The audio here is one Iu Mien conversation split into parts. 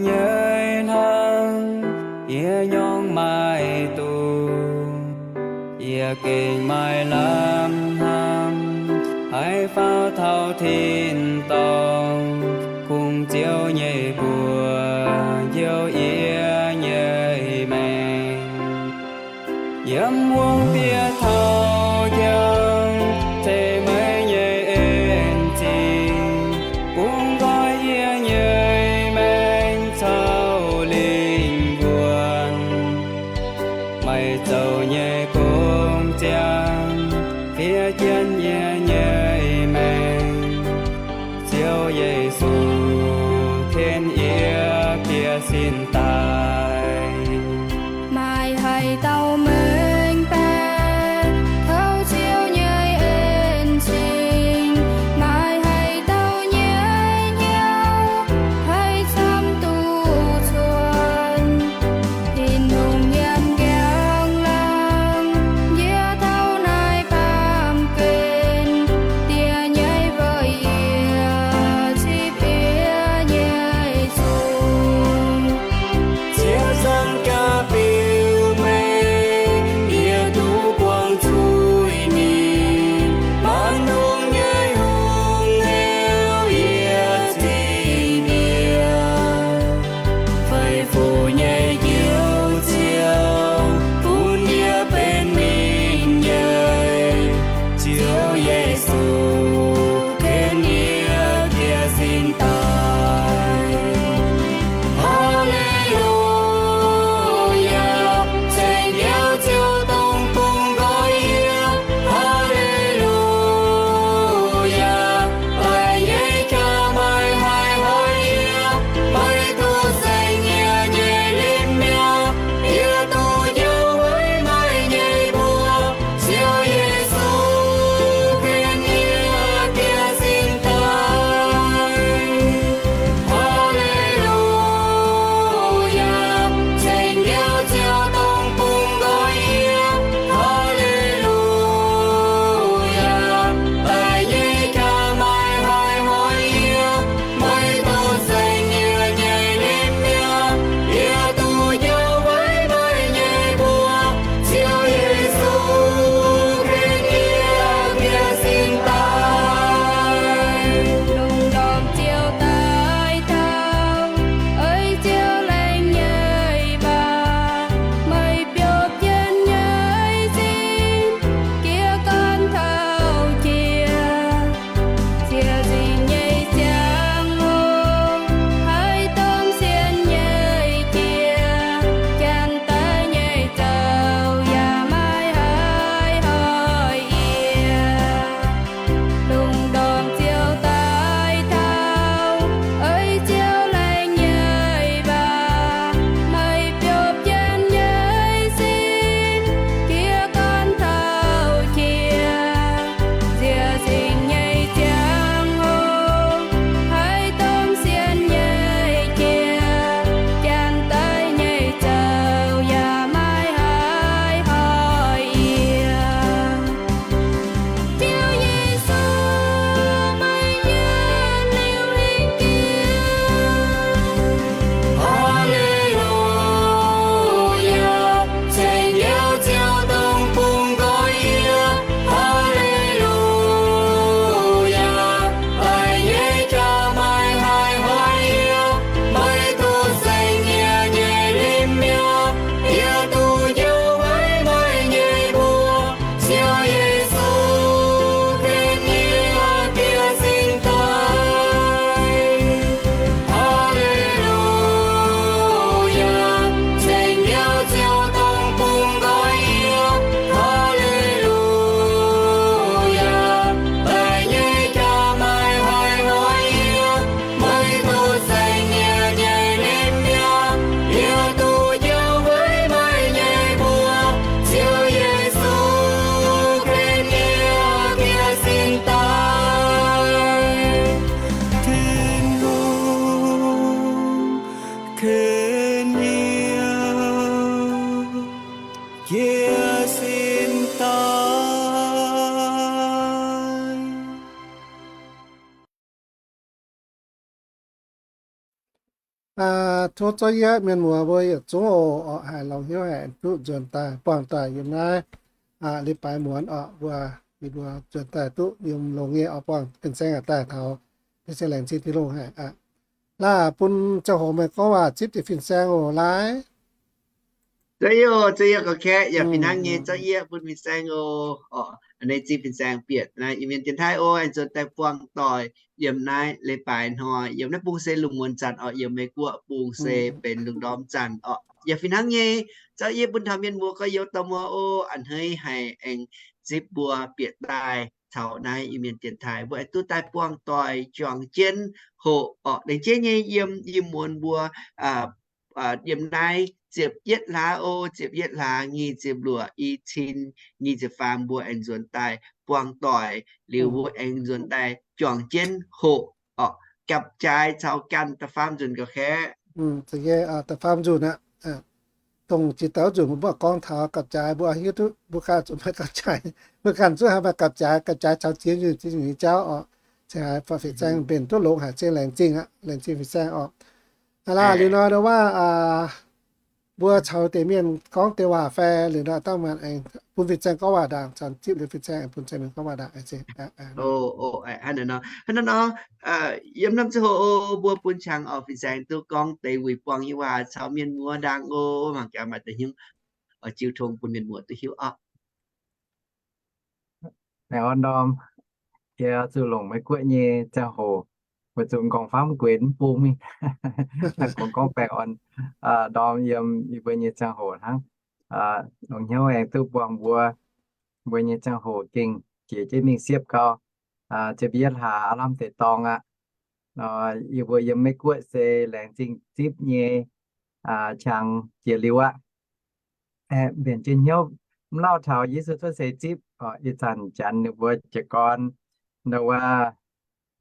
nyei hnamv, yie nyorng maaih duqv. Yie gengh maaih lamh hnamv, haih faaux taux tin-dorngh, kungx Ziouv nyei mbuox njoux yie nyei maengc. Yiem wuonh bieqc taux njang, ceix meih nyei en-zingh, bungx nqoi yie nyei maengc caux lingh wuonh. Meih zoux nyei gong ziangh, fiev jienv yie nyei maengc. Ziouv Yesu, ken yie bieqc sin daaih. Meih haiz dauh maengc baeqc taux Ziouv nyei en-zingh. Meih haiz dauh nyei hnyouv haih camv duqv cuotv. Tin-Hungh yiem njang laangz, yie taux naaiv baamh gen, Diex nyei weic yie cipv yie nyei zuiz. Ziouv zungv jaa biux meih, yie duqv buangh zuiz-mienh. Maanc hungh nyei hungh heuc yie cingx bieqc, feix fuqv nyei Njoux Ziouv bun yie benx mingh nyei. Ziouv Yesu, ken yie bieqc sin daaih. Haa^le^lu^yaa, ceng Njoux Ziouv dongh bungx nqoi yie. Haa^le^lu^yaa, baeqc nyei jaa-meiv haih hoic yie, meih duqv saeng yie nyei limc mi'aqv. Yie duqv njoux weic meih nyei mbuox. Ziouv Yesu, ken yie bieqc sin daaih. Haa^le^lu^yaa, ceng Njoux Ziouv dongh bungx nqoi yie. Haa^le^lu^yaa, baeqc nyei jaa-meiv haih hoic yie, meih duqv saeng yie nyei limc mi'aqv. Yie duqv njoux weic meih nyei mbuox. Ziouv Yesu, ken yie bieqc sin daaih. Lungh ndorm Ziouv daaih taux, ei Ziouv laengz nyei waac, meih biopv jienv nyei sin, jiez gorn taux jiex. Ziec nzingc nyei ziangh hoc, haih domh sienx nyei jiex, janx-daic nyei zoux yaac maiv haih hoic yie. Lungh ndorm Ziouv daaih taux, ei Ziouv laengz nyei waac, meih biopv jienv nyei sin, jiez gorn taux jiex. Ziec nzingc nyei ziangh hoc, haih domh sienx nyei jiex, janx-daic nyei zoux yaac maiv haih hoic yie. Ziouv Yesu, meih yietc liuz hingh jiex. Haa^le^lu^yaa, ceng Njoux Ziouv dongh bungx nqoi yie. Haa^le^lu^yaa, baeqc nyei jaa-meiv haih hoic yie, meih duqv saeng yie nyei limc mi'aqv. Yie duqv njoux weic meih nyei mbuox. Ziouv Yesu, ken yie bieqc sin daaih. Haa^le^lu^yaa, ceng Njoux Ziouv dongh bungx nqoi yie. Haa^le^lu^yaa, baeqc nyei jaa-meiv haih hoic yie, meih duqv saeng yie nyei limc mi'aqv. Yie duqv njoux weic meih nyei mbuox. Ziouv Yesu, ken yie bieqc sin daaih. Tin-Hungh, ken yie bieqc sin daaih. Tov zorqv yie mienh muoz mbuo yietc zungv oc, haih longx hnyouv haic duqv nzuonx daaih buangh doic yiem naaiv leiz-baaix muonz oc, mbuo, yie mbuo nzuonx daaih duqv yiem longx nyei oc, buangh fin-saeng daaih taux, fin-saeng laengz zingh Tin-Hungh haic aqv. Laaix bun ziangh hoc meih gorngv waac zipv jienv fin-saeng oc, laaix. Zeiz yie, zeiz yie gauh kaeqv, yaac fih hnangv nyei, zorqv yie bun fin-saeng oc. Orqc, a'hneiv zipv fin-saeng bieqc naaiv Iu-Mienh dienx taaih oc, aengx nzuonx daaih buangh doic yiem naaiv leiz-baaix hnoi, yiem naaiv bung se lungh muonz zanc orqc, yiem Meiv-Guoqv bung se benx lungh ndorm zanc orqc. Yaac fih hnangv nyei, zorqv yie bun taux mienh muoz gorx-youz dorh muoz oc, a'hneiv haiz aengx zipv mbuo bieqc daaih taux naaiv Iu-Mienh dienx taaih, mbuo aengx duqv daaih buangh doic juangc jienv hoqc orqc. Laengz zingh nyei yiem ih muonz mbuo yiem naaiv ziepc yietv hlaax oc, ziepc yietv hlaax, nyic ziepc luoqc, i cin nyic ziepc faam mbuo aengx nzuonx daaih buangh doic liuz, mbuo aengx nzuonx daaih juangc jienv hoqc orqc. Gapv-jaaix caux ganh da'faam nzunc gauh kaeqv. Da'faam nzunc aqv. Dongh jiex douv nzunc mbuo mv baac gorngv taux gapv-jaaix mbuo hiuv duqv mbuo ganh zuqc maaih gapv-jaaix, mbuo ganh zuqc haiz maaih gapv-jaaix, gapv-jaaix caux ziex nzunc, ziex nzunc nyei jauv orqc. Cingx haiz fin-saeng mbenc duqv longx haic, zingh laengz zingh aqv, laengz zingh fin-saeng orqc. Aa, liuz nor ndau waac mbuo caux deix mienh gorngv deix waac fai liuz nor dangh maanc aengx bun fin-saeng gorngv waac ndaangc, zanc zipv liuz fin-saeng aengx bun deix mienh gorngv waac ndaangc. Hnangv naaiv nor, yiem norm ziangh hoc mbuo bun qangx orqc, fin-saeng duqv gorngv deix wuic buangh nyei waac caux mienh muoz ndaangc oc. Mangc gaax maaih deix hnyouv oix jiu tong bun mienh muoz duqv hiuv orqc. Naaiv orn ndorm, yie zuqc longc Meiv-Guoqv nyei ziangh hoc, weic zuqc nqorngv-famv guenx mv bung mingh, gorngv gorngv baengh orn ndorm yiem yie mbuo nyei ziangh hoc hnangv. Longc hnyouv aengx duqv buangh mbuo, mbuo nyei ziangh hoc gengh jiex jienv mingh siepv gau, ziepc yietv hlaax aav lamh deix dorngx aqv. Yie mbuo yiem Meiv-Guoqv se laengz zingh zipv nyei qangx jiex liuz aqv. Aeqv, mbenc jienv hnyouv mv lauh taux Yesu cuotv seix zipv, ih zanc janx ninh mbuo jiez gorn ndau wuov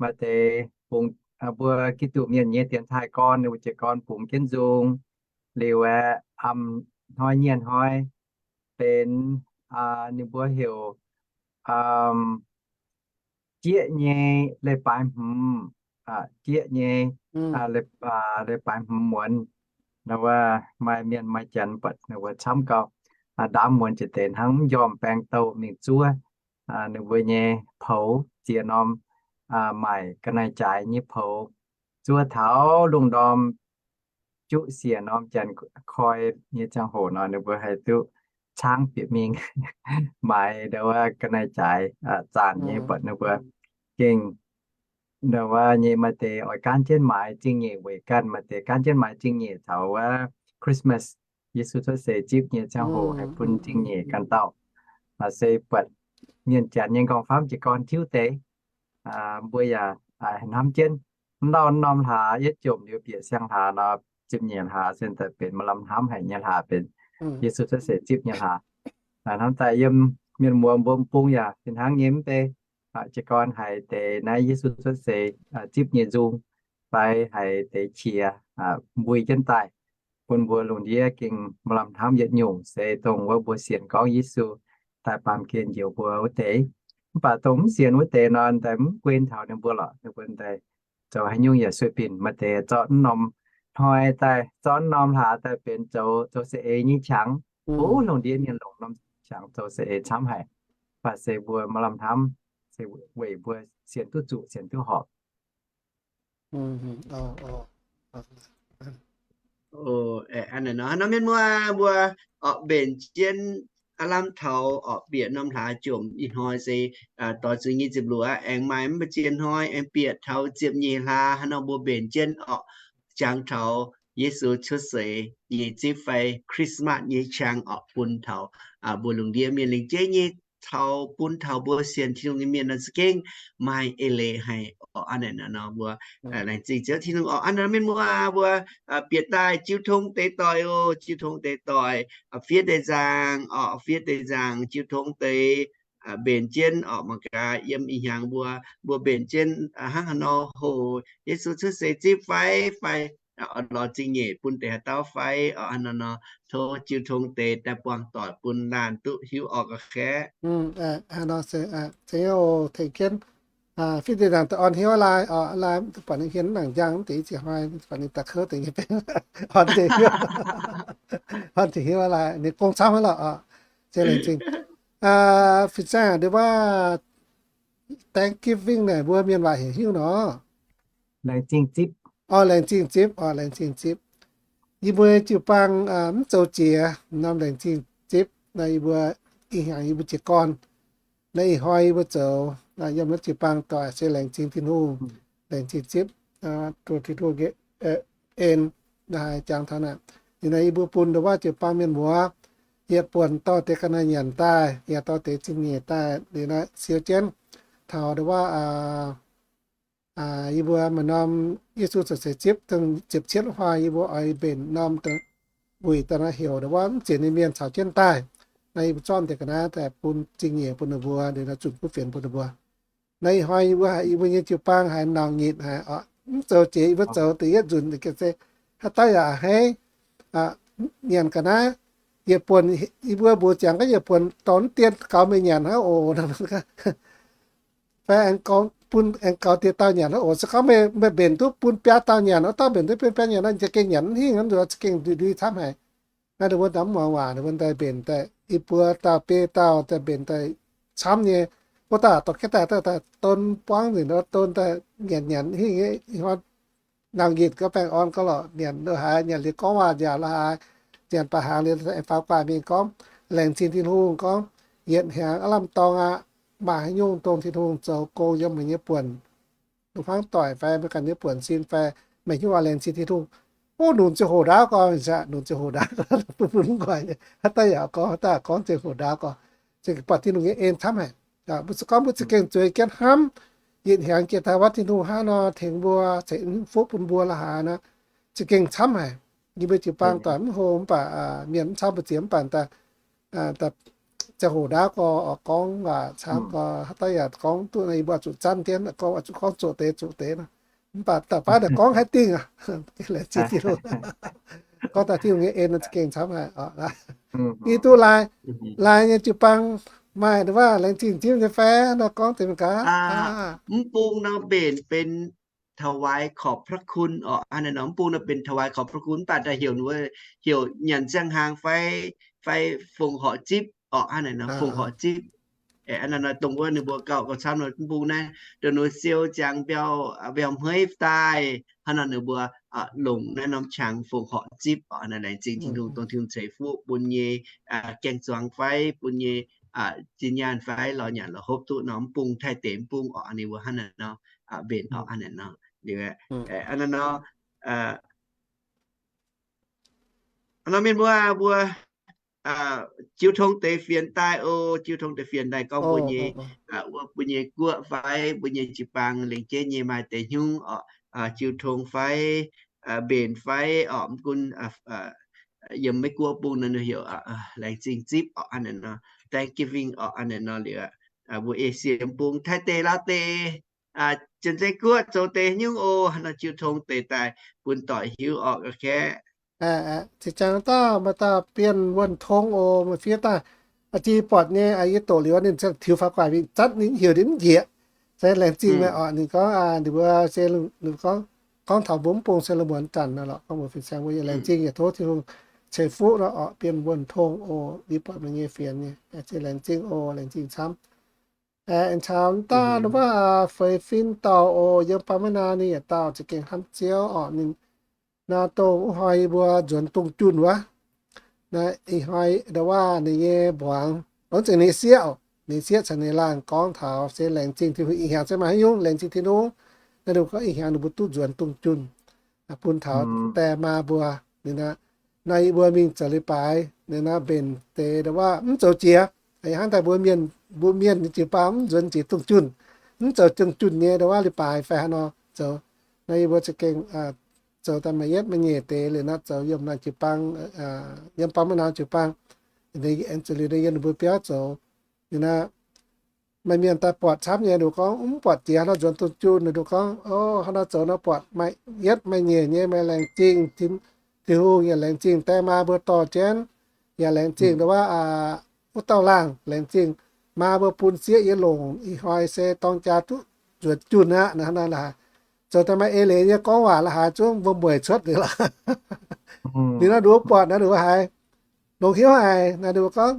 maaih deix bungx, mbuo Giduc mienh nyei dienx taaih gorn ninh mbuo jiez gorn bungx jienv nzung. Liuz aeqv, a'hnoi nyieh hnoi benx ninh mbuo heuc jieqv nyei leiz-baaix hmz, jieqv nyei leiz-baaix hmz muonz. Ndau wuov maaih mienh maaih janx buatc ninh mbuo camv gau, ndaamv muonz jiex deix hnangv mv njormh baeng douh mingh zuov ninh mbuo nyei poux, ziex norm maaic ga'naaiv-jaaix nyei poux, zuov taux lungh ndorm juqv siec norm janx koi nyei ziangh hoc nor, ninh mbuo haih duqv caangv bieqc mingh maaiz ndau wuov ga'naaiv-jaaix zaanc nyei, buatc ninh mbuo gengh ndau wuov nyei maaih deix oix gaanv jienv maaiz zingh nyeic weic ganh, maaih deix gaanv jienv maaiz zingh nyeic taux wuov Christmas, Yesu cuotv seix zipv nyei ziangh hoc haih bun zingh nyeic ganh dauh. Maaih se buatc mienh janx nyei nqorngv-famv jiez gorn tiuv deix, mbuo yaac hnamv jienv mv lauh norm hlaax yietv jomc liuz bieqc siang-hlaax nor, zipv nyeic hlaax se daaih benx maaih lamh hnamv haic nyei hlaax, benx Yesu cuotv seix zipv nyei hlaax. Hnamv daaih yiem mienh muoz mbuo bung yaac fih hnangv nyei mv bei, jiez gorn haiz deix naaiv Yesu cuotv seix zipv nyei nzung fai haiz deix qiex mbui jienv daaih, bun mbuo lungh ndiev gengh maaih lamh hnamv yietc nyungc se dongh wuov mbuo sienx gorngv Yesu daaih baamh gen njoux mbuo wuov deix. Mv baac dongh mv sienx wuov deix nor, daaih mv guen taux ninh mbuo lorqc. Ninh mbuo daaih zoux haaix nyungc yaac sueih binc, maaih deix zorqv norm hnoi daaih, zorqv norm hlaax daaih benx zoux, zoux saeng-eix nyei qangx. Bun lungh ndiev mienh longc norm qangx zoux saeng-eix camv haic. Mv baac se mbuo maaih lamh hnamv, se weic mbuo sienx duqv zuqc, sienx duqv horpc. Nor mienh muoz mbuo orqc, mbenc jienv aav lamh taux orqc, bieqc norm hlaax jomc ih hnoi se doix zuqc nyic ziepc luoqc aqv. Aengx maaih mv baac ziex hnoi aengx bieqc taux ziepc nyeic hlaax, hnangv nor mbuo mbenc jienv orqc, jangx taux Yesu cuotv seix nyei zipv fai Christmas nyei qangx orqc, bun taux mbuo lungh ndiev mienh lengc jeiv nyei taux bun taux mbuo sienx Tin-Hungh nyei mienh nor za'gengh maaih eix leiz haic orqc. Hnangv naaic nor mbuo laengz zingh Ziouv Tin-Hungh orqc. Hnangv naaic nor mienh muoz mbuo bieqc daaih jiu tong deix doic oc, jiu tong deix doic, fiev deix nzaangc orqc, fiev deix nzaangc jiu tong deix, mbenc jienv orqc. Mangc gaax yiem ih hnyangx mbuo, mbuo mbenc jienv hnangv haaix nor hoqc Yesu cuotv seix zipv fai, fai lorz zingh nyeic bun deix haaix dauh fai orqc. Hnangv naaic nor tov jiu tong deix daaih buangh doic bun laanh duqv hiuv orqc ga'kaeqv. Hnangv naaic nor se tengx jienv Fih deix nangc daaih orn hnyouv lai, orn lai buatc ninh hmien nangc njang mv deix i ziex hnoi, buatc ninh daaih kouv deix nyei benx orn deix hnyouv, orn deix hnyouv lai ninh gong camv haic lorqc oc. Se laengz zingh. Fin-saeng, nduov waac Thanksgiving naaic mbuo mienh waac heuc haaix nyungc nor? Laengz zingh zipv. Orqc, laengz zingh zipv, orqc, laengz zingh zipv. Yie mbuo jiu-baang mv zoux jiex norm laengz zingh zipv naaic, yie mbuo ih hnyangx yie mbuo jiez gorn naaic, ih hnoi yie mbuo zoux naaic, yiem naaiv jiu-baang doic se laengz zingh Tin-Hungh, laengz zingh zipv, duqv Tin-Hungh en naaic jangx taux naaic. Liuz naaic yie mbuo bun nduov waac jiu-baang mienh muoz yietc buonc dorh deix ga'naaiv nyanc daaih, yaac dorh deix zingh nyeic daaih, liuz naaic siou jienv taux nduov waac yie mbuo maaih norm Yesu zoux seix zipv dongh ziepc cietv hnoi, yie mbuo oix mbenc norm wuic daaih naaiv heuc nduov waac mv zienx nyei mienh caux jienv daaih. Naaiv yie mbuo zorqv deix ga'naaiv daaih bun zingh nyeic bun ninh mbuo, liuz naaiv zunc kuv fienx bun ninh mbuo. Naaiv ih hnoi yie mbuo haiz yie mbuo nyei jiu-baang haiz nauc nyitc haic, mv zoux jiex, yie mbuo zoux da'yietv nzunc se haaix dauh yaac a'hneiv nyanc ga'naaiv. Yietc buonc yie mbuo mbuox ziangx gorngv yietc buonc dorh dien gaux meih nyanc hnangv oc. Fai aengx gorngv bun aengx gaux diex dauh nyanc hnangv oc. Se gorngv meih mbenc duqv bun biaa dauh nyanc, wuov dauh mbenc duqv bun biaa nyanc nor, ninh za'gengh nyanc mv hingh, nzuonx za'gengh ndui-ndui camv haic. Naaiv ninh mbuo daaih mv muangx waac, ninh mbuo daaih mbenc daaih i buo dauh biei dauh daaih mbenc daaih camv nyei. Wuov dauh dorh jienv daaih, daaih don buangv nzengc, don daaih nyanc nyanc hingh nyei. Ih hnoi nauc nyitc gauh baengh orn gauh lorqc, nyanc lo haaix, nyanc liuz gorngv waac nziaauc lo haaix, nyanc baac hnaangx liuz faaux guaax mingh gorngv, laengz zingh Tin-Hungh gorngv, yietc hnyangx aav lamh dorng aqv, maaih haaix nyungc dongh Tin-Hungh zoux gong yiem meih nyei buonc, lungh hnangv doic fai meih ganh nyei buonc sin fai, meih hiuv aqv, laengz zingh Tin-Hungh. Ov, nunc ziangh hoc ndaauv gorx, nunc ziangh hoc ndaauv gorx, bun bun mv nqoi nyei, haaix dauh yaac gorngv, haaix dauh gorngv ziangh hoc ndaauv gorx, za'gengh buatc Tin-Hungh nyei en camv haic. Mbuo se gorngv mbuo za'gengh zueiz jienv hnamv, yietc hnyangx jiex daaih wuov Tin-Hungh hnangv nor tengx mbuo, ceix fuqv bun mbuo lo haaix nor, za'gengh camv haic. Yie mbuo jiu-baang doic mv hlo mv baac mienh mv camv mbu'ziex mv baac ziangh hoc ndaauv gorx oix gorngv waac camv gorx, haaix dauh yaac gorngv duqv, yie mbuo zuqc zanv jienv gorngv, zuqc gorngv zoqc deix zoqc deix nor. Mv baac da'faanh naaic gorngv haaix dingh aqv, laengz zingh Tin-Hungh. Gorngv daaih Tin-Hungh nyei en za'gengh camv haic. I duqv lai, lai nyei jiu-baang maaih nduov waac laengz zingh zipv nyei fai nor, gorngv deix mingh gaax. Mv bung nor mbenc benx ถวายขอบพระคุณ orqc, hnangv naaiv nor. Mv bung nor benx ถวายขอบพระคุณ mv baac daaih heuc, heuc nyanc ziangh hnaangx fai, fai fongc horc zipv orqc, hnangv naaiv nor, fongc horc zipv. Hnangv naaiv nor dongh wuov ninh mbuo gauh, gauh camv nor, mv bung naaiv dongh ninh siou ziangx mbiauh, mbiauh hmeiv daaih, hnangv nor ninh mbuo longc naaiv norm qangx fongc horc zipv orqc, hnangv naaiv laengz zingh Tin-Hungh dongh Tin-Hungh ceix fuqv bun nyei gaeng-zuangx fai bun nyei zinh nyaanh fai lorz nyanc lorz hopv duqv nor, mv bung Taiv deix mv bung orqc, ninh mbuo hnangv naaiv nor mbenc orqc, hnangv naaiv nor. Liuz hnangv naaiv nor, hnangv nor mienh mbuo, mbuo jiu tong deix fienx daaih oc. Jiu tong deix fienx daaih gorngv mbuo nyei, mbuo nyei guoqv fai mbuo nyei jiu-baang lengc jeiv nyei maaih deix hnyungv orqc, jiu tong fai, mbenc fai orqc, mv gunv yiem Meiv Guoqv bung nor heuc laengz zingh zipv orqc, hnangv naaiv nor, Thanksgiving orqc, hnangv naaiv nor. Liuz mbuo Esie bung, Taiv deix, Laauv deix, Janx-Zei Guoqv zoux deix hnyungv oc, hnangv nor jiu tong deix daaih bun doic hiuv orqc, ga'kaeqv. Zinh ziangx dauh maaih dauh Bienh Wuonh Tong oc, maaih fiev daaih. A'jang buatc nyei, yie doqc liuz ninh ziouc tiux faaux gu'nguaaic mingh zatv ninh heuc ninh mv njiec. Se laengz zingh meih orqc, ninh gorngv, ninh mbuo se, ninh gorngv, gorngv taux mbuo mv bung se la'muonz zanc nor lorqc, gorngv mbuo fin-saeng mbuo yaac laengz zingh, yaac tov Tin-Hungh ceix fuqv nor orqc, Bienh Wuonh Tong oc, yie buatc meih nyei fienx nyei, se laengz zingh oc, laengz zingh camv. Aengx caux daaih wuov feix fim dauh oc, yiem Baav Maiv Naan ninh yietc dauh za'gengh hnamv Ziouv orqc, ninh nor dongh wuov hnoi yie mbuo nzuonx dongh junh wuov, naaiv ih hnoi ndau wuov ninh nyei mbuangz, ov, za'gengh ninh sieqv, ninh sieqv caux ninh laanh gorngv taux se laengz zingh Tin-Hungh, ih hnyangx se maaih haaix nyungc laengz zingh Tin-Hungh. Naaiv ninh gorngv ih hnyangx ninh mbuo duqv nzuonx dongh junh, bun taux die maa mbuo. Ninh naaiv, naaiv yie mbuo mingh zoux leiz-baaix, ninh naaiv mbenc deix ndau wuov mv zoux jiex. Ih hnangv daaih mbuo mienh, mbuo mienh nyei jiu-baang mv nzuonx jiex dongh junh, mv zoux dongh junh nyei ndau wuov leiz-baaix fai haaix nor zoux. Naaiv yie mbuo za'gengh zoux daaih maaih yietv maaih nyeic deix liuz nor zoux yiem naaiv jiu-baang, yiem Baav Maiv Naan jiu-baang. Zuqc liuz naaiv yiem ninh mbuo biauv zoux. Ninh naaiv maaih mienh daaih buatc camv nyei, ninh gorngv mv buatc jiex haaix nor nzuonx dongh junh. Ninh gorngv, o, haaix nor zoux nor buatc maaih yietv maaih nyeic nyei, maaih laengz zingh Tin-Hungh, yaac laengz zingh die maa mbuo dorh jienv, yaac laengz zingh ndau wuov, wuov dauh laangh, laengz zingh maa mbuo bun sieqv yie longc ih hnoi se dorng jaa duqv zuqc junh aqv naaic. Zoux daaih maaih eix leiz nyei gorngv waac la'haaix zungv mbuo mueic cuotv liuz lorqc. Liuz naaiv nduov buatc naaiv nduov haiz longx hnyouv haic naaiv nduov gorngv,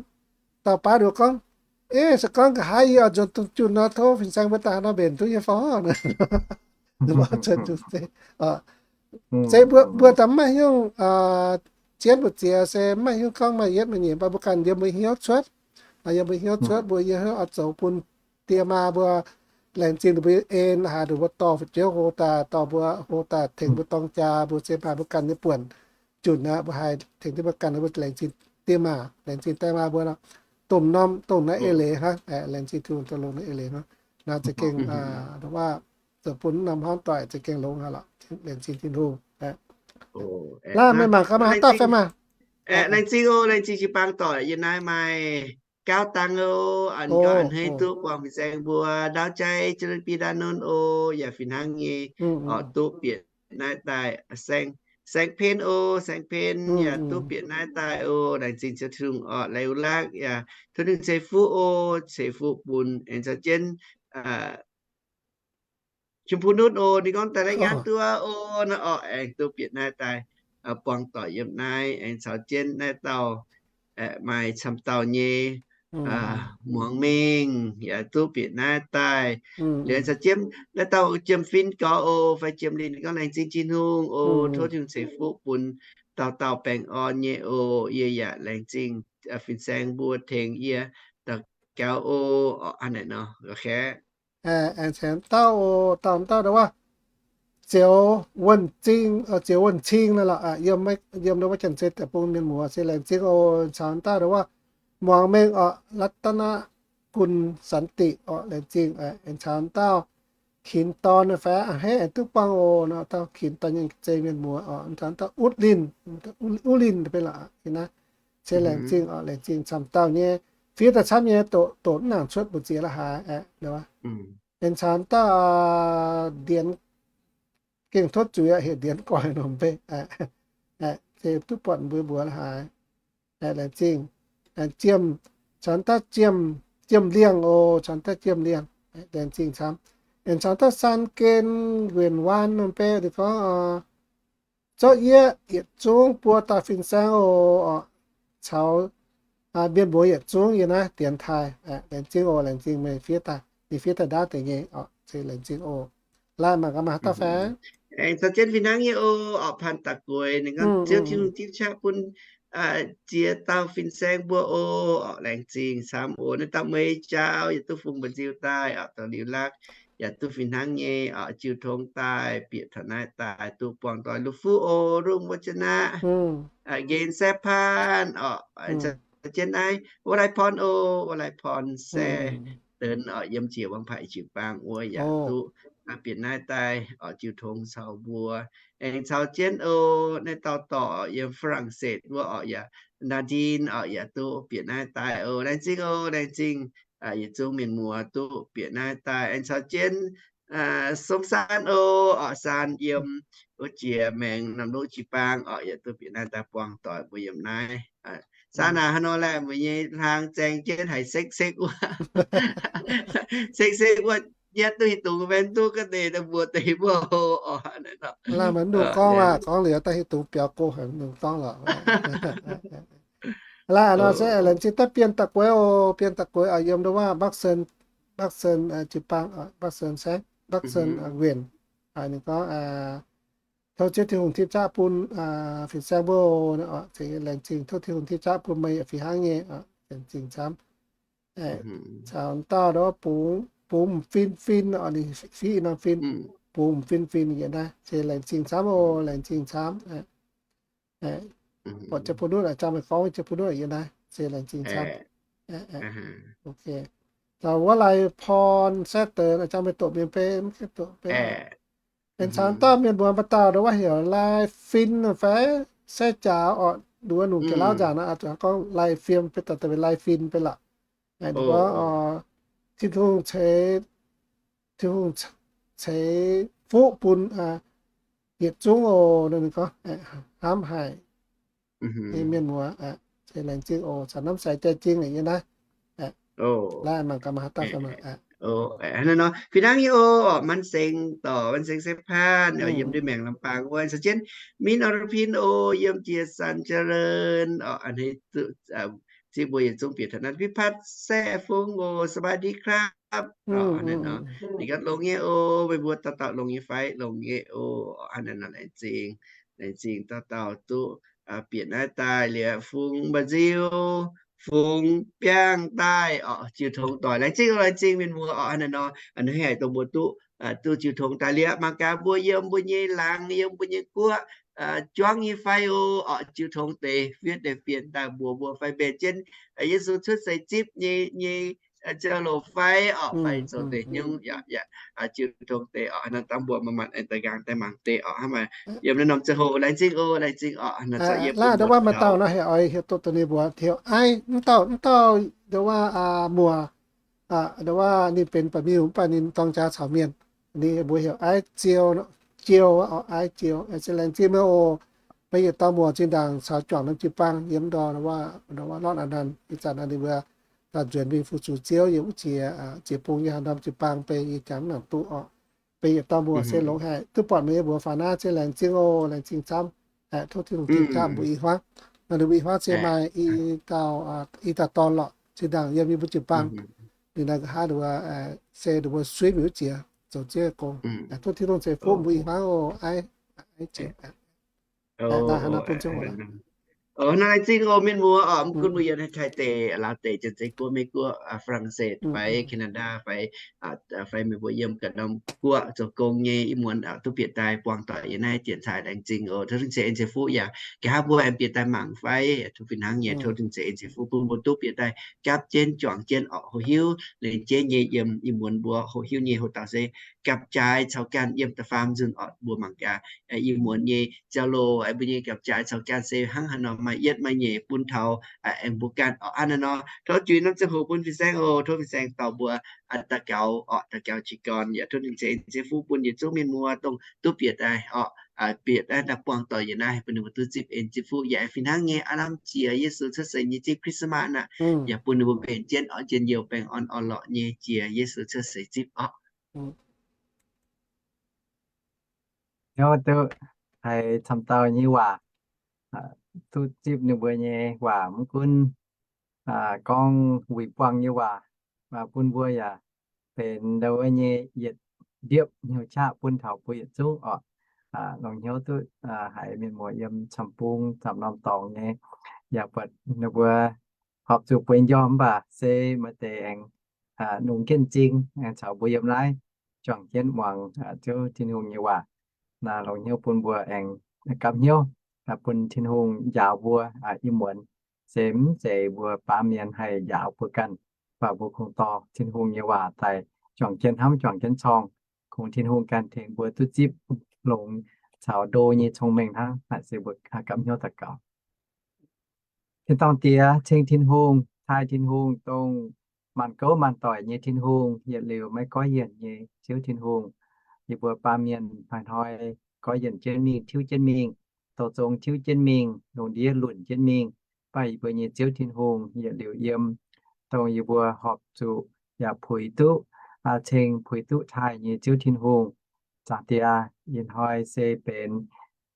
dauh baav nduov gorngv, Eix, se gorngv nqa'haav yie oix nzuonx dongh junh nor, tov fin-saeng mbuo daaih nor mbenc duqv yie fai? Se mbuo daaih mv maaih hnyouv jienv mbu'ziex, se mv maaih hnyouv gorngv maaih yietv maaih nyeic, mv baac mbuo ganh yiem mbuo hnyouv cuotv, yiem mbuo hnyouv cuotv mbuo yiem hnyouv oix zoux bun die maa mbuo. Laengz zingh ninh mbuo en haaix, ninh mbuo dorh fu'jueiv hlo daaih, dorh mbuo hlo daaih tengx mbuo dorng jaa, mbuo se maaih mbuo ganh nyei buonc junc aqv. Mbuo haih tengx duqv mbuo ganh, mbuo laengz zingh die maa, laengz zingh die maa mbuo nor, domh norm dongh naaiv eix leiz hnangv. Laengz zingh Tin-Hungh dongh longx naaiv eix leiz hnangv. Naaiv za'gengh waac zoux bun norm hmuangv doic za'gengh longx haic lorqc. Laengz zingh Tin-Hungh. Laaih meih mangc gaax maaih haaix dauh fai maah? Laengz zingh oc, laengz zingh jiu-baang doic yiem naaiv maaih gauv dangh oc. A'hneiv duqv buangh fin-saeng mbuo ndaauv jaiv jienv biv ndaauv nunv oc, yaac fih hnangv nyei oc, duqv bieqc naaiv daaih. Saeng, Saeng Pen oc, Saeng Pen yaac duqv bieqc naaiv daaih oc. Laengz zingh Ziouv Tin-Hungh oc, Lai-Wu-Lakv yaac tov Tin-Hungh ceix fuqv oc, ceix fuqv bun aengx caux jienv Chim Pun Nutv oc, ninh gorngv daaih la'nqaang duqv oc, naaiv oc, aengx duqv bieqc naaiv daaih buangh doic yiem naaiv, aengx caux jienv naaiv dauh maaih camv dauh nyei Muangz Mengh yaac duqv bieqc naaiv daaih. Liuz caux jienv naaiv dauh Jiem Fin gorx oc, fai Jiem Linh, ninh gorngv laengz zingh Tin-Hungh oc, tov Tin-Hungh ceix fuqv bun dauh dauh baengh orn nyei oc. Yie yaac laengz zingh fin-saeng mbuo tengx yie daux gaux oc. Hnangv naaic nor, aengx caux dauh oc, dauh dauh ndau wuov Zioux Wuonh Zingh, Zioux Wuonh Cing naaiv lorqc. Yiem ndau wuov Janx-Zei deic-bung mienh muoz se laengz zingh oc. Caux dauh ndau wuov Muangz Mengh oc, รัตนกุลสันติ oc, laengz zingh. Aengx caux dauh Kinx Dorn fai a'hneiv aengx duqv buangh oc, dauh Kinx Dorn nyei Zei mienh muoz oc. Caux dauh Utv Linh, Utv Linh benx lorqc naaiv. Se laengz zingh oc, laengz zingh camv dauh nyei, fiev daaih camv nyei, doqc mv nangc cuotv mbu'ziex la'haaix. Aengx caux dauh Ndienx, gengh tov zuiz aqv, heuc Ndienx Goix norm mbenc. Se duqv buatc mbuo mbuox la'haaix. Laengz zingh. Jiem, caux dauh Jiem, Jiem Liangh oc, caux dauh Jiem Liangh. Laengz zingh camv. Aengx caux dauh San Gen Nguyen Waan norm mbenc, ninh gorngv, zorqv yie yietc zungv buo dauh fin-saeng oc, caux mienh muoz yietc zungv yiem naaiv dienx taaih. Laengz zingh oc, laengz zingh meih fiev daaih, ninh fiev daaih ndaauv deix nyei oc. Se laengz zingh oc. Laaih mangc gaax maaih haaix dauh fai? Aengx caux jienv fih hnangv nyei oc, Orqc Paan Da'gueix, ninh gorngv Ziouv Tin-Hungh zipv qaqv bun ziex dauh fin-saeng mbuo oc. Orqc, laengz zingh camv oc. Naaiv dauh Mei Jaau yaac duqv fungx mba'nziu daaih oc, dauh Liuz Lakv yaac duqv fih hnangv nyei oc, jiu tong daaih bieqc taux naaiv daaih duqv buangh doic. Luf Fuqv oc, Lungh Wuov Jien Naqv, Nqen Saeqv Paan oc, caux jienv naaiv Wuov Lai Porn oc, Wuov Lai Porn Saeqv Denx oc, yiem jiex Wangpaaix jiu-baang wuov yaac duqv bieqc naaiv daaih oc, jiu tong caux mbuo. Aengx caux jienv oc, naaiv dauh dorc yiem ฝรั่งเศส wuov oc, yaac Nadine oc, yaac duqv bieqc naaiv daaih oc. Laengz zingh oc, laengz zingh yietc zungv mienh muoz duqv bieqc naaiv daaih. Aengx caux jienv Song Saan oc, Orqc Saan yiem wuov jiex maengx Namc Lungv jiu-baang oc, yaac duqv bieqc naaiv daaih buangh doic mbuo yiem naaiv. Saan aac, haaix nor laeh, meih nyei hlang zaeng jienv haiz sekv sekv wuov, sekv sekv wuov, yietv duqv hieh dungz mbenc duqv ga'ndeic daaih mbuox deix mbuo oc. Laaih maiv dungx gorngv aqv, gorngv liuz daaih hieh dungz biaux go haic, maiv dungx gorngv lorqc. Laaih nor se laengz zingh daaih Bienh Da'gueix oc, Bienh Da'gueix oc, yiem ndau wuov Bắc Sơn, Bắc Sơn jiu-baang, Bắc Sơn Saeqv, Bắc Sơn Nguyen. Ninh gorngv, tov Ziouv Tin-Hungh tipv qaqv bun fin-saeng mbuo. Laengz zingh, tov Tin-Hungh tipv qaqv bun meih fih hnangv nyei. Laengz zingh camv. Caux dauh ndau wuov Bungx Fin Fin, ninh fiev norm Fin, Bungx Fin Fin yietc naaiv se laengz zingh camv oc, laengz zingh camv. Buatc Jien Bun Nutv, jang meih gorngv Jien Bun Nutv yietc naaiv se laengz zingh camv. Caux wuov Lai Porn Saeqv Denx, jang meih doqc mienh mbuo, mv gaengh doqc mbuo. Aengx caux dauh mienh mbuo mbuo dauh ndau wuov heuc Lai Fin fai Saeqv Jaaux oc, nduov nungc Janx-Lauv nzaangc nor, zuqc gorngv Lai Fiem, benx dauh daaih benx Lai Fin benx lorqc. Ninh gorngv, Tin-Hungh ceix, Tin-Hungh ceix fuqv bun yietc zungv oc. Ninh gorngv hnamv haic nyei mienh muoz, se laengz zingh oc. Caux hnamv sai jai jing yiem naaiv. Laaih mangc gaax maaih haaix dauh fai maah. Hnangv naaiv nor, fih hnangv nyei oc, มันเสง dorc, มันเสง Seix Paan, yiem ndeic maengc Lambaang wuov, caux jienv Min Orapin oc, yiem Jiex San Jaax Leun oc, a'hneiv zipv mbuo yietc zungv bieqc taux naaiv. พิพัฒน์ Saeqv Fung oc, สบายดีครับ oc, hnangv naaiv nor. Ninh gorngv longx nyei oc, meih mbuo dauh dauh longx nyei fai? Longx nyei oc, hnangv naaiv nor. Laengz zingh, laengz zingh dauh dauh duqv bieqc naaiv daaih liuz, Fung Mba'nziu, Fung Biangh daaih oc, jiu tongx doic. Laengz zingh oc, laengz zingh mienh muoz oc, hnangv naaiv nor. A'hneiv haic dongh mbuo duqv, duqv jiu tongx daaih liuz, mangc gaax mbuo yiem mbuo nyei laangz, yiem mbuo nyei guoqv, juangv nyei fai oc, oc, jiu tongx deix fiev deix fienx daaih mbuox mbuo fai mbenc jienv Yesu cuotv seix zipv nyei, nyei ziangh hoc fai oc, fai zoux deix nyungc, yaac, yaac jiu tongx deix oc. Hnangv naaiv dangh mbuo manc-manc aengx daaih nqaang daaih mangc deix oc. Hnangv naaiv yiem naaiv norm ziangh hoc, laengz zingh oc, laengz zingh oc. Hnangv naaiv yiem laav ndau wuov maaih dauh nor heuc oix hiuv duqv dongh ninh mbuo heuc Aiv, mv dauh, mv dauh ndau wuov muoz, ndau wuov ninh benx baeqc miuh mv baac ninh dorng jaax caux mienh. Ninh mbuo heuc Aiv Ziou, Ziou, Aiv Ziou. Se laengz zingh meih oc. Meih yietc dauh muoz zinh ndaangc caux juangc norm jiu-baang yiem ndau wuov, ndau wuov lorqc a'nanh. Ih zanc naaiv ninh mbuo daaih nzuonx mingh fu-sux Ziouv yiem wuov jiex, jiex bung nyei haaix norm jiu-baang beiv yie jangx mv nangc duqv oc. Beiv yietc dauh muoz se longx haic, duqv buatc meih mbuo faaux naaiv se laengz zingh oc, laengz zingh camv. Tov Tin-Hungh dingh jaa mbuo i hmuangv. Nor ninh mbuo i hmuangv se maaih i dauh, i dauh dorn lorqc, zinh ndaangc yiem yie mbuo jiu-baang. Ninh naaiv nqa'haav se ninh mbuo suiv mingh wuov jiex zoux ziev gong. Tov Tin-Hungh ceix fuqv mbuo i hmuangv oc, Aiv, Aiv Ziou. Naaiv haaix nor bun ziouv oc. Naaiv zingh oc, mienh muoz oc, mv gunv mbuo yiem Taiv deic, Laauv deic, Janx-Zei Guoqv, Meiv Guoqv, Faa^lang^setv fai, Canada fai, fai meih mbuo yiem ganh norm guoqv zoux gong nyei, ih muonz duqv bieqc daaih buangh doic yiem naaiv dienx taaih, laengz zingh oc. Tov Tin-Hungh ceix en ceix fuqv yaac nqa'haav mbuo aengx bieqc daaih mangc fai, tov fih hnangv nyei, tov Tin-Hungh ceix en ceix fuqv bun mbuo duqv bieqc daaih gapv jienv juangc jienv oc, hoqc hiuv lengc jeiv nyei yiem ih muonz mbuo hoqc hiuv nyei hoc dauh se gapv jaaix caux ganh yiem da'faam nzunc oc. Mbuo mangc gaax ih muonz nyei jauv-louc, mbuo nyei gapv jaaix caux ganh se hnangv haaix nor maaih yietv maaih nyeic bun taux aengx mbuo ganh oc. Hnangv naaiv nor, tov juix norm ziangh hoc bun fin-saeng oc. Tov fin-saeng dorh mbuo daux gaux oc, daux gaux jiez gorn yaac tov Tin-Hungh ceix en ceix fuqv bun yietc zungv mienh muoz dongh duqv bieqc daaih oc, bieqc daaih buangh doic yiem naaiv, bun ninh mbuo duqv zipv en zipv fuqv yaac fih hnangv nyei aav lamh jiex Yesu cuotv seix nyei zipv Christmas aqv, yaac bun ninh mbuo mbenc jienv oix njien-youh baengh orn orn-lorqc nyei jiex Yesu cuotv seix zipv oc. Hnyouv duqv haiz camv dauh nyei waac, duqv zipv ninh mbuo nyei waac mv gunv gorngv wuic buangh nyei waac, bun mbuo yaac benx ndau wuov nyei yietc ndiepv hnyouv qaqv bun taux mbuo yietc zungv oc. Longc hnyouv duqv haiz mienh muoz yiem camv bung camv norm dorngx nyei, yaac buatc ninh mbuo horpc zuqc bueix njormh mv baac se maaih deix aengx nungx jienv m'zing aengx caux mbuo yiem naaiv juangc jienv muangx Ziouv Tin-Hungh nyei waac. Naaiv longc hnyouv bun mbuo aengx gapv hnyouv bun Tin-Hungh njaaux mbuo ih muonz, se mv zeiz mbuo baamh mienh haih njaaux mbuo ganh, mv baac mbuo kungx dorh Tin-Hungh nyei waac daaih juangc jienv hnamv juangc jienv corng, kungx Tin-Hungh ganh tengx mbuo duqv zipv longx caux ndo nyei cong-mengh hnangv. Naaiv se mbuo gapv hnyouv daux gaux. Tin-dorngh Diex, ceng Tin-Hungh, taaih Tin-Hungh, dongh maanc gouv maanc doic nyei Tin-Hungh, yietc liuz maiv goiv yienc nyei Ziouv Tin-Hungh. Yie mbuo baamh mienh hnoi-hnoi goiv yienc jienv mingh, tiuv jienv mingh, douz zong tiuv jienv mingh, lungh ndiev lunc jienv mingh. Mv baac yie mbuo nyei Ziouv Tin-Hungh yietc liuz yiem, dongh yie mbuo horpc zuqc yaac puix duqv, ceng puix duqv taaih nyei Ziouv Tin-Hungh. Zaangc Diex, ih hnoi se benx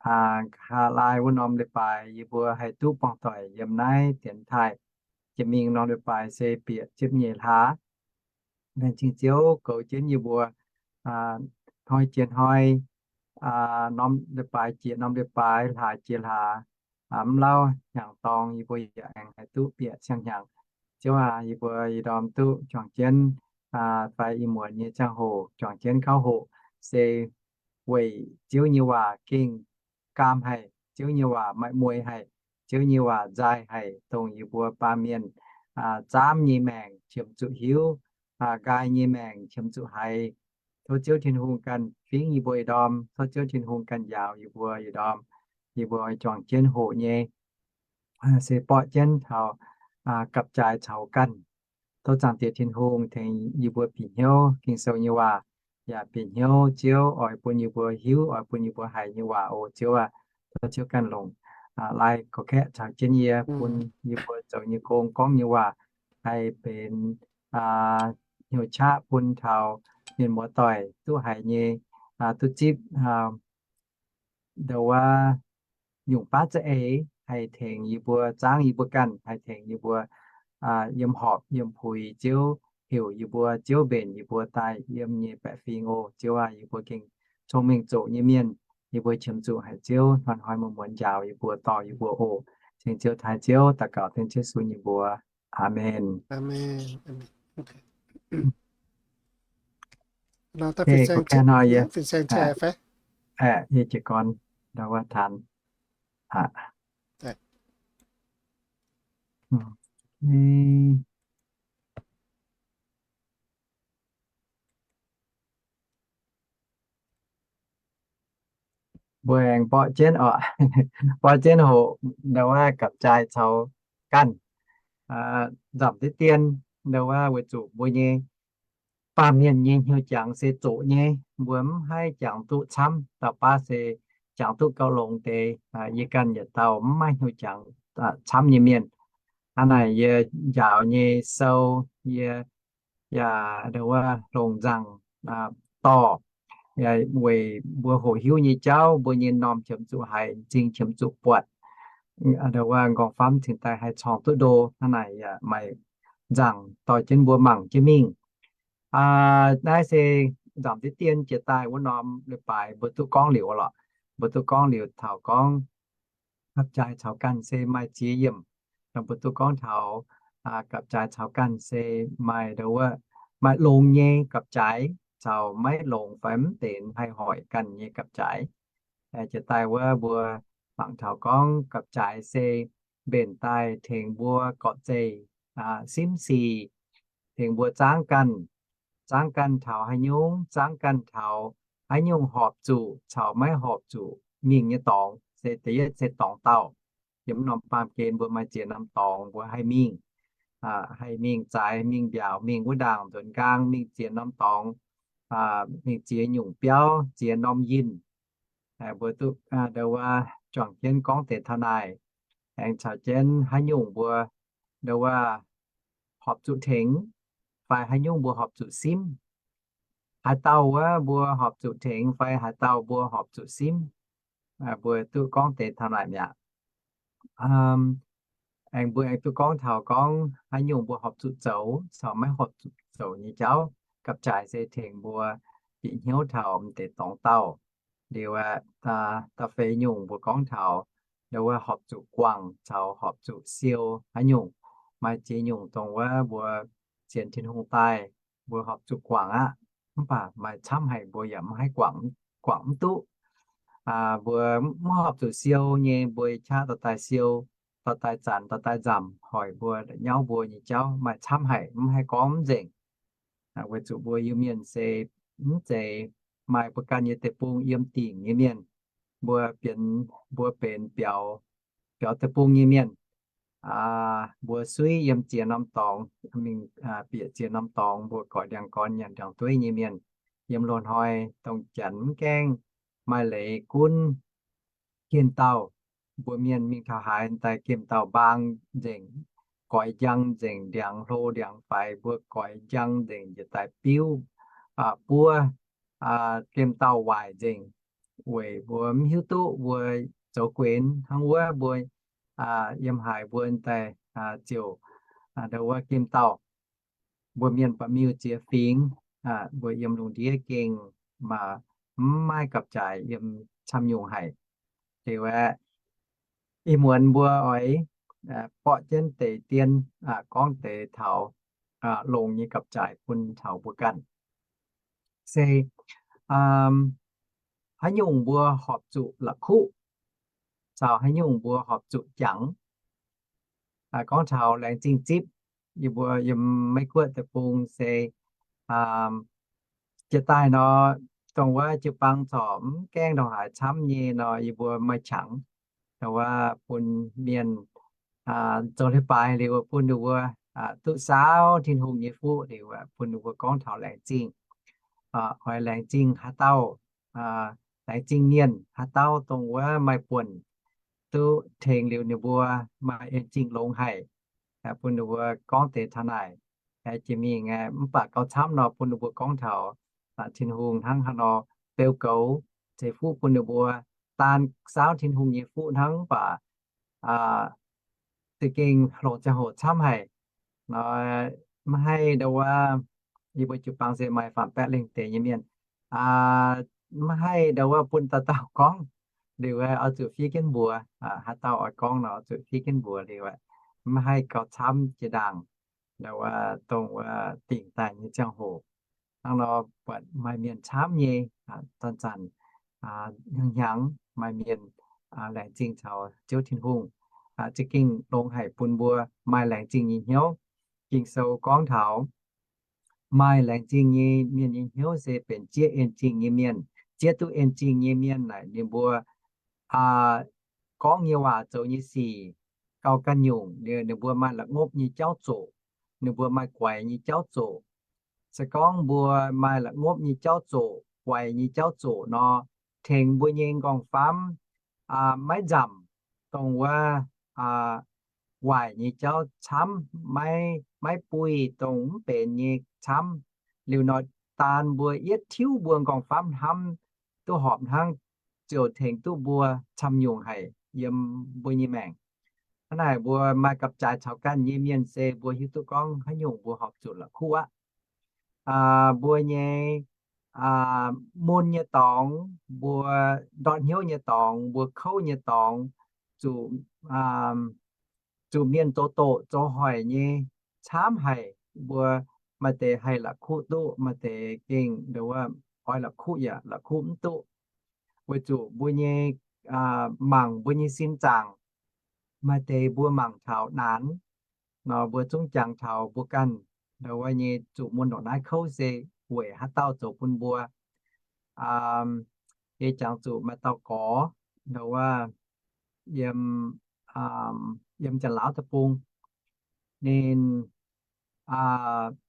aa, haa lai wuov norm leiz-baaix yie mbuo haih duqv buangh doic yiem naaiv dienx taaih. Jiex mingh norm leiz-baaix se bieqc ziepc nyeic hlaax. Laengz zingh Ziouv goux jienv yie mbuo aa, hnoi jiex hnoi, aa, norm leiz-baaix jiex norm leiz-baaix, hlaax jiex hlaax, aa, mv lauh hnyangx dorng yie mbuo yaac aengx haih duqv bieqc siang-hnyangx. Ziouv aac, yie mbuo ih ndorm duqv juangc jienv aa, fai ih muonz nyei ziangh hoc juangc jienv gauh hoqc se weic Ziouv nyei waac gengh gaam haic, Ziouv nyei waac maaih muei haic, Ziouv nyei waac nzaaih haic, dongh yie mbuo baamh mienh aa, zaamv nyei maengc qiemx zuqc hiuv, aa, nqaai nyei maengc qiemx zuqc haiz. Tov Ziouv Tin-Hungh ganh fingx yie mbuo ih ndorm, tov Ziouv Tin-Hungh ganh njaaux yie mbuo ih ndorm. Yie mbuo juangc jienv hoqc nyei se borqv jienv taux aa, gapv-jaaix caux ganh. Tov Zaangc Diex Tin-Hungh tengx yie mbuo bieqc hnyouv Ging-Sou nyei waac, yaac bieqc hnyouv Ziouv oix bun yie mbuo hiuv, oix bun yie mbuo haiz nyei waac oc Ziouv aac. Tov Ziouv ganh longc aa, lai gorx-kaeqv caux jienv yie, bun yie mbuo zoux nyei gong, gorngv nyei waac haih benx aa, hnyouv qaqv bun taux mienh muoz doic duqv haiz nyei, duqv zipv ndau wuov nyungc baav za'eix haih tengx yie mbuo, zaangv yie mbuo ganh, haih tengx yie mbuo yiem horpc yiem puix Ziouv heuc yie mbuo, Ziouv mbenc yie mbuo daaih yiem nyei baeqc fingx oc. Ziouv aac, yie mbuo gengh cong-mengh zoqc nyei mienh, yie mbuo qiemx zuqc haiz Ziouv hnoi-hnoi muonz-muonz njaaux yie mbuo, dorh yie mbuo oc. Ceng Ziouv, taaih Ziouv, daux gaux dengv Ziouv Yesu nyei mbuox. Aamen. Hnoi yie, yie jiez gorn ndau wuov taan. Mbuo aengx borqv jienv oc, borqv jienv hoqc ndau wuov gapv-jaaix caux ganh nzamc diqv dien ndau wuov weic zuqc mbuo nyei baamh mienh nyei hnyouv jangx se zoqc nyei, mbuo mv haih jangx duqv camv. Dauh baav se jangx duqv gauh longx deix, yie ganh yietc dauh mv maaih hnyouv jangx camv nyei mienh. Hnangv naaic yie njaaux nyei sou, yie yaac ndau wuov longc nzangc dorh weic mbuo hoqc hiuv nyei jauv, mbuo nyei m'normh qiemx zuqc haiz, m'zing qiemx zuqc buatc, ndau wuov m'nqorngv-famv cingx daaih haih corngh duqv ndo. Hnangv naaic yaac maaih nzangc dorh jienv mbuo mangc jienv mingh. Naaiv se nzamc diqv dien jiex daaih wuov norm leiz-baaix mbuo duqv gorngv liuz lorqc. Mbuo duqv gorngv liuz taux gorngv gapv-jaaix caux ganh se maaih ziex yiemc. Dongh mbuo duqv gorngv taux gapv-jaaix caux ganh se maaih ndau wuov, maaih longx nyei gapv-jaaix caux maiv longx fai mv deix haih hoic ganh nyei gapv-jaaix. Jiex daaih wuov mbuo mangc taux gorngv gapv-jaaix se mbenc daaih tengx mbuo gorqv-zeih, simv sic, tengx mbuo zaangv ganh, zaangv ganh taux haaix nyungc, zaangv ganh taux haaix nyungc horpc zuqc caux maiv horpc zuqc mingh nyei dorngx. Se da'yietv se dorngx dauh. Yiem norm baamh gen mbuo maaih ziex norm dorngx mbuo haih mingh, haih mingh zaaix, mingh mbiaauc, mingh wuov ndaangc nzuonx nqaang, mingh ziex norm dorngx, mingh ziex nyungc biauv, ziex norm yinh. Mbuo duqv ndau wuov juangc jienv gorngv deix taux naaic, aengx caux jienv haaix nyungc mbuo ndau wuov horpc zuqc tengx, fai haaix nyungc mbuo horpc zuqc simv. Haaix dauh wuov mbuo horpc zuqc tengx fai haaix dauh mbuo horpc zuqc simv, mbuo duqv gorngv deix taux naaic mi'aqv. Aengx mbuo aengx duqv gorngv taux gorngv haaix nyungc mbuo horpc zuqc zoux caux maiv horpc zuqc zoux nyei jauv. Gapv-jaaix se tengx mbuo bieqc hnyouv taux m'deix dorngx dauh. Liuz aeqv, da'feix nyungc mbuo gorngv taux ndau wuov horpc zuqc guangc caux horpc zuqc siou haaix nyungc. Maaih ziex nyungc dongh wuov mbuo sienx Tin-Hungh daaih mbuo horpc zuqc guangc aqv. Mv baac maaih camv haic mbuo yaac mv haih guangc, guangc mv duqv. Mbuo mv horpc zuqc siou nyei mbuo qaqv dorh daaih siou, dorh daaih zanc, dorh daaih nzamc, hoic mbuo, nyauv mbuo nyei jauv maaih camv haic, mv haih gorngv mv nzengc. Weic zuqc mbuo Iu-Mienh se mv zeiz maaih mbuo ganh nyei deic-bung yiem dingc nyei mienh. Mbuo benx, mbuo benx biaux, biaux deic-bung nyei mienh. Mbuo suiv yiem ziex norm dorngx, mingh bieqc ziex norm dorngx, mbuo goix ndiangx-gorn nyanc ndiangx-dueiv nyei mienh. Yiem loz-hnoi dongh Janx mv gaengh maaih leiz gunv gemh dauh, mbuo mienh mingh taux haaix daaih gemh dauh mbaang nzengc, goix njang nzengc, ndiangx hlo ndiangx faix mbuo goix njang nzengc njiec daaih biuv, buov, gemh dauh waaic nzengc. Weic mbuo mv hiuv duqv mbuo zoux guenx hnangv wuov mbuo yiem haaix mbuo daaih ziouc ndau wuov gemh dauh. Mbuo mienh ba'miuh ziex fingx, mbuo yiem lungh ndiev gengh maiv maaih gapv-jaaix yiem camv nyungc haic. Liuz aeqv, ih muonz mbuo oix borqv jienv deix dien gorngv deix taux longx nyei gapv-jaaix bun taux mbuo ganh. Se haaix nyungc mbuo horpc zuqc la'kuqv, caux haaix nyungc mbuo horpc zuqc jangx. Gorngv taux laengz zingh zipv, yie mbuo yiem Meiv Guoqv deic-bung se jiex daaih nor, dongh wuov jiu-baang corc mv gaengh ndongc haaix camv nyei nor, yie mbuo maaih qangx dongh wuov bun mienh zoux leiz-baaix liuz bun ninh mbuo duqv saauv Tin-Hungh nyei fuqv liuz bun ninh mbuo gorngv taux laengz zingh. Oix laengz zingh haaix dauh? Laengz zingh mienh haaix dauh dongh wuov maaih buonc duqv tengx liuz ninh mbuo maaih en zingh longx haic, bun ninh mbuo gorngv deix taux naaic. jiex mingh. Mv baac gauh camv nor bun ninh mbuo gorngv taux Tin-Hungh hnangv haaix nor beu goux ceix fuqv bun ninh mbuo. Daan saauv Tin-Hungh nyei fuqv hnangv, mv baac za'gengh longc ziangh hoc camv haic. Maiv haih ndau wuov, yie mbuo jiu-baang se maaih faam-baeqv lengh deix nyei mienh, maiv haih ndau wuov bun dauh dauh gorngv. Liuz oix zuqc fiev jienv mbuox, haaix dauh oix gorngv nor oix zuqc fiev jienv mbuox liuz, maiv haih gauh camv jiex ndaangc ndau wuov dongh wuov dingc daaih nyei ziangh hoc. Hnangv nor buatc maaih mienh camv nyei, zanc-zanc hnyangx-hnyangx maaih mienh laengz zingh taux Ziouv Tin-Hungh, za'gengh longx haic bun mbuo maaih laengz zingh nyei hnyouv. Ging-Sou gorngv taux maaih laengz zingh nyei mienh nyei hnyouv se benx jieqv en-zingh nyei mienh. Jieqv duqv en-zingh nyei mienh naaic ninh mbuo gorngv nyei waac, zoux nyei sic gauh ganh nyungc, ninh mbuo maaih la'ngopv nyei jauv zoqc, ninh mbuo maaih guaix nyei jauv zoqc. Se gorngv mbuo maaih la'ngopv nyei jauv zoqc, guaix nyei jauv zoqc nor, tengx mbuo nyei nqorngv-famv maiv nzamc, dongh wuov waaic nyei jauv camv, maiv buih, dongh mv benx nyei camv. Liuz nor, daan mbuo yietv tiuv mbuo nqorngv-famv hnamv duqv horpc hnangv, ziouc tengx duqv mbuo camv-nyungc haic yiem mbuo nyei maengc. Hnangv naaic mbuo maaih gapv-jaaix caux ganh nyei mienh se mbuo hiuv duqv gorngv haaix nyungc mbuo horpc zuqc la'kuqv aqv. Mbuo nyei mun nyei dorngx, mbuo ndortv hnyouv nyei dorngx, mbuo kouv nyei dorngx, zuqc zuqc mienh zoux doqc zoux hoic nyei camv haic. Mbuo maaih deix haih la'kuqv duqv, maaih deix gengh ndau wuov oix la'kuqv yaac la'kuqv mv duqv, weic zuqc mbuo nyei mangc mbuo nyei sin zaangc, maaih deix mbuo mangc taux naanc nor mbuo zungv jangx taux mbuo ganh ndau wuov nyei zuqc mun ndongc naaiv kouv se weic haaix dauh zoux bun mbuo. Yie jangx zuqc maaih dauh gorx ndau wuov yiem, yiem Janx-Laauv deic-bung. Ninh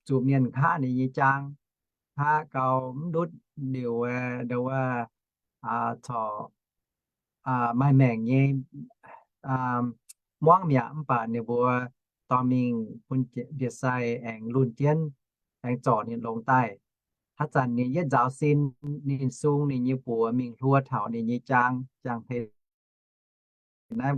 zuqc mienh hngaqv ninh nyei jaang, hngaqv gau mv ndutv liuz ndau wuov corc maaih maengc nyei muangv mi'aqv, mv baac ninh mbuo dorh mingh bun ndie-sai aengx lunh jienv, aengx zorc ninh longx daaih. Haaix zanc ninh yietv nzaaux sin, ninh sung ninh nyei buoz mingh hluo taux ninh nyei jaang, jaang hei naaiv,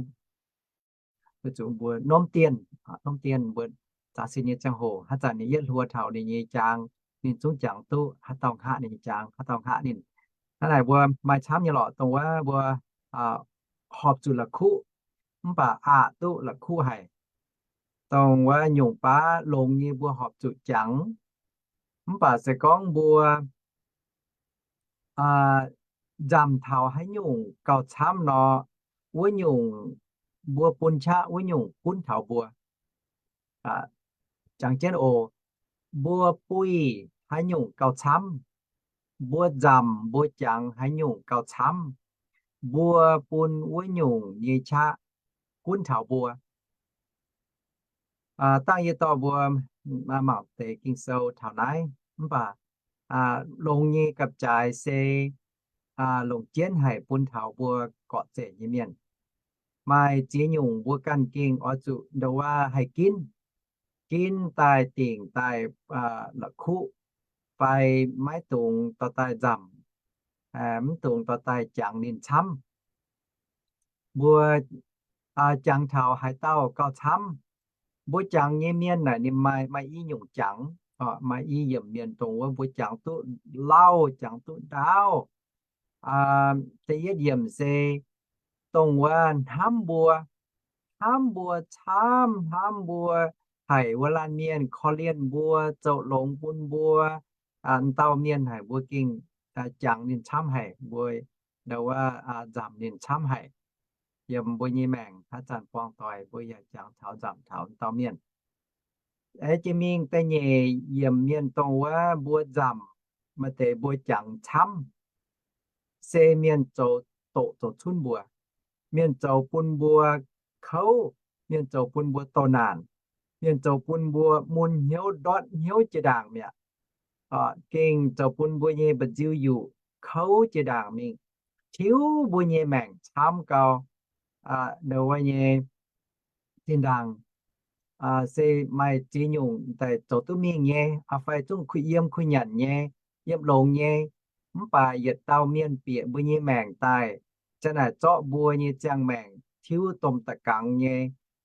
weic zuqc mbuo norm dienh, norm dienh mbuo nzaaux sin nyei ziangh hoc, haaix zanc ninh yietv hluo taux ninh nyei jaang, ninh zungv jangx duqv haaix dauh hngaqv ninh nyei jaang, haaix dauh hngaqv ninh. Hnangv naaic mbuo maaih camv nyei lorqc, dongh wuov mbuo horpc zuqc la'kuqv, mv baac aqc duqv la'kuqv haic. Dongh wuov nyungc baav longx nyei mbuo horpc zuqc jangx, mv baac se gorngv mbuo nzamc taux haaix nyungc gauh camv nor, wuov nyungc mbuo bun qaqv wuov nyungc gunv taux mbuo. Jangx jienv oc, mbuo buih haaix nyungc gauh camv, mbuo nzamc mbuo jangx haaix nyungc gauh camv, mbuo bun wuov nyungc nyei qaqv gunv taux mbuo. Dangh yie dorh mbuo mangc deix Ging-Sou taux naaiv, mv baac longx nyei gapv-jaaix se longc jienv haic bun taux mbuo gorqv-zeqc nyei mienh. Maaih ziex nyungc mbuo ganh gengh oix zuqc ndau wuov haih ginv, ginv daaih dingc daaih la'kuqv, fai maiv dungx dorh daaih nzamc, mv dungx dorh daaih jangx ninh camv. Mbuo jangx taux haaix dauh gauh camv? Mbuo jangx nyei mienh naaic ninh maaih, maaih i nyungc jangx, maaih i yiemc mienh dongh wuov mbuo jangx duqv lauh, jangx duqv ndaauv. Da'yietv yiemc se dongh wuov hnamv mbuo, hnamv mbuo camv, hnamv mbuo haic wuov laanh mienh, korv-lienh mbuo, zoux longx bun mbuo. Dauh mienh haic mbuo gengh jangx ninh camv haic, mbuo ndau wuov nzamc ninh camv haic. Yiem mbuo nyei maengc haaix zanc buangh doic mbuo yaac jangx taux nzamc taux dauh mienh. Jiex mingh da'nyeic yiemc mienh dongh wuov mbuo nzamc, maaih deix mbuo jangx camv, se mienh zoux doqc zoux cunv mbuo, mienh zoux bun mbuo kouv, mienh zoux bun mbuo doh naanc, mienh zoux bun mbuo mun hnyouv ndortv hnyouv jiex ndaangc mi'aqv. Gengh zoux bun mbuo nyei mba'nziu yuqc kouv jiex ndaangc mingh, tiuv mbuo nyei maengc camv gau. Ndau wuov nyei zinh ndaangc se maaih ziex nyungc daaih zoux duqv mingh nyei, fai zungv kuh yiem kuh nyanc nyei, yiem longx nyei. Mv baac yietc dauh mienh bieqc mbuo nyei maengc daaih, ziang naaic zorqv mbuo nyei ziangh maengc tiuv domh da'gangx nyei,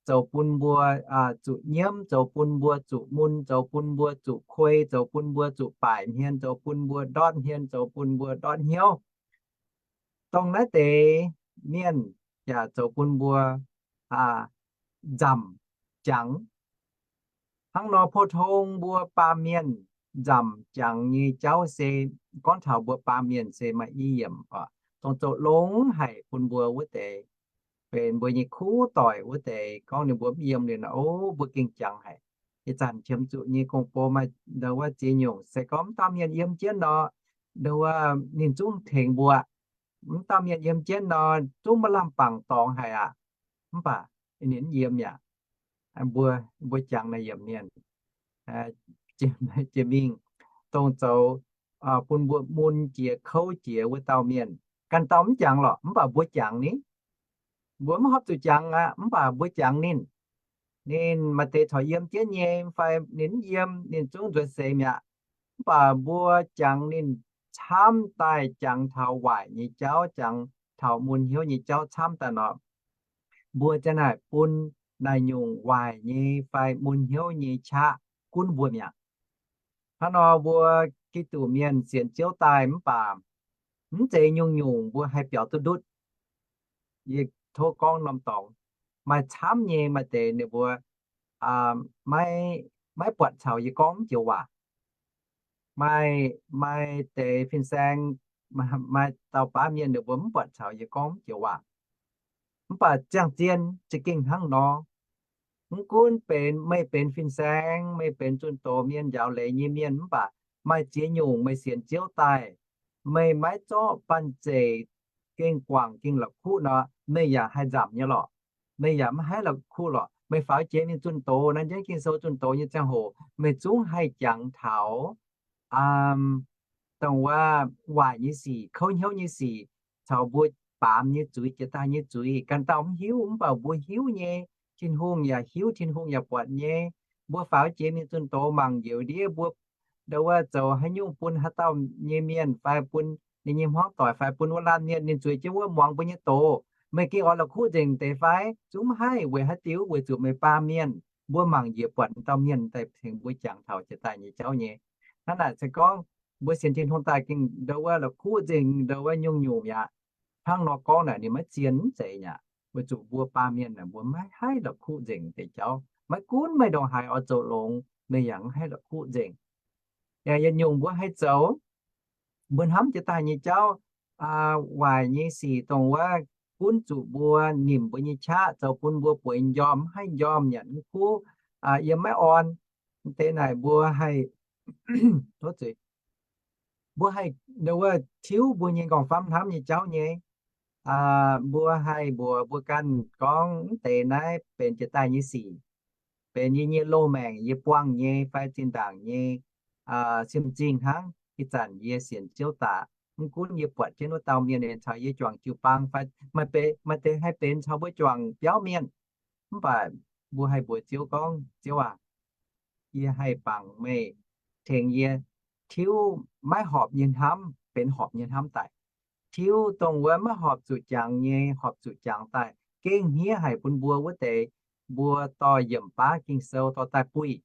zoux bun mbuo zuqc nyiemv, zoux bun mbuo zuqc mun, zoux bun mbuo zuqc kuei, zoux bun mbuo zuqc baaic hmien, zoux bun mbuo ndortv hmien, zoux bun mbuo ndortv hnyouv. Dongh naaiv deix mienh yaac zoux bun mbuo nzamc jangx. Hnangv nor, pou-tong mbuo baamh mienh nzamc jangx nyei jauv se gorngv taux mbuo baamh mienh se maaih i yiemc oc, dongh zoux longx haic bun mbuo wuov deix, benx mbuo nyei kuv doic wuov deix. Gorngv ninh mbuo mv yiem liuz nor, o, mbuo gengh jangx haic. Ih zanc qiemx zuqc nyei gong-bou maaih ndau wuov ziex nyungc. Se gorngv mv dauh mienh yiem jienv nor, ndau wuov ninh zungv tengx mbuo. Mv dauh mienh yiem jienv nor, zungv maaih lamh bangc dorngx haic aqv. Mv baac ninh mv yiem yaac, mbuo, mbuo jangx naaiv yiemc mienh jiex mingh, dongh zoux bun mbuo mun jiex kouv jiex wuov dauh mienh. Ganh dauh mv jangx lorqc, mv baac mbuo jangx ni. Mbuo mv horpc zuqc jangx aqv, mv baac mbuo jangx ninh. Ninh maaih deix corc yiem jienv nyei, fai ninh mv yiem, ninh zungv nzuonx seix mi'aqv. Mv baac mbuo jangx ninh camv daaih, jangx taux waaic nyei jauv, jangx taux mun hnyouv nyei jauv camv daaih nor, mbuo ziang naaic bun naaic nyungc waaic nyei fai mun hnyouv nyei qaqv gunv mbuo mi'aqv. Hnangv nor, mbuo Giduc mienh sienx Ziouv daaih mv baac mv zeiz nyungc-nyungc mbuo haih biaux duqv ndutv. Yie tov gorngv norm dorngx, maaih camv nyei maaih deix ninh mbuo maiv, maiv buatc caux yie gorngv mv joux waac. Maaih, maaih deix fin-saeng, maaih dauh baav mienh ninh mbuo mv buatc caux yie gorngv mv joux waac. Mv baac ziangh zien za'gengh hnangv nor. Mv gunv benx meih benx fin-saeng, meih benx zunh doz mienh, njaaux leiz nyei mienh, mv baac maaih ziex nyungc meih sienx Ziouv daaih, meih maiv zorqv banh zeic gengh guangc gengh la'kuqv nor, meih yaac haih nzamc nyei lorqc. Meih yaac mv haih la'kuqv lorqc. Meih faaux jiex mingh zunh doz, nanv jienv Ging-Sou zunh doz nyei ziangh hoc, meih zungv haih jangx taux dongh wuov waaic nyei sic, kouv hnyouv nyei sic, caux mbuo baamz nyei zuiz, jiex daaih nyei zuiz, ganh dauh mv hiuv, mv baac mbuo hiuv nyei. Tin-Hungh yaac hiuv, Tin-Hungh yaac buatc nyei. Mbuo faaux jiex mingh zunh doz mangc njoux ndiev mbuo ndau wuov zoux haaix nyungc bun haaix dauh nyei mienh fai bun ninh nyei hmuangv doic fai bun wuov laanh mienh ninh zueiz jienv wuov muangx mbuo nyei doz. Meih gengh oix la'kuqv nzengc deix fai? Zungv mv haih. Weic haaix diuc? Weic zuqc meih baamh mienh, mbuo mangc njiec buatc dauh mienh daaih tengx mbuo jangx taux jiex daaih nyei jauv nyei. Hnangv naaic se gorngv mbuo sienx Tin-Hungh daaih gengh ndau wuov la'kuqv nzengc ndau wuov nyungc-nyungc mi'aqv. Hnangv nor gorngv naaic ninh maiv zien mv zeiz aqv. Weic zuqc mbuo baamh mienh naaic mbuo maiv haih la'kuqv nzengc deix jauv. Maiv gunv meih ndongc haaix oix zoux longx, meih yaac mv haih la'kuqv nzengc. Yaac yietc nyungc mbuo haih zoux, mbuo hnamv jiex daaih nyei jauv, waaic nyei sic dongh wuov gunv zuqc mbuo nimc mbuo nyei qaqv, zoux bun mbuo bueix njormh, mv haih njormh, nyanc mv kuv, yiem maiv orn. Deix naaic mbuo haih, mbuo haih ndau wuov tiuv mbuo nyei nqorngv-famv hnamv nyei jauv nyei. Mbuo haih mbuox mbuo ganh gorngv mv deix naaiv benx jiex daaih nyei sic, benx yie nyei loz-maengc, yie buangh nyei fai zinh ndaangc nyei siemv-zingh hnangv. Ih zanc yie sienx Ziouv daaih, mv gunv yie buatc jienv wuov dauh mienh caux yie juangc jiu-baang fai maaih deix haih benx caux mbuo juangc biauv mienh, mv baac mbuo haih mbuox Ziouv gorngv, Ziouv aac, yie haih bangc meih tengx yie tiuv maiv horpc nyei hnamv benx horpc nyei hnamv daaih, tiuv dongh wuov maiv horpc zuqc jangx nyei horpc zuqc jangx daaih. Gengh hniev haic bun mbuo wuov deix, mbuo dorh yiemc baav Ging-Sou dorh daaih buih.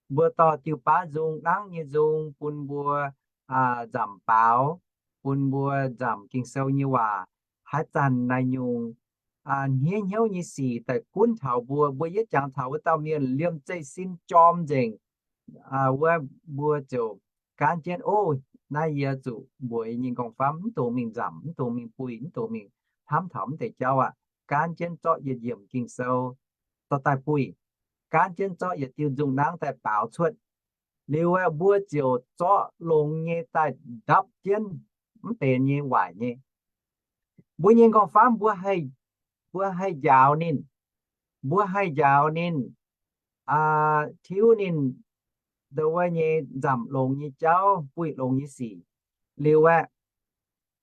Mbuo dorh diuh baav nzung, nangv nyei nzung bun mbuo nzamc baaux, bun mbuo nzamc Ging-Sou nyei waac. Haaix zanc naaiv nyungc hniev hnyouv nyei sic daaih gunv taux mbuo, mbuo yietv jangx taux wuov dauh mienh liemh zeih sin jorm nzengc, wuov mbuo ziouc gaanv jienv, O, naaiv yie zuqc mbuox yie nyei nqorngv-famv mv dungx mingh nzamc, mv dungx mingh buih, mv dungx mingh hnamv taux mv deix jauv aqv. Gaanv jienv zorqv yietc yiemc Ging-Sou dorh daaih buih. Gaanv jienv zorqv yietc diuh nzung nangv daaih baaux cuotv. Liuz aeqv, mbuo ziouc zorqv longx nyei daaih ndapv jienv mv benx nyei waaic nyei. Mbuo nyei nqorngv-famv mbuo haih njaaux ninh, mbuo haih njaaux ninh, tiuv ninh ndau wuov nyei nzamc longx nyei jauv, buih longx nyei sic. Liuz aeqv,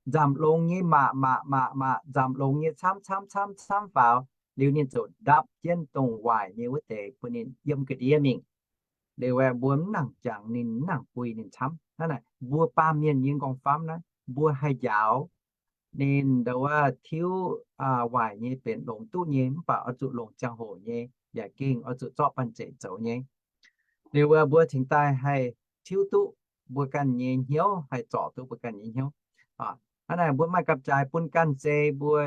nzamc longx nyei maac maac maac maac, nzamc longx nyei camv camv camv camv faaux, liuz ninh ziouc ndapv jienv dongh waaic nyei wuov deix bun ninh yiem ga'ndiev mingh. Liuz aeqv, mbuo mv nangc jangx ninh, mv nangc bui ninh camv. Hnangv naaic, mbuo baamh mienh nyei m'nqorngv-famv naaiv, mbuo haih njaaux ninh ndau wuov tiuv waaic nyei benx longx duqv nyei, mv baac oix zuqc longc ziangh hoc nyei, yaac gengh oix zuqc zorqv banh zeic zoux nyei. Liuz aeqv, mbuo cingx daaih haih tiuv duqv mbuo ganh nyei hnyouv, haih zorc duqv mbuo ganh nyei hnyouv. Hnangv naaic, mbuo maaih gapv-jaaix bun ganh se mbuo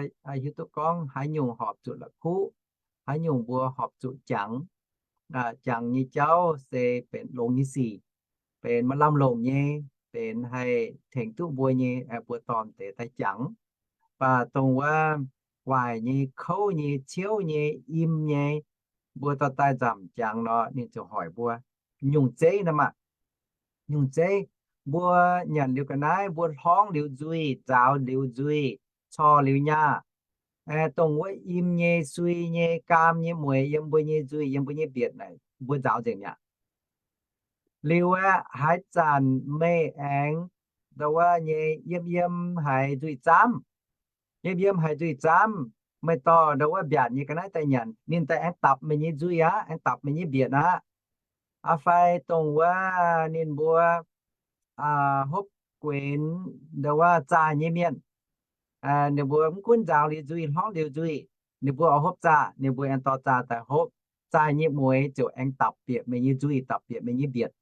hiuv duqv gorngv haaix nyungc horpc zuqc la'kuqv, haaix nyungc mbuo horpc zuqc jangx. Jangx nyei jauv se benx longx nyei sic, benx maaih lamh longc nyei, benx haih tengx duqv mbuo nyei, mbuo dorh deix daaih jangx. Mv baac dongh wuov waaic nyei, kouv nyei, ciouv nyei, im nyei, mbuo dorh daaih nzamc jangx nor, ninh ziouc hoic mbuo, nyungc zeiv nor maah, nyungc zeiv. Mbuo nyanc liuz ga'naaiv, mbuo hlorngv liuz nzuih, nzaaux liuz nzuih, cor liuz nyaah, dongh wuov im nyei, sui nyei, gaam nyei mueix yiem mbuo nyei nzuih, yiem mbuo nyei mbietc naaic, mbuo nzaaux nzengc mi'aqv. Liuz aeqv, haaix zanc meih aengx ndau wuov nyei yiem yiem haiz nzuih zaamv, yiem yiem haiz nzuih zaamv, meih dorh ndau wuov mbiaatc nyei ga'naaiv daaih nyanc, ninh daaih aengx dapc meih nyei nzuih aqv, aengx dapc meih nyei mbietc aqv. Fai dongh wuov ninh mbuo hopv guenx ndau wuov zaah nyei mienh, ninh mbuo mv gunv nzaaux liuz nzuih, hlorngv liuz nzuih, ninh mbuo oix hopv zaah, ninh mbuo aengx dorh zaah daaih hopv. Zaah nyei mueix ziouc aengx dapc bieqc meih nyei nzuih, dapc bieqc meih nyei mbietc.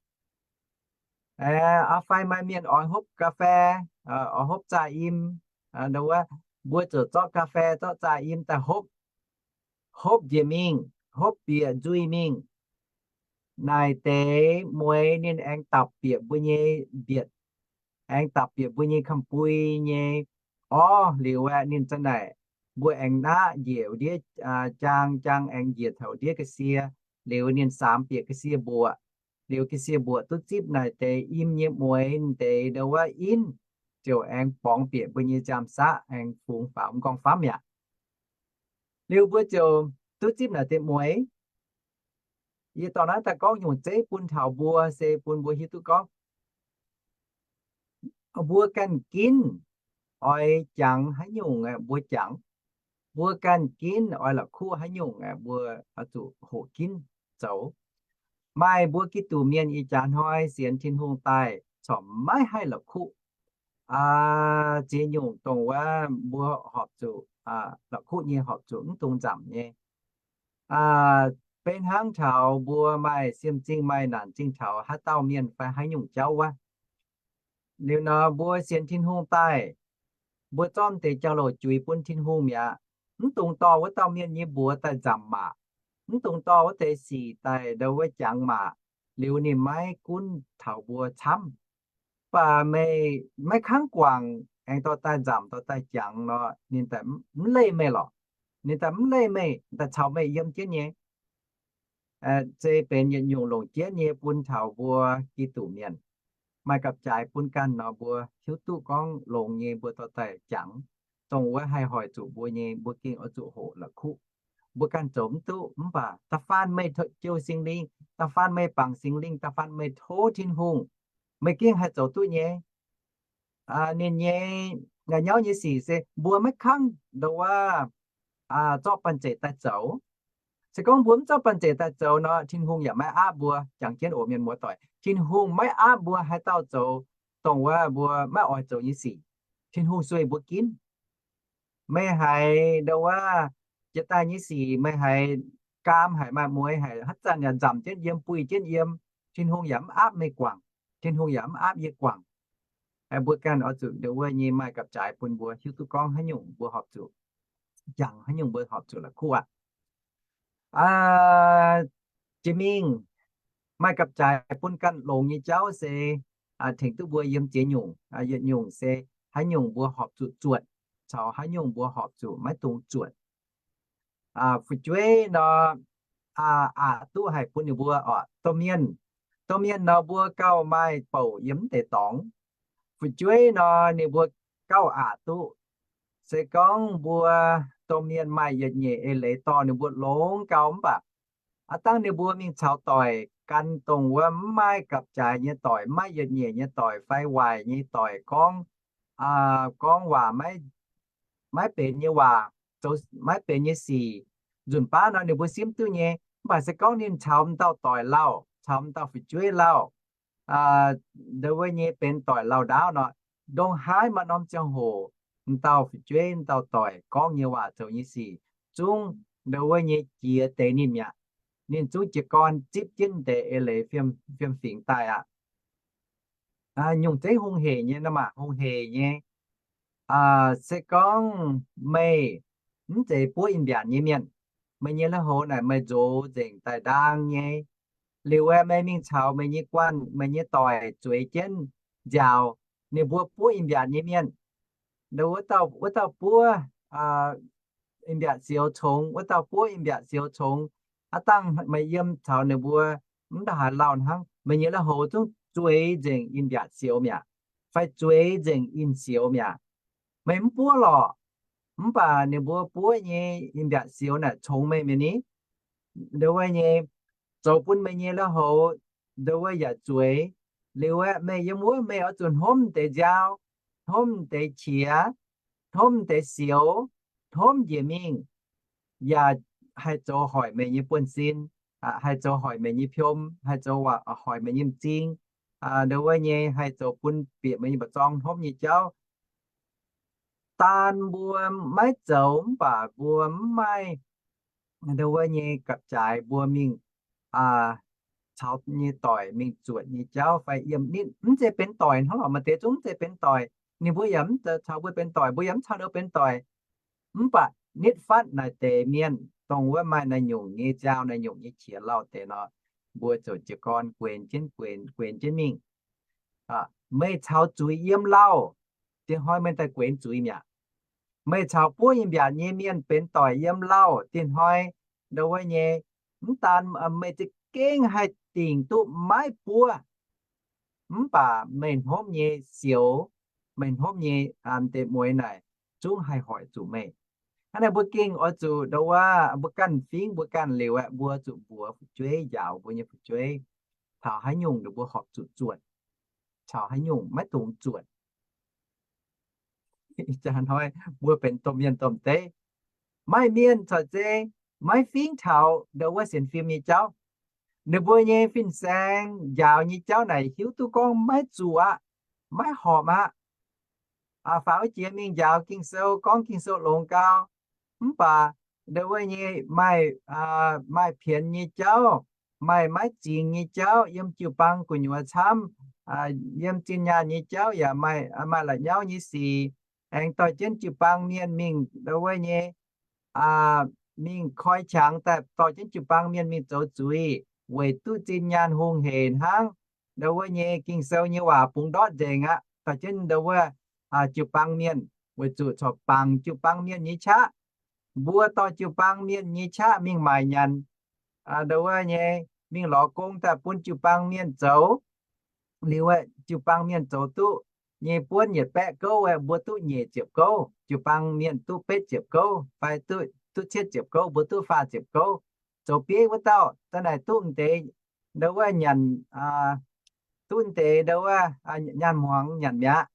Fai maaih mienh oix hopv ga'fei, oix hopv zaah im, ndau wuov mbuo ziouc zorqv ga'fei, zorqv zaah im daaih hopv, hopv njiec mingh, hopv bieqc nzuih mingh. Naaic deix mueix ninh aengx dapc bieqc mbuo nyei mbietc, aengx dapc bieqc mbuo nyei kamx-bui nyei orv. Liuz aeqv, ninh za'naaic, mbuo aengx naqv njiec ndiev jaang, jaang aengx njiec taux ndiev ga'sie. Liuz ninh saamx bieqc ga'sie mbuoqc. Liuz ga'sie mbuoqc duqv zipv naaic deix im nyei mueix, deix ndau wuov inv ziouc aengx borngz bieqc mbuo nyei nziaamv-saqv, aengx fungx faaux m'nqorngv-famv mi'aqv. Liuz mbuo ziouc duqv zipv naaic deix mueix. Yie dorh naaiv daaih gorngv nyungc zeiv bun taux mbuo se bun mbuo hiuv duqv gorngv mbuo ganh ginv oix jangx haaix nyungc aeqv, mbuo jangx. Mbuo ganh ginv oix la'kuqv haaix nyungc aeqv, mbuo oix zuqc hoqc ginv zoux. Maaih mbuo Giduc mienh ih jaax hnoi sienx Tin-Hungh daaih corc maiv haih la'kuqv ziex nyungc dongh wuov mbuo horpc zuqc la'kuqv nyei, horpc zuqc mv dungx nzamc nyei. Beiv hnangv taux mbuo maaih siem zingh maaih naanc zingh taux haaix dauh mienh fai haaix nyungc jauv wuov. Liuz nor mbuo sienx Tin-Hungh daaih, mbuo zorqv deix jauv-louc juix bun Tin-Hungh mi'aqv. Mv dungx dorh wuov dauh mienh nyei mbuox daaih nzamc maac. Mv dungx dorh wuov deix sic daaih ndau wuov jangx maac. Liuz ninh maiv gunv taux mbuo camv. Mv baac meih maiv kangv guangc aengx dorh daaih nzamc dorh daaih jangx nor, ninh daaih mv leih meih lorqc. Ninh daaih mv leih meih, daaih caux meih yiem jienv nyei. Se benx yietc nyungc longc jienv nyei bun taux mbuo Giduc mienh. Maaih gapv-jaaix bun ganh nor mbuo hiuv duqv gorngv longx nyei mbuo dorh daaih jangx. Dongh wuov haih hoic zuqc mbuo nyei, mbuo gengh oix zuqc hoqc la'kuqv. Mbuo ganh zoux mv duqv, mv baac da'faanh meih jouh Singx Lingh, da'faanh meih bangc Singx Lingh, da'faanh meih tov Tin-Hungh, meih gengh haih zoux duqv nyei. Ninh nyei nyauv nyei sic se mbuo maiv kangv ndau wuov zorqv banh zeic daaih zoux. Se gorngv mbuo mv zorqv banh zeic daaih zoux nor, Tin-Hungh yaac maiv aapv mbuo. Jangx jienv oc mienh muoz-doic, Tin-Hungh maiv aapv mbuo haaix dauh zoux dongh wuov mbuo maiv oix zoux nyei sic. Tin-Hungh sueih mbuo ginv. Meih haiz ndau wuov jiex daaih nyei sic, meih haiz gaam haic, maaih mueix haic, haaix zanc yaac nzamc jienv yiem, buih jienv yiem, Tin-Hungh yaac mv aapv meih guangc. Tin-Hungh yaac mv aapv yie guangc. Mbuo ganh oix zuqc ndau wuov nyei maaih gapv-jaaix bun mbuo hiuv duqv gorngv haaix nyungc mbuo horpc zuqc jangx, haaix nyungc mbuo horpc zuqc la'kuqv aqv. Jiex mingh maaih gapv-jaaix bun ganh longx nyei jauv se tengx duqv mbuo yiem ziex nyungc. Yietc nyungc se haaix nyungc mbuo horpc zuqc zuotc, caux haaix nyungc mbuo horpc zuqc maiv dungx zuotc. Fu'jueiv nor, aqc duqv haic bun ninh mbuo oc. Domh mienh, domh mienh nor mbuo gauh maaih bouc yiem mv deix dorngx. Fu'jueiv nor ninh mbuo gauh aqc duqv. Se gorngv mbuo domh mienh maaih yietc nyeic eix leiz dorh ninh mbuo longx gau mv baac aav dangh ninh mbuo mingh caux doic gan dongh wuov mv maaih gapv-jaaix nyei doic, mv maaih yietc nyeic nyei doic fai waaic nyei doic gorngv, gorngv waac maiv benx nyei waac, zoux maiv benx nyei sic, nzunc baav nor ninh mbuo simv duqv nyei. Mv baac se gorngv ninh caux m'dauh doic lauh, caux m'dauh fu'jueiv lauh, ndau wuov nyei benx doic lauh ndaauv nor, ndongc haaix maaih norm ziangh hoc m'dauh fu'jueiv, m'dauh doic gorngv nyei waac, zoux nyei sic zungv ndau wuov nyei jiex deix ninh mi'aqv. Ninh zungv jiez gorn zipv jienv deix eix leiz fiem, fiem-fingx daaih aqv. Nyungc zeiv hungh heic nyei nor maah, hungh heic nyei. Se gorngv meih mv zeiz buov in-mbiaatc nyei mienh, meih nyei lui-houx naaic meih nzox nzengc daaih ndaang nyei, liuz aeqv, meih mingh caux meih nyei guanh, meih nyei doic zueiz jienv nziaaux ninh mbuo buov in-mbiaatc nyei mienh, wuov dauh, wuov dauh buov in-mbiaatc sioux congx, wuov dauh buov in-mbiaatc sioux congx, aav dangh meih yiem caux ninh mbuo mv daaih haaix lauh hnangv, meih nyei lui-houx zungv zueiz nzengc in-mbiaatc sioux mi'aqv, fai zueiz nzengc in-sioux mi'aqv. Meih mv buov lorqc, mv baac ninh mbuo buov nyei in-mbiaatc sioux naaic congx meih mi'aqv ni. Ndau wuov nyei, zoux bun meih nyei lui-houx ndau wuov yaac zueiz. Liuz aeqv, meih yiem wuov meih oix zuqc hnomv deix nziaaux, hnomv deix qiex, hnomv deix sioux, hnomv njiec mingh, yaac haih zoux hoic meih nyei buonv-sin, haih zoux hoic meih nyei piom, haih zoux hoic meih nyei m'zing, ndau wuov nyei haih zoux bun bieqc meih nyei mba'zorng hnomv nyei jauv. Daan mbuo maiv zoux mv baac mbuo mv maaih ndau wuov nyei gapv-jaaix mbuo mingh caux nyei doic mingh zuotc nyei jauv fai yiem ninh mv zeiz benx doic hnangv lorqc. Maaih deix zungv mv zeiz benx doic, ninh mbuo yaac mv caux mbuo benx doic, mbuo yaac mv caux ninh benx doic. Mv baac nitv fatv naaic deix mienh, dongh wuov maaih naaiv nyungc nyei nziaaux, naaiv nyungc nyei qiex lauh deix nor, mbuo ziouc jiez gorn guenx jienv, guenx, guenx jienv mingh. Meih caux zuiz yiem lauh, diex hnoi meih daaih guenx zuiz mi'aqv. Meih caux buov in-mbiaatc nyei mienh benx doic yiem lauh, diex hnoi ndau wuov nyei, mv daan meih za'gengh haih dingc duqv maiv buov, mv baac meih hnomv nyei sioux, meih hnomv nyei deix mueiz naaic zungv haih hoic zuqc meih. Hnangv naaic mbuo gengh oix zuqc ndau wuov, mbuo ganh fingx mbuo ganh liuz aeqv, mbuo zuqc mbuox fu'jueiv, njaaux mbuo nyei fu'jueiv, taux haaix nyungc ninh mbuo horpc zuqc zuotc, taux haaix nyungc maiv dungx zuotc. Ih jaax hnoi mbuo benx domh mienh domh deiv, maaih mienh corc zei maiv fingx taux ndau wuov sienx fim nyei jauv. Ninh mbuo nyei fin-saeng njaaux nyei jauv naaic hiuv duqv gorngv maiv zuqc aqv, maiv horpc aqv. Faaux jiex mingh njaaux Ging-Sou, gorngv Ging-Sou longx gau, mv baac ndau wuov nyei maaih, maaih pienx nyei jauv, maaih maiv zingx nyei jauv yiem jiu-baang gu'nyuoz camv, yiem zinh nyaanh nyei jauv yaac maaih, maaih la'nyauv nyei sic, aengx dorh jienv jiu-baang mienh mingh ndau wuov nyei, mingh koi qangx daaih dorh jienv jiu-baang mienh mingh zoux zuiz, weic duqv zinh nyaanh hungh heic hnangv. Ndau wuov nyei Ging-Sou nyei waac bungx ndortv nzengc aqv. Dorh jienv ndau wuov jiu-baang mienh, weic zuqc corc bangc jiu-baang mienh nyei qaqv. Mbuo dorh jiu-baang mienh nyei qaqv mingh maaic nyanc, ndau wuov nyei mingh lorz gong daaih bun jiu-baang mienh zoux. Liuz aeqv, jiu-baang mienh zoux duqv nyei buonv yietc baeqv gouv aeqv, mbuo duqv nyeic ziepc gouv, jiu-baang mienh duqv betv ziepc gouv, fai duqv cietv ziepc gouv, mbuo duqv faah ziepc gouv. Zoux bieiv wuov dauh da'naaic duqv m'deix, ndau wuov nyanc, duqv m'deix ndau wuov nyaanh hmuangx nyanc mi'aqv.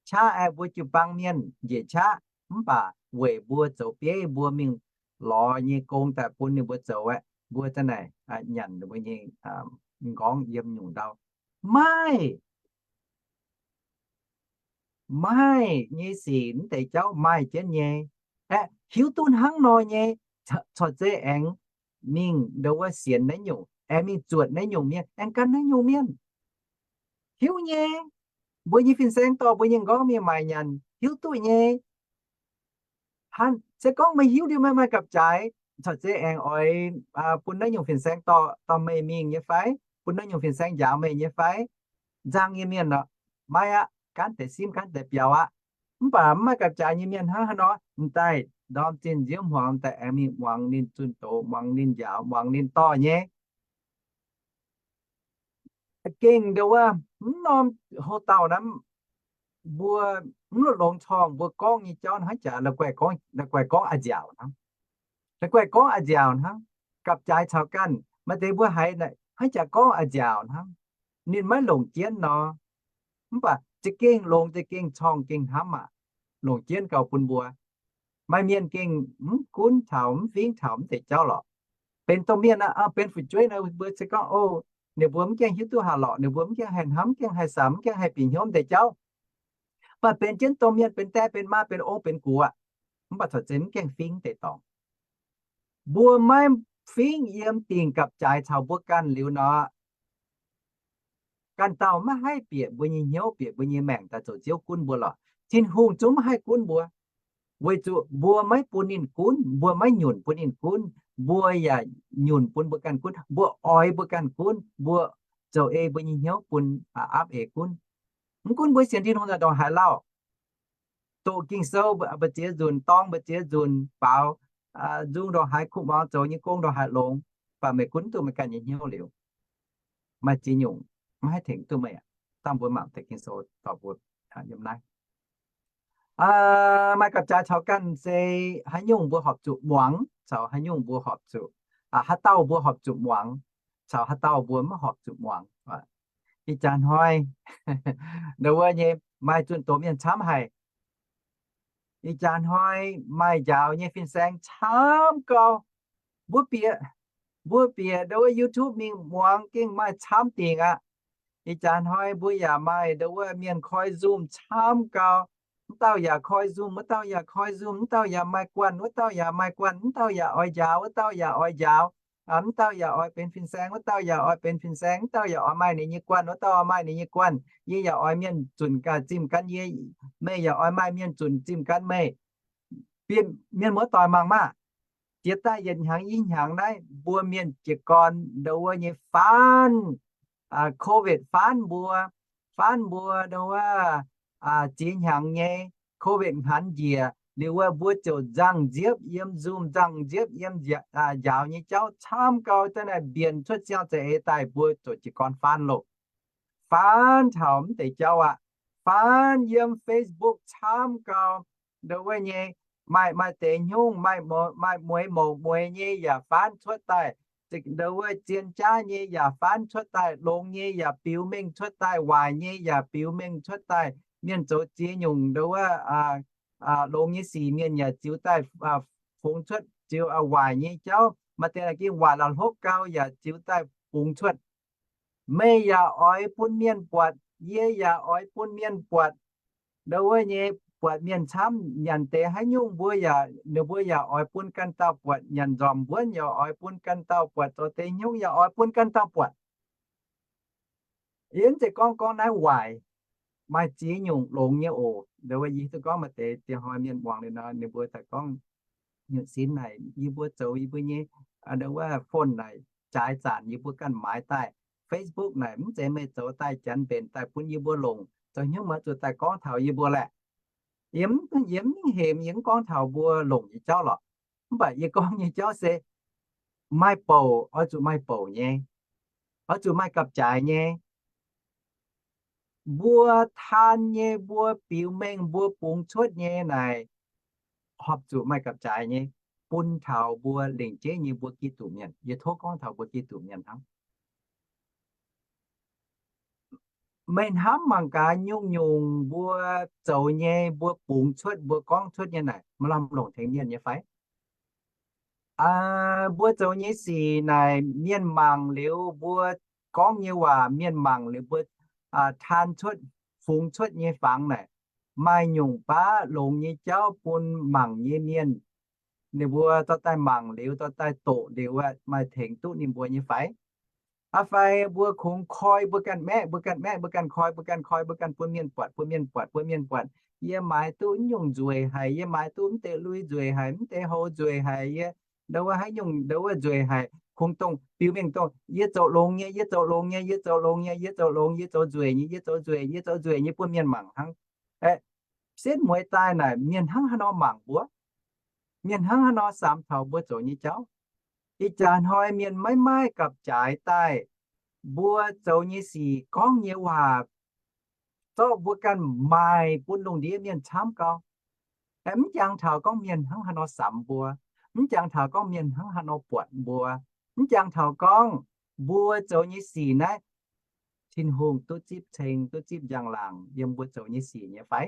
Qaqv aeqv, mbuo jiu-baang mienh njiec qaqv, mv baac weic mbuo zoux bieiv mbuo mingh lorz nyei gong daaih bun ninh mbuo zoux aeqv, mbuo da'naaic nyanc ninh mbuo nyei m'nqorngv yiem nyungc ndau. Maaih, maaih nyei sic mv deix jauv maaih jienv nyei. Aeqv, hiuv duqv hnangv nor nyei, corc zei aengx mingh ndau wuov sienx naaiv nyungc, aengx mingh zuotc naaiv nyungc mienh, aengx gan naaiv nyungc mienh. Hiuv nyei. Mbuo nyei fin-saeng dorh mbuo nyei m'nqorngv mingh maaic nyanc, hiuv duqv nyei. Hnangv se gorngv meih hiuv liuz meih maaih gapv-jaaix, corc zei aengx oix bun naaiv nyungc fin-saeng dorh, dorh meih mingh nyei fai? Bun naaiv nyungc fin-saeng njaaux meih nyei fai? Nzang nyei mienh orqc, maiv aqv, gaanv deix simv gaanv deix biaux aqv. Mv baac mv maaih gapv-jaaix nyei mienh hnangv haaix nor, m'daaih ndorm zinh nziouv hmuangx daaih aengx mingh muangx ninh zunh doz, muangx ninh njaaux, muangx ninh dorh nyei. Gengh ndau wuov mv norm houx-dauh naaiv, mbuo mv longx corngh mbuo gorngv nyei jauv hnangv jaax la'guaih gorngv, la'guaih gorngv a'nziaauc hnangv. La'guaih gorngv a'nziaauc hnangv. Gapv-jaaix caux ganh maaih deix mbuo haiz hnangv jaax gorngv a'nziaauc hnangv. Ninh maiv longc jienv nor. Mv baac za'gengh longx, za'gengh corngh, gengh hnamv aqv. Longc jienv gauh bun mbuo. Maaih mienh gengh mv gunv taux, mv fingx taux mv deix jauv lorqc. Benx domh mienh, benx fu'jueiv nor, mbuo se gorngv, o, ninh mbuo mv gaengh hiuv duqv haaix lorqc, ninh mbuo mv gaengh haih hnamv, mv gaengh haih samx, mv gaengh haih bieqc hnyouv mv deix jauv. Mv baac benx jienv domh mienh, benx die benx maa, benx ong benx guoqv, mv baac corc zeiz mv gaengh fingx deix dorngx. Mbuo maiv fingx yiem dingc gapv-jaaix caux mbuo ganh liuz nor, ganh dauh maiv haih bieqc mbuo nyei hnyouv, bieqc mbuo nyei maengc daaih zoux Ziouv gunv mbuo lorqc. Tin-Hungh zungv maiv haih gunv mbuo, weic zuqc mbuo maiv bun ninh gunv, mbuo maiv nyunc bun ninh gunv, mbuo yaac nyunc bun mbuo ganh gunv, mbuo oix mbuo ganh gunv, mbuo zoux ei mbuo nyei hnyouv bun aapv eix gunv. Mv gunv mbuo sienx Tin-Hungh daaih ndongc haaix lauh, doqc Ging-Sou mbu'ziex nzunc, dorng mbu'ziex nzunc, baaux nzung ndongc haaix, kuv muangx zoux nyei gong ndongc haaix longx, mv baac meih gunv duqv meih ganh nyei hnyouv liuz, maaih ziex nyungc maiv haih tengx duqv meih aqv. Dangh mbuo mangc deix Ging-Sou dorh mbuo yiem naaiv. Maaih gapv-jaaix caux ganh se haaix nyungc mbuo horpc zuqc muangx, caux haaix nyungc mbuo horpc zuqc, haaix dauh mbuo horpc zuqc muangx, caux haaix dauh mbuo maiv horpc zuqc muangx. Ih jaax hnoi ndau wuov nyei maaih zunh doz mienh camv haic. Ih jaax hnoi maaih njaaux nyei fin-saeng camv gau. Mbuo bieqc, mbuo bieqc ndau wuov YouTube mingh muangx gengh maaih camv dingc aqv. Ih jaax hnoi mbuo yaac maaih ndau wuov mienh koi Zoom camv gau. Mv dauh yaac koi Zoom, wuov dauh yaac koi Zoom, mv dauh yaac maaih guanh, wuov dauh yaac maaih guanh, mv dauh yaac oix njaaux, wuov dauh yaac oix njaaux. Mv dauh yaac oix benx fin-saeng, wuov dauh yaac oix benx fin-saeng, mv dauh yaac oix maaih ninh nyei guanh, wuov dauh oix maaih ninh nyei guanh. Yie yaac oix mienh zunc ganh zimh gan yie, meih yaac oix maaih mienh zunc zimh gan meih. Mienh muoz-doic mangc maah! Jiex daaih yietc hnyangx i hnyangx naaiv mbuo mienh jiez gorn ndau wuov nyei faanv, COVID faanv mbuo, faanv mbuo ndau wuov ziex hnyangx nyei COVID hnaanx njiec liuz wuov, mbuo ziouc nzangc nziepv yiem Zoom, nzangc nziepv yiem njaaux nyei jauv camv gau. Da'naaiv mbienc cuotv siang za'eix daaih mbuo ziouc jiez gorn faanv loh. Faanv taux mv deix jauv aqv. Faanv yiem Facebook camv gau. Ndau wuov nyei maaih, maaih deix hnyungv, maaih mueiz mouc mueiz nyei yaac faanv cuotv daaih. Ndau wuov zien jaav nyei yaac faanv cuotv daaih, longx nyei yaac biux mengh cuotv daaih, waaic nyei yaac biux mengh cuotv daaih. Mienh zoux ziex nyungc ndau wuov longx nyei sic mienh yaac ziux daaih fungx cuotv, ziux waaic nyei jauv, maaih deix naaic gengh waaic la'hlopv gau yaac ziux daaih fungx cuotv. Meih yaac oix bun mienh buatc, yie yaac oix bun mienh buatc. Ndau wuov nyei buatc mienh camv nyanc deix haaix nyungc mbuo yaac, ninh mbuo yaac oix bun ganh dauh buatc, nyanc nzormc mbuonv yaac oix bun ganh dauh buatc, zoux deix hnyungv yaac oix bun ganh dauh buatc. Yie mv zeiz gorngv, gorngv naaiv waaic, maaih ziex nyungc longx nyei oc. Ndau wuov yie hiuv duqv gorngv maaih deix diex hnoi mienh muangx liuz nor, ninh mbuo daaih gorngv, nyutc sin naaic yie mbuo zoux yie mbuo nyei, ndau wuov phone naaic jaaix zanc yie mbuo ganh maaiz daaih. Facebook naaic mv zeiz meih zoux daaih janx mbenc daaih bun yie mbuo longc. Zoux hnyouv muoz zuqc daaih gorngv taux yie mbuo laeh. Yie mv, yie mv hemx, yie mv gorngv taux mbuo longc nyei jauv lorqc. Mv baac yie gorngv nyei jauv se maaih bouc oix zuqc maaih bouc nyei, oix zuqc maaih gapv-jaaix nyei. Mbuo taan nyei, mbuo biux mengh, mbuo bungx cuotv nyei naaic, horpc zuqc maaih gapv-jaaix nyei, bun taux mbuo lengc jeiv nyei mbuo Giduc mienh. Yie tov gorngv taux mbuo Giduc mienh hnangv. Meih hnamv mangc gaax, nyungc-nyungc mbuo zoux nyei, mbuo bungx cuotv, mbuo gorngv cuotv nyei naaic, maaih lamh longc tengx mienh nyei fai? Mbuo zoux nyei sic naaic, mienh mangc liuz mbuo gorngv nyei waac, mienh mangc liuz mbuo taan cuotv, fungx cuotv nyei fangx naaic, maaih nyungc baav longx nyei jauv bun mangc nyei mienh, ninh mbuo dorh daaih mangc liuz, dorh daaih doqc liuz, maaih tengx duqv ninh mbuo nyei fai? Aa fai mbuo kungx koi mbuo ganh maeqv, mbuo ganh maeqv, mbuo ganh koi, mbuo ganh koi, mbuo ganh bun mienh buatc, bun mienh buatc, bun mienh buatc, yie maaiz duqv mv nyungc nzueic haic, yie maaiz duqv mv deix lui nzueic haic, mv deix hou nzueic haic, yie ndau wuov haaix nyungc ndau wuov nzueic haic, kungx dongh biux mengh dongh yie zoux longx nyei, yie zoux longx nyei, yie zoux longx nyei, yie zoux longx, yie zoux nzueic nyei, yie zoux nzueic, yie zoux nzueic nyei bun mienh mangc hnangv. Setv mueiz daaih naaic mienh hnangv haaix nor mangc mbuo? Mienh hnangv haaix nor samx taux mbuo zoux nyei jauv? Ih jaax hnoi mienh maiv maaih gapv-jaaix daaih, mbuo zoux nyei sic, gorngv nyei waac, zorqv mbuo ganh maaic bun lungh ndiev mienh camv gau. Mv jangx taux gorngv mienh hnangv haaix nor samx mbuo, mv jangx taux gorngv mienh hnangv haaix nor buatc mbuo, mv jangx taux gorngv mbuo zoux nyei sic naaiv Tin-Hungh duqv zipv ceng, duqv zipv njang-laangc yiem mbuo zoux nyei sic nyei fai?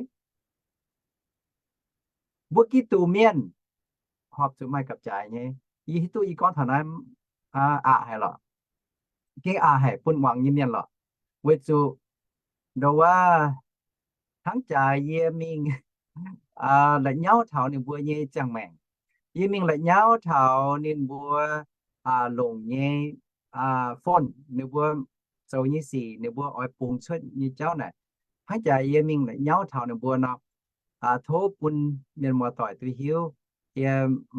Mbuo Giduc mienh horpc zuqc maaih gapv-jaaix nyei. Yie hiuv duqv yie gorngv taux naaiv aqc haic lorqc. Gengh aqc haic bun muangx nyei mienh lorqc. Weic zuqc ndongc wuov hnangv jaax yie mingh la'nyauv taux ninh mbuo nyei ziangh maengc. Yie mingh la'nyauv taux ninh mbuo longc nyei phone, ninh mbuo zoux nyei sic, ninh mbuo oix bungx cuotv nyei jauv naaic. Hnangv jaax yie mingh la'nyauv taux ninh mbuo nor, tov bun mienh muoz-doic duqv hiuv, yie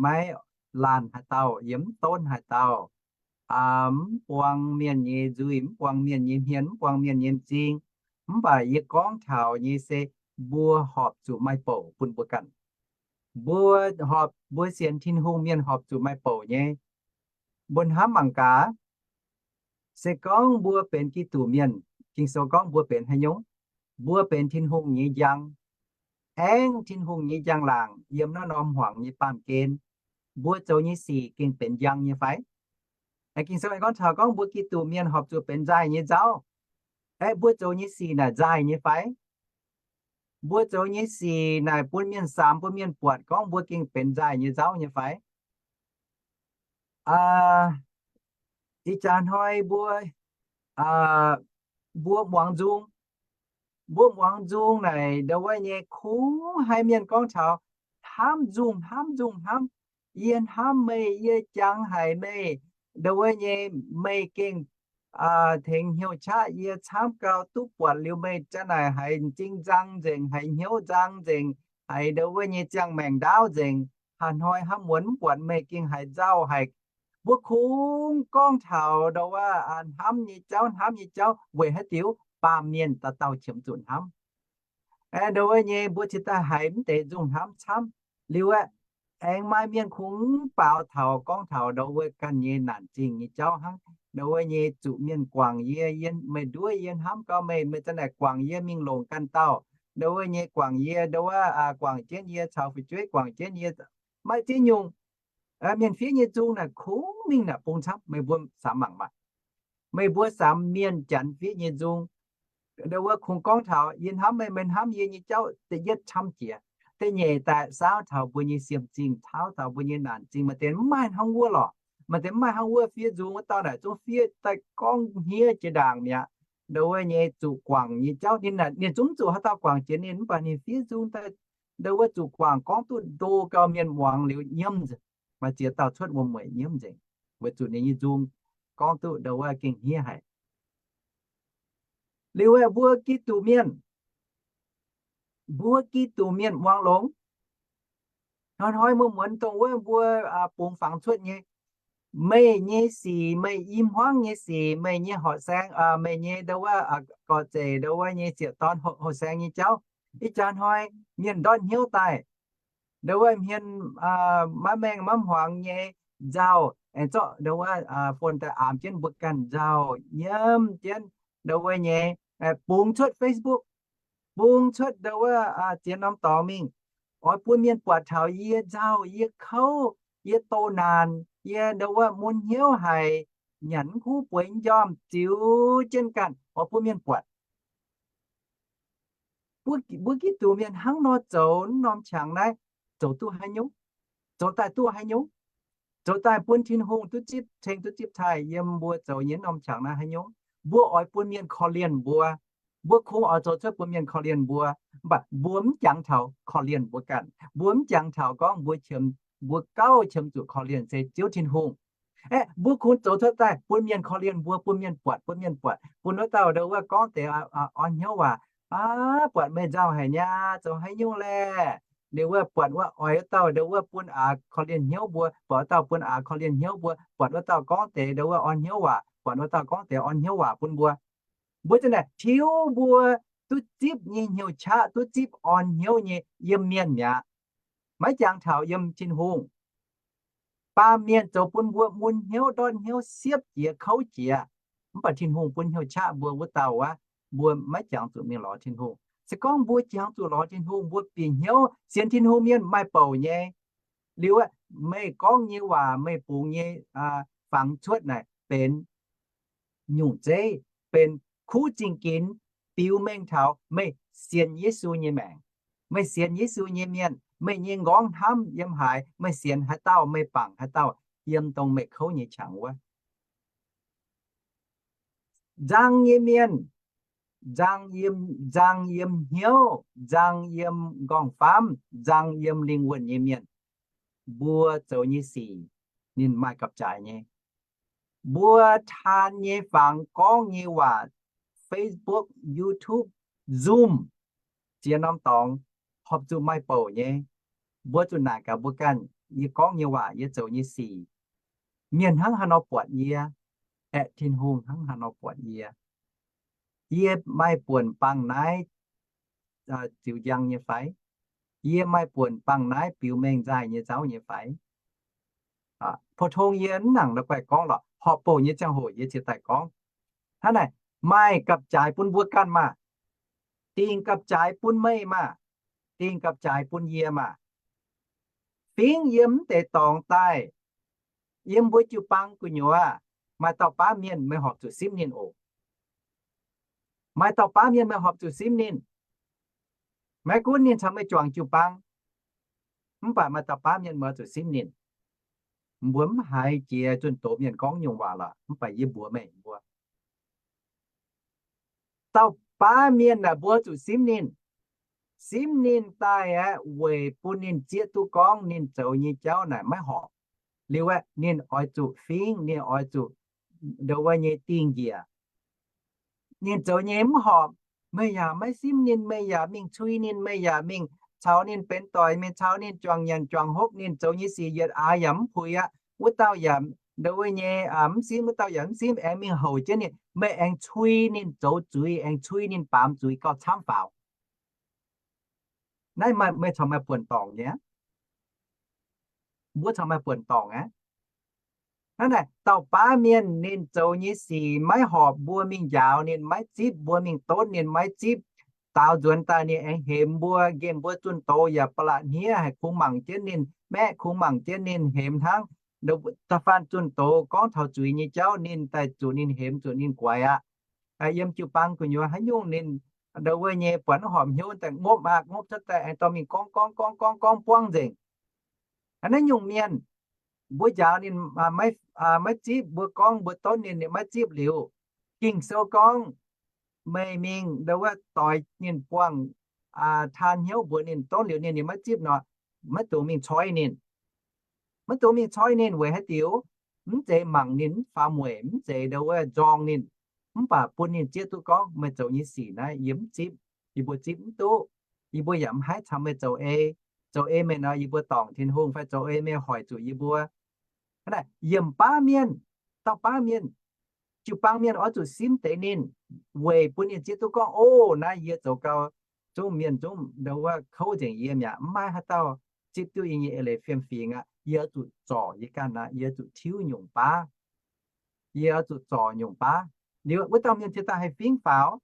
maiv laanh haaix dauh, yie mv donv haaix dauh, mv buang mienh nyei nzuih, mv buang mienh nyei hmien, mv buang mienh nyei m'zing. Mv baac yie gorngv taux nyei se mbuo horpc zuqc maaih bouc bun mbuo ganh. Mbuo horpc, mbuo sienx Tin-Hungh mienh horpc zuqc maaih bouc nyei. Mbuo hnamv mangc gaax, se gorngv mbuo benx Giduc mienh, Ging-Sou gorngv mbuo benx haaix nyungc? Mbuo benx Tin-Hungh nyei njang, aengx Tin-Hungh nyei njang-laangc yiem naaiv norm hmuangx nyei baamh gen. Mbuo zoux nyei sic gengh benx njang nyei fai? Ging-Sou aengx gorngv taux gorngv mbuo Giduc mienh horpc zuqc benx nzaaih nyei nzauv. Aeqv, mbuo zoux nyei sic naaic nzaaih nyei fai? Mbuo zoux nyei sic naaic bun mienh samx, bun mienh buatc gorngv mbuo gengh benx nzaaih nyei nzauv nyei fai? Ih jaax hnoi mbuo, mbuo muangx nzung, mbuo muangx nzung naaic ndongc wuov nyei kungx haiz mienh gorngv taux hnamv nzung, hnamv nzung, hnamv. Yie hnamv meih, yie jangx haic meih, ndongc wuov nyei meih gengh tengx hnyouv qaqv yie camv gau, duqv buatc liuz meih zanc naaic haiz m'zing nzang nzengc, haiz hnyouv nzang nzengc, haiz ndongc wuov nyei ziangh maengc ndaauv nzengc. Haaix hnoi hnamv muonz mv buatc meih gengh haiz nzauh haic. Mbuo kungx gorngv taux ndongc wuov hnamv nyei jauv, hnamv nyei jauv weic haaix diuc? Baamh mienh dauh dauh qiemx zuqc hnamv. Ndongc wuov nyei mbuo cingx daaih haiz mv deix nzung hnamv camv. Liuz aeqv, aengx maaih mienh kungx baaux taux gorngv taux ndongc wuov ganh nyei naanc zingh nyei jauv hnangv. Ndongc wuov nyei zuqc mienh guangc yie, yie, meih nduov yie hnamv gau meih, meih zanc naaic guangc yie mingh longc ganh dauh. Ndongc wuov nyei guangc yie, ndongc wuov guangc jienv yie caux fu'jueiv, guangc jienv yie maiv ziex nyungc. Mienh fiev nyei nzung naaic kungx mingh naaic bung camv. Meih mbuo samx mangc maah! Meih mbuo samx mienh Janx fiev nyei nzung, ndongc wuov kungx gorngv taux yie hnamv meih, meih hnamv yie nyei jauv da'yietv camv jiex. Da'nyeic daaih saauv taux mbuo nyei siem zingh, saauv taux mbuo nyei naanc zingh. Maaih deix mv maaih hnangv wuov lorqc. Maaih deix mv maaih hnangv wuov fiev nzung wuov dauh naaic zungv fiev daaih gorngv hniev jiex ndaangc mi'aqv. Ndongc wuov nyei zuqc guangc nyei jauv ninh, ninh zungv mv zuqc haaix dauh guangc jiex ninh, mv baac ninh fiev nzung daaih ndongc wuov zuqc guangc gorngv duqv ndo gau mienh muangx liuz nyiemv nzengc. Maaih ziex dauh cuotv wuom-mueic nyiemv nzengc, weic zuqc ninh nyei nzung gorngv duqv ndongc wuov gengh hniev haic. Liuz aeqv, mbuo Giduc mienh, mbuo Giduc mienh muangx longx. Hnoi-hnoi muonz-muonz dongh wuov mbuo bungx fangx cuotv nyei, meih nyei sic, meih i hmuangv nyei sic, meih nyei horqc saeng, meih nyei ndongc wuov gorx zeic, ndongc wuov nyei ziepc dorn horqc saeng nyei jauv, ih jaax hnoi mienh ndortv hnyouv daaih, ndongc wuov hmien maiv maengh maiv hmuangx nyei nzauh, aengx zorqv ndongc wuov phone daaih aamx jienv mbuo ganh nzauh, nyiemv jienv ndongc wuov nyei, bungx cuotv Facebook, bungx cuotv ndongc wuov ziex norm dorngx mingh, oix bun mienh buatc taux yie nzauh, yie kouv, yie doh naanc, yie ndongc wuov mun hnyouv haic, nyanc mv kuv bueix njormh ziux jienv ganh, oix bun mienh buatc. Mbuo Giduc mienh hnangv nor zoux norm qangx naaiv, zoux duqv haaix nyungc? Zoux daaih duqv haaix nyungc? Zoux daaih bun Tin-Hungh duqv zipv ceng duqv zipv taaih yiem mbuo zoux nyei norm qangx naaiv haaix nyungc? Mbuo oix bun mienh korv-lienh mbuo. Mbuo kungx oix zoux cuotv bun mienh korv-lienh mbuo, mv baac mbuo mv jangx taux korv-lienh mbuo ganh. Mbuo mv jangx taux gorngv mbuo qiemx, mbuo gauh qiemx zuqc korv-lienh se Ziouv Tin-Hungh. Aeqv, mbuo kungx zoux cuotv daaih bun mienh korv-lienh mbuo, bun mienh buatc, bun mienh buatc, bun wuov dauh ndongc wuov gorngv deix orn hnyouv waac, aav, buatc meih nzauh haic niaa, zoux haaix nyungc laeh? Ndongc wuov buatc wuov oix wuov dauh ndongc wuov bun aax korv-lienh hnyouv mbuo, buatc wuov dauh bun aax korv-lienh hnyouv mbuo, buatc wuov dauh gorngv deix ndongc wuov orn hnyouv waac, buatc wuov dauh gorngv deix orn hnyouv waac bun mbuo. Mbuo zanc naaic tiuv mbuo duqv zipv nyei hnyouv qaqv, duqv zipv orn hnyouv nyei yiem mienh mi'aqv. Maiv jangx taux yiem Tin-Hungh. Baamh mienh zoux bun mbuo mun hnyouv ndortv hnyouv siepv jiex kouv jiex. Mv baac Tin-Hungh bun hnyouv qaqv mbuo wuov dauh wuov, mbuo maiv jangx zuqc mingh lorz Tin-Hungh. Se gorngv mbuo jangx zuqc lorz Tin-Hungh, mbuo bieqc hnyouv sienx Tin-Hungh mienh maaih bouc nyei. Liuz aeqv, meih gorngv nyei waac, meih bungx nyei fangx cuotv naaic benx nyungc zeiv, benx kuv zingh ginx, biux mengh taux meih sienx Yesu nyei maengc. Meih sienx Yesu nyei mienh, Meih nyei nqorngv hnamv yiem haaix, meih sienx haaix dauh, meih bangc haaix dauh, yiem dongh meih kouv nyei qangx wuov. Nzang nyei mienh, nzang yiem, nzang yiem hnyouv, nzang yiem nqorngv-famv, nzang yiem lingh wuonh nyei mienh, mbuo zoux nyei sic ninh maaih gapv-jaaix nyei. Mbuo taan nyei fangx, gorngv nyei waac, Facebook, YouTube, Zoom, ziex norm dorngx, horpc zuqc maaih bouc nyei. Mbuo zuqc naaic gaax mbuo ganh, yie gorngv nyei waac, yie zoux nyei sic, mienh hnangv haaix nor buatc yie, aeqv, Tin-Hungh hnangv haaix nor buatc yie. Yie maaih buonc bangc naaiv ziux njang nyei fai? Yie maaih buonc bangc naaiv biux mengh nzaaih nyei nzauv nyei fai? Pou-tong yie mv nangc la'guaih gorngv lorqc. Horpc bouc nyei ziangh hoc yie ciex daaih gorngv. Hnangv naaic, maaih gapv-jaaix bun mbuo ganh maah! Dingh gapv-jaaix bun meih maah! Dingh gapv-jaaix bun yie maah! Fingx yiem mv deix dorngx daaih, yiem mbuo jiu-baang gu'nyuoz, maaih dauh baav mienh meih horpc zuqc simv ninh oc. Maaih dauh baav mienh meih horpc zuqc simv ninh. Maiv gunv ninh caux meih juangc jiu-baang, mv baac maaih dauh baav mienh meih oix zuqc simv ninh. Mbuo mv haiz jiex zunh doz mienh gorngv nyungc waac lorqc, mv baac yie mbuox meih mbuo, dauh baav mienh naaic mbuo zuqc simv ninh. Simv ninh daaih aeqv, weic bun ninh zieqv duqv gorngv ninh zoux nyei jauv naaic maiv horpc. Liuz aeqv, ninh oix zuqc fingx, ninh oix zuqc ndo wuov nyei dingh njiec. Ninh zoux nyei mv horpc, meih yaac maiv simv ninh, meih yaac mingh cui ninh, meih yaac mingh caux ninh benx doic, mingh caux ninh juangc nyanc juangc hopv, ninh zoux nyei sic yietc aax yaac mv puix aqv. Wuov dauh yaac ndo wuov nyei mv simv, wuov dauh yaac mv simv, aengx mingh houc jienv ninh, meih aengx cui ninh zoux zuiz, aengx cui ninh baamz zuiz gauh camv faaux. Naaiv meih caux maaih buonc dorngc nyei. Mbuo caux maaih buonc dorngc aqv. Hnangv naaic, dauh baav mienh ninh zoux nyei sic maiv horpc, mbuo mingh njaaux ninh maiv zipv, mbuo mingh donv ninh maiv zipv. Daaux nzuonx daaih ninh aengx hemx mbuo, nqemh mbuo zunh doz yaac ba'laqc hniev, haih kungx mangc jienv ninh, maeqv kungx mangc jienv ninh, hemx hnangv da'faanh zunh doz gorngv taux zuiz nyei jauv ninh daaih zuqc ninh hemx zuqc ninh guaix aqv. Yiem jiu-baang gu'nyuoz haaix nyungc ninh ndo wuov nyei buatc mv horpc hnyouv daaih ngopv aqv, ngopv cuotv daaih aengx dorh mingh gorngv gorngv gorngv gorngv gorngv buangv nzengc. Naaiv nyungc mienh, mbuo njaaux ninh maiv zipv, mbuo gorngv mbuo donv ninh, ninh maiv zipv liuz, Ging-Sou gorngv, meih mingh ndo wuov doix ninh buangh taan hnyouv mbuox ninh donv liuz ninh, ninh maiv zipv nor, maiv dungx mingh coiv ninh. Maiv dungx mingh coiv ninh weic haaix diuc? Mv zeiz mangc ninh mv faaux mueic, mv zeiz ndo wuov nzorng ninh, mv baac bun ninh zieqv duqv gorngv meih zoux nyei sic naaiv yie mv zipv, yie mbuo zipv mv duqv. Yie mbuo yaac mv haih caux meih zoux ei. Zoux ei meih nor yie mbuo dorngc Tin-Hungh, fai zoux ei meih hoic zuqc yie mbuo. Hnangv naaic, yiemc baav mienh, dauh baav mienh, jiu-baang mienh oix zuqc simv deix ninh, weic bun ninh zieqv duqv gorngv, O, naaiv yie zoux gau, zungv mienh zungv ndo wuov kouv nzengc yie mi'aqv. Mv maaih haaix dauh zipv duqv yie nyei eix leiz fiem-fingx aqv. Yie oix zuqc zorc yie ganh aqv. Yie oix zuqc tiuv nyungc baav. Yie oix zuqc zorc nyungc baav. Liuz wuov dauh mienh cingx daaih haih fingv faaux.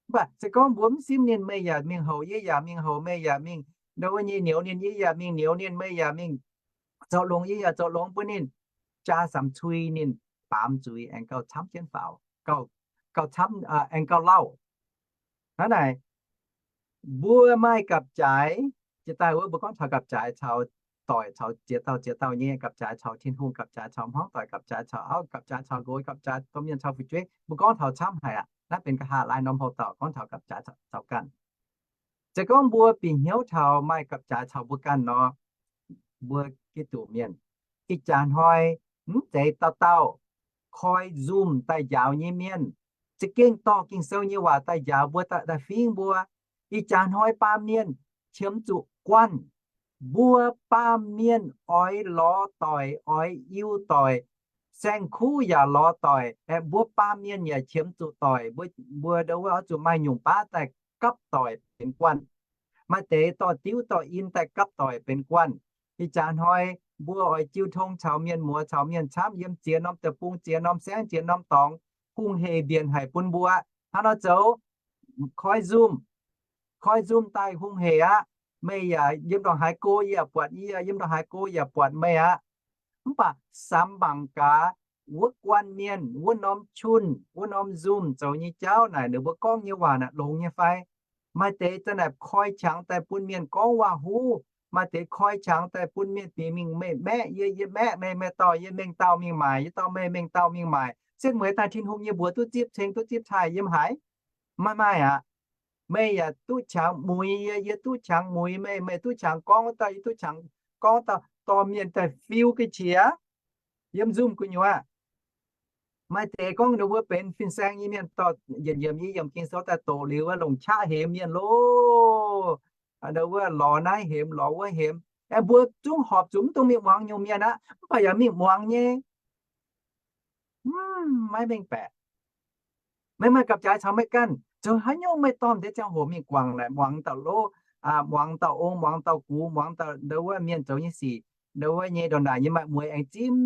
Mv baac se gorngv mbuo mv simv ninh, meih yaac mingh houc, yie yaac mingh houc, meih yaac mingh ndo wuov nyei niouz ninh, yie yaac mingh niouz ninh, meih yaac mingh zoux longx, yie yaac zoux longx bun ninh, jaa samx cui ninh baamz zuiz aengx gauh camv jienv faaux, gauh camv, aengx gauh lauh. Hnangv naaic, mbuo maaih gapv-jaaix. Jiex daaih wuov mbuo gorngv taux gapv-jaaix caux doic, caux ziex dauh ziex dauh nyei gapv-jaaix, caux Tin-Hungh gapv-jaaix, caux hmuangv doic gapv-jaaix, caux auv gapv-jaaix, caux nqox gapv-jaaix, domh mienh caux fu'jueiv, mbuo gorngv taux camv haic aqv. Naaiv benx nqa'haav laai norm houx dauh gorngv taux gapv-jaaix caux ganh. Se gorngv mbuo bieqc hnyouv taux maaih gapv-jaaix caux mbuo ganh nor, mbuo Giduc mienh ih jaax hnoi mv zeiz dauh dauh koi Zoom daaih njaaux nyei mienh. Za'gengh dorh Ging-Sou nyei waac daaih njaaux mbuo, daaih fingv mbuo. Ih jaax hnoi baamh mienh qiemx zuqc guanh. Mbuo baamh mienh oix lorz doic, oix yiu doic. Saeng-kuv yaac lorz doic, aeqv, mbuo baamh mienh yaac qiemx zuqc doic. Mbuo ndo wuov oix zuqc maaih nyungc baav daaih gapv doic benx guanh. Maaih deix dorh diuv dorh in daaih gapv doic benx guanh. Ih jaax hnoi mbuo oix jiu tong caux mienh muoz caux mienh camv yiem ziex norm deic-bung, ziex norm saengv, ziex norm dorngx, hungh heic mbienc haic bun mbuo. Hnangv nor zoux, koi Zoom, koi Zoom daaih hungh heic aqv. Meih yaac yiem ndongc haaix go yie yaac buatc yie, yiem ndongc haaix go yaac buatc meih aqv. Mv baac samx mangc gaax, wuov guanh mienh, wuov norm junh, wuov norm Zoom zoux nyei jauv naaic, ninh mbuo gorngv nyei waac naaic longx nyei fai? Maaih deix za'naaic koi qangx daaih bun mienh gorngv waac-huv, maaih deix koi qangx daaih bun mienh bieqc mingh, meih maeqv yie, yie maeqv meih, meih dorh yie mengh dauh mingh maaic, yie dorh meih mengh dauh mingh maaic. Setv mueiz daaih Tin-Hungh nyei mbuox duqv zipv ceng, duqv zipv taaih yiem haaix? Maiv maaih aqv. Meih yaac duqv qangx muix yie, yie duqv qangx muix meih, meih duqv qangx gorngv wuov dauh, yie duqv qangx gorngv wuov dauh, dorh mienh daaih fiu ga'qiex yiem Zoom gu'nyuoz. Maaih deix gorngv ninh mbuo benx fin-saeng nyei mienh dorh yietc yiemc i yiemc Ging-Sou daaih doqc liuz wuov longc qaqv hemx mienh loh. Ninh mbuo lorz naaiv hemx, lorz wuov hemx. Aengx mbuo zungv horpc zuqc mv dungx mingh muangx nyungc mienh aqv, mv baac yaac mingh muangx nyei. Maiv mengh baeqc. Meih maaih gapv-jaaix caux meih ganh, zoux haaix nyungc meih dorh deix ziangh hoc mingh guangc naaic muangx dauh lov, muangx dauh ong, muangx dauh gux, muangx dauh ndau wuov mienh zoux nyei sic, ndau wuov nyei ndongc naaic nyei maaih mueiz aengx zimv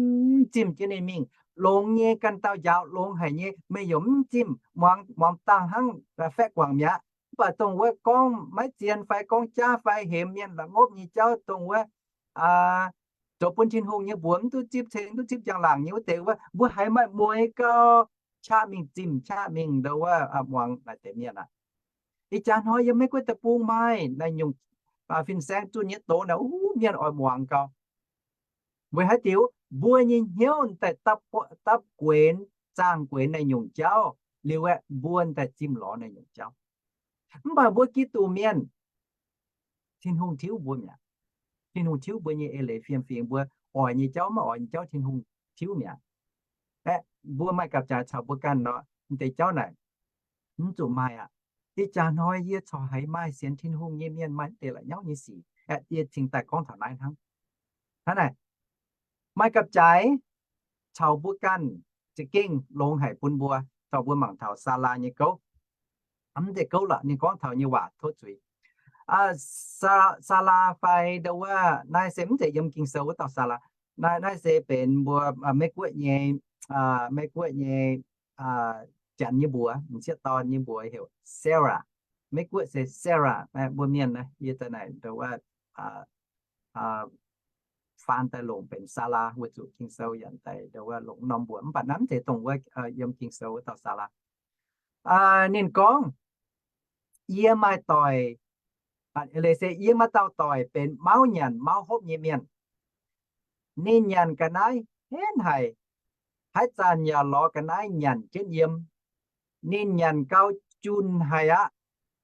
zimv jienv ninh mingh. Longx nyei, ganh dauh njaaux longx haic nyei, meih yaac mv zimv, muangx, muangx dangh hnangv faeqv guangc mi'aqv. Mv baac dongh wuov gorngv maiv zien fai gorngv jaav fai hemx mienh la'ngopv nyei jauv, dongh wuov zoux bun Tin-Hungh nyei mbuox mv duqv zipv ceng, mv duqv zipv njang-laangc nyei wuov deix wuov, mbuo haiz maaih mueiz gau, qaqv mingh zimv, qaqv mingh ndau wuov muangx naaic deix mienh aqv. Ih jaax hnoi yiem Meiv Guoqv deic-bung maaih naaiv nyungc fin-saeng zunh nyei doz naaic, mienh oix muangx gau. Weic haaix diuc? Mbuo nyei hnyouv daaih dapv guenx, zaangh guenx naaiv nyungc jauv liuz aeqv, mbuo daaih zimv lorz naaiv nyungc jauv. Mv baac mbuo Giduc mienh, Tin-Hungh tiuv mbuo mi'aqv. Tin-Hungh tiuv mbuo nyei eix leiz fiem-fingx, mbuo oix nyei jauv maiv oix nyei jauv Tin-Hungh tiuv mi'aqv. Aeqv, mbuo maaih gapv-jaaix caux mbuo ganh nor, deix jauv naaic mv zuqc maaih aqv. Ih jaax hnoi yie corc haiz maaih sienx Tin-Hungh nyei mienh maaih deix la'nyauv nyei sic, aeqv, yie cingx daaih gorngv taux naaiv hnangv. Hnangv naaic, maaih gapv-jaaix caux mbuo ganh za'gengh longx haic bun mbuo, caux mbuo mangc taux Saalaa nyei gouv. Mv deix gouv lorqc, ninh gorngv taux nyei waac tov zuiz. Saalaa fai ndau wuov naaiv se mv zeiz yiem Ging-Sou wuov dauh Saalaa. Naaiv, naaiv se benx mbuo Meiv Guoqv nyei, Meiv Guoqv nyei janx nyei mbuox, m'sieqv dorn nyei mbuox heuc Sarah. Meiv Guoqv se Sarah, mbuo mienh naaiv yie daaih naaic ndau wuov faan daaih longc benx Saalaa, weic zuqc Ging-Sou yaac daaih ndau wuov longc norm mbuox, mv baac naaiv mv zeiz dongh wuov yiem Ging-Sou wuov dauh Saalaa. Ninh gorngv, yie maaih doic, leiz se yie maaih dauh doic benx mauv nyanc mauv hopv nyei mienh. Ninh nyanc ga'naaiv henv haic, haaix zanc yaac lorz ga'naaiv nyanc jienv yiem. Ninh nyanc gau junh haic aqv,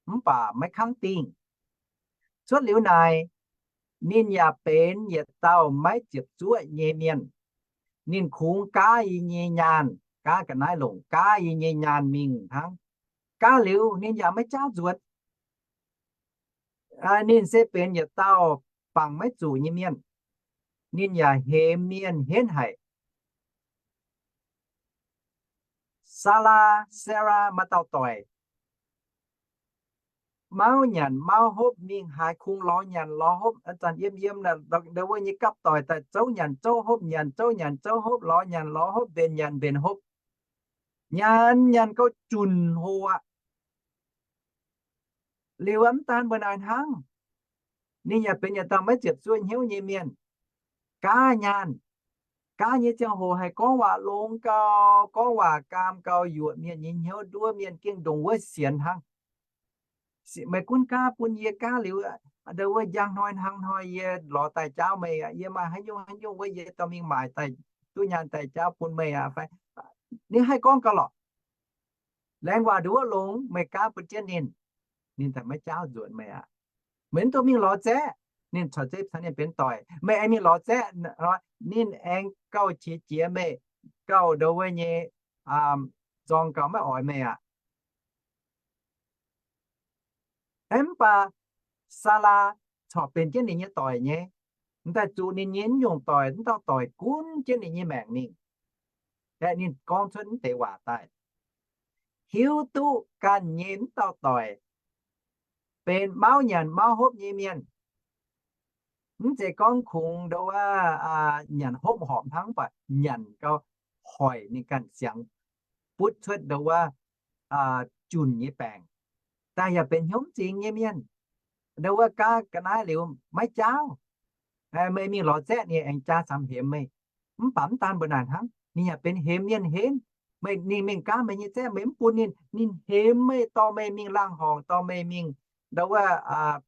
mv baac maiv kangv dingh. Cuotv liuz naaic, ninh yaac benx yietc dauh maiv ziepc zuoqv nyei mienh. Ninh kungx gaav yie nyei nyaanh, gaav ga'naaiv longc, gaav yie nyei nyaanh mingh hnangv. Gaav liuz ninh yaac maiv jaauv nzuonx. Ninh se benx yietc dauh bangc maiv zuqc nyei mienh. Ninh yaac hemx mienh henv haic. Saalaa, Sarah, maaih dauh doic, mauv nyanc mauv hopv mingh haaix kungx lorz nyanc lorz hopv, zanc yiem yiem ndau wuov nyei gapv doic daaih zouv nyanc zouv hopv, nyanc zouv nyanc zouv hopv, lorz nyanc lorz hopv, mbenc nyanc mbenc hopv, nyanc nyanc gau junc hoc aqv. Liuz mv daan mbuo naaiv hnangv, ninh yaac benx yietc dauh maiv ziepc zuoqv hnyouv nyei mienh. Gaav nyaanh, gaav nyei ziangh hoc haih gorngv waac longx gau, gorngv waac gaam gau, yuoqc mienh nyei hnyouv, nduov mienh gengh ndongc wuov sienx hnangv. Meih gunv gaav bun yie gaav liuz, ndau wuov njang hnoi hnangv hnoi yie lorz daaih jaauv meih, yie maaih haaix nyungc haaix nyungc wuov yie dorh mingh maaic daaih duqv nyaanh daaih jaauv bun meih aqv fai? Ninh haih gorngv gau lorqc. Laengz waac nduov longx, meih gaav bun jienv ninh, ninh daaih maiv jaauv nzuonx meih aqv. Meih mv dungx mingh lorz zaeqv. Ninh corc zeiv caux ninh benx doic, meih aengx mingh lorz zaeqv, ninh aengx gauh qiex jiez meih, gauh ndou wuov nyei zorng gauh maiv oix meih aqv. Mv baac Saalaa corc benx jienv ninh nyei doic nyei. M'daaih zuqc ninh nyei nyungc doic, m'dauh doic gunv jienv ninh nyei maengc mingh. Aeqv, ninh gorngv cuotv m'deix waac daaih, hiuv duqv ganh nyei m'dauh doic benx mauv nyanc mauv hopv nyei mienh. Mv zeiz gorngv kungx ndou wuov nyanc hopv horpc hnangv, mv baac nyanc gau hoic ninh ganh siangx butv cuotv ndou wuov junh nyei baengc. Daaih yaac benx hnyouv m'zing nyei mienh. Ndou wuov gaav ga'naaiv liuz maiv jaauv. Meih mingh lorz zaeqv ninh aengx jaa camv hemx meih. Mv baac mv daan mbuo naaic hnangv, ninh yaac benx hemx mienh henv. Meih, ninh mingh gaav meih nyei zaeqv, meih mv bun ninh, ninh hemx meih, dorh meih mingh laangh horngc, dorh meih mingh ndou wuov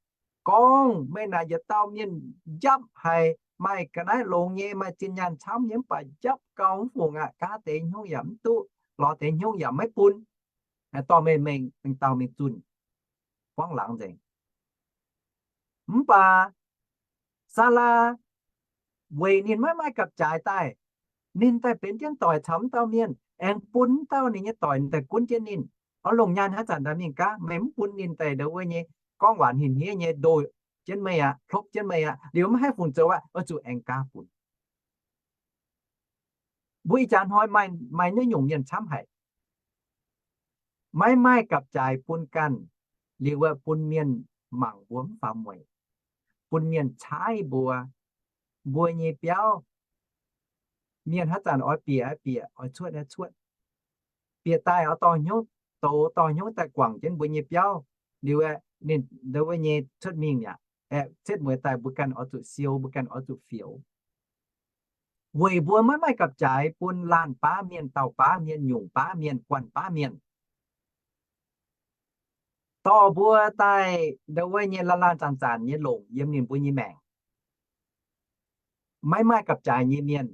gorngv meih naaic yietc dauh mienh njapv haic, maaih ga'naaiv longx nyei, maaih zinh nyaanh camv nyei, mv baac njapv gau mv fungc aqv. Gaav deix hnyouv yaac mv duqv, lorz deix hnyouv yaac maiv bun. Dorh meih mingh, mingh dauh mingh zunh, buangv laangz nzengc. Mv baac Saalaa weic ninh maiv maaih gapv-jaaix daaih, ninh daaih benx jienv doic caux mv dauh mienh, aengx bun mv dauh ninh nyei doic daaih gunv jienv ninh. Oix longc nyaanh haaix zanc daaih mingh gaav, meih mv bun ninh daaih ndau wuov nyei gorngv waac hinh-hniev nyei ndoh jienv meih aqv, hlopv jienv meih aqv. Liuz maiv haih fungc zoux aqv, oix zuqc aengx gaav bun. Mbuo ih jaax hnoi maaih, maaih naaiv nyungc mienh camv haic. Maiv maaih gapv-jaaix bun ganh, liuz wuov bun mienh mangc mbuo mv faaux mueic, bun mienh caaiv mbuo, mbuo nyei biauv. Mienh haaix zanc oix bieqc, oix bieqc, oix cuotv, oix cuotv. Bieqc daaih oix dorh hnyouv, douz dorh hnyouv daaih guangc jienv mbuo nyei biauv. Liuz aeqv, ninh ndau wuov nyei cuotv mingh mi'aqv. Aeqv, cuotv mueiz daaih mbuo ganh oix zuqc siou, mbuo ganh oix zuqc fioux. Weic mbuo maiv maaih gapv-jaaix bun laanh baav mienh, dauh baav mienh, nyungc baav mienh, guanh baav mienh, dorh mbuo daaih ndau wuov nyei laanh laanh zanc zanc nyei longc yiem ninh mbuo nyei maengc. Maiv maaih gapv-jaaix nyei mienh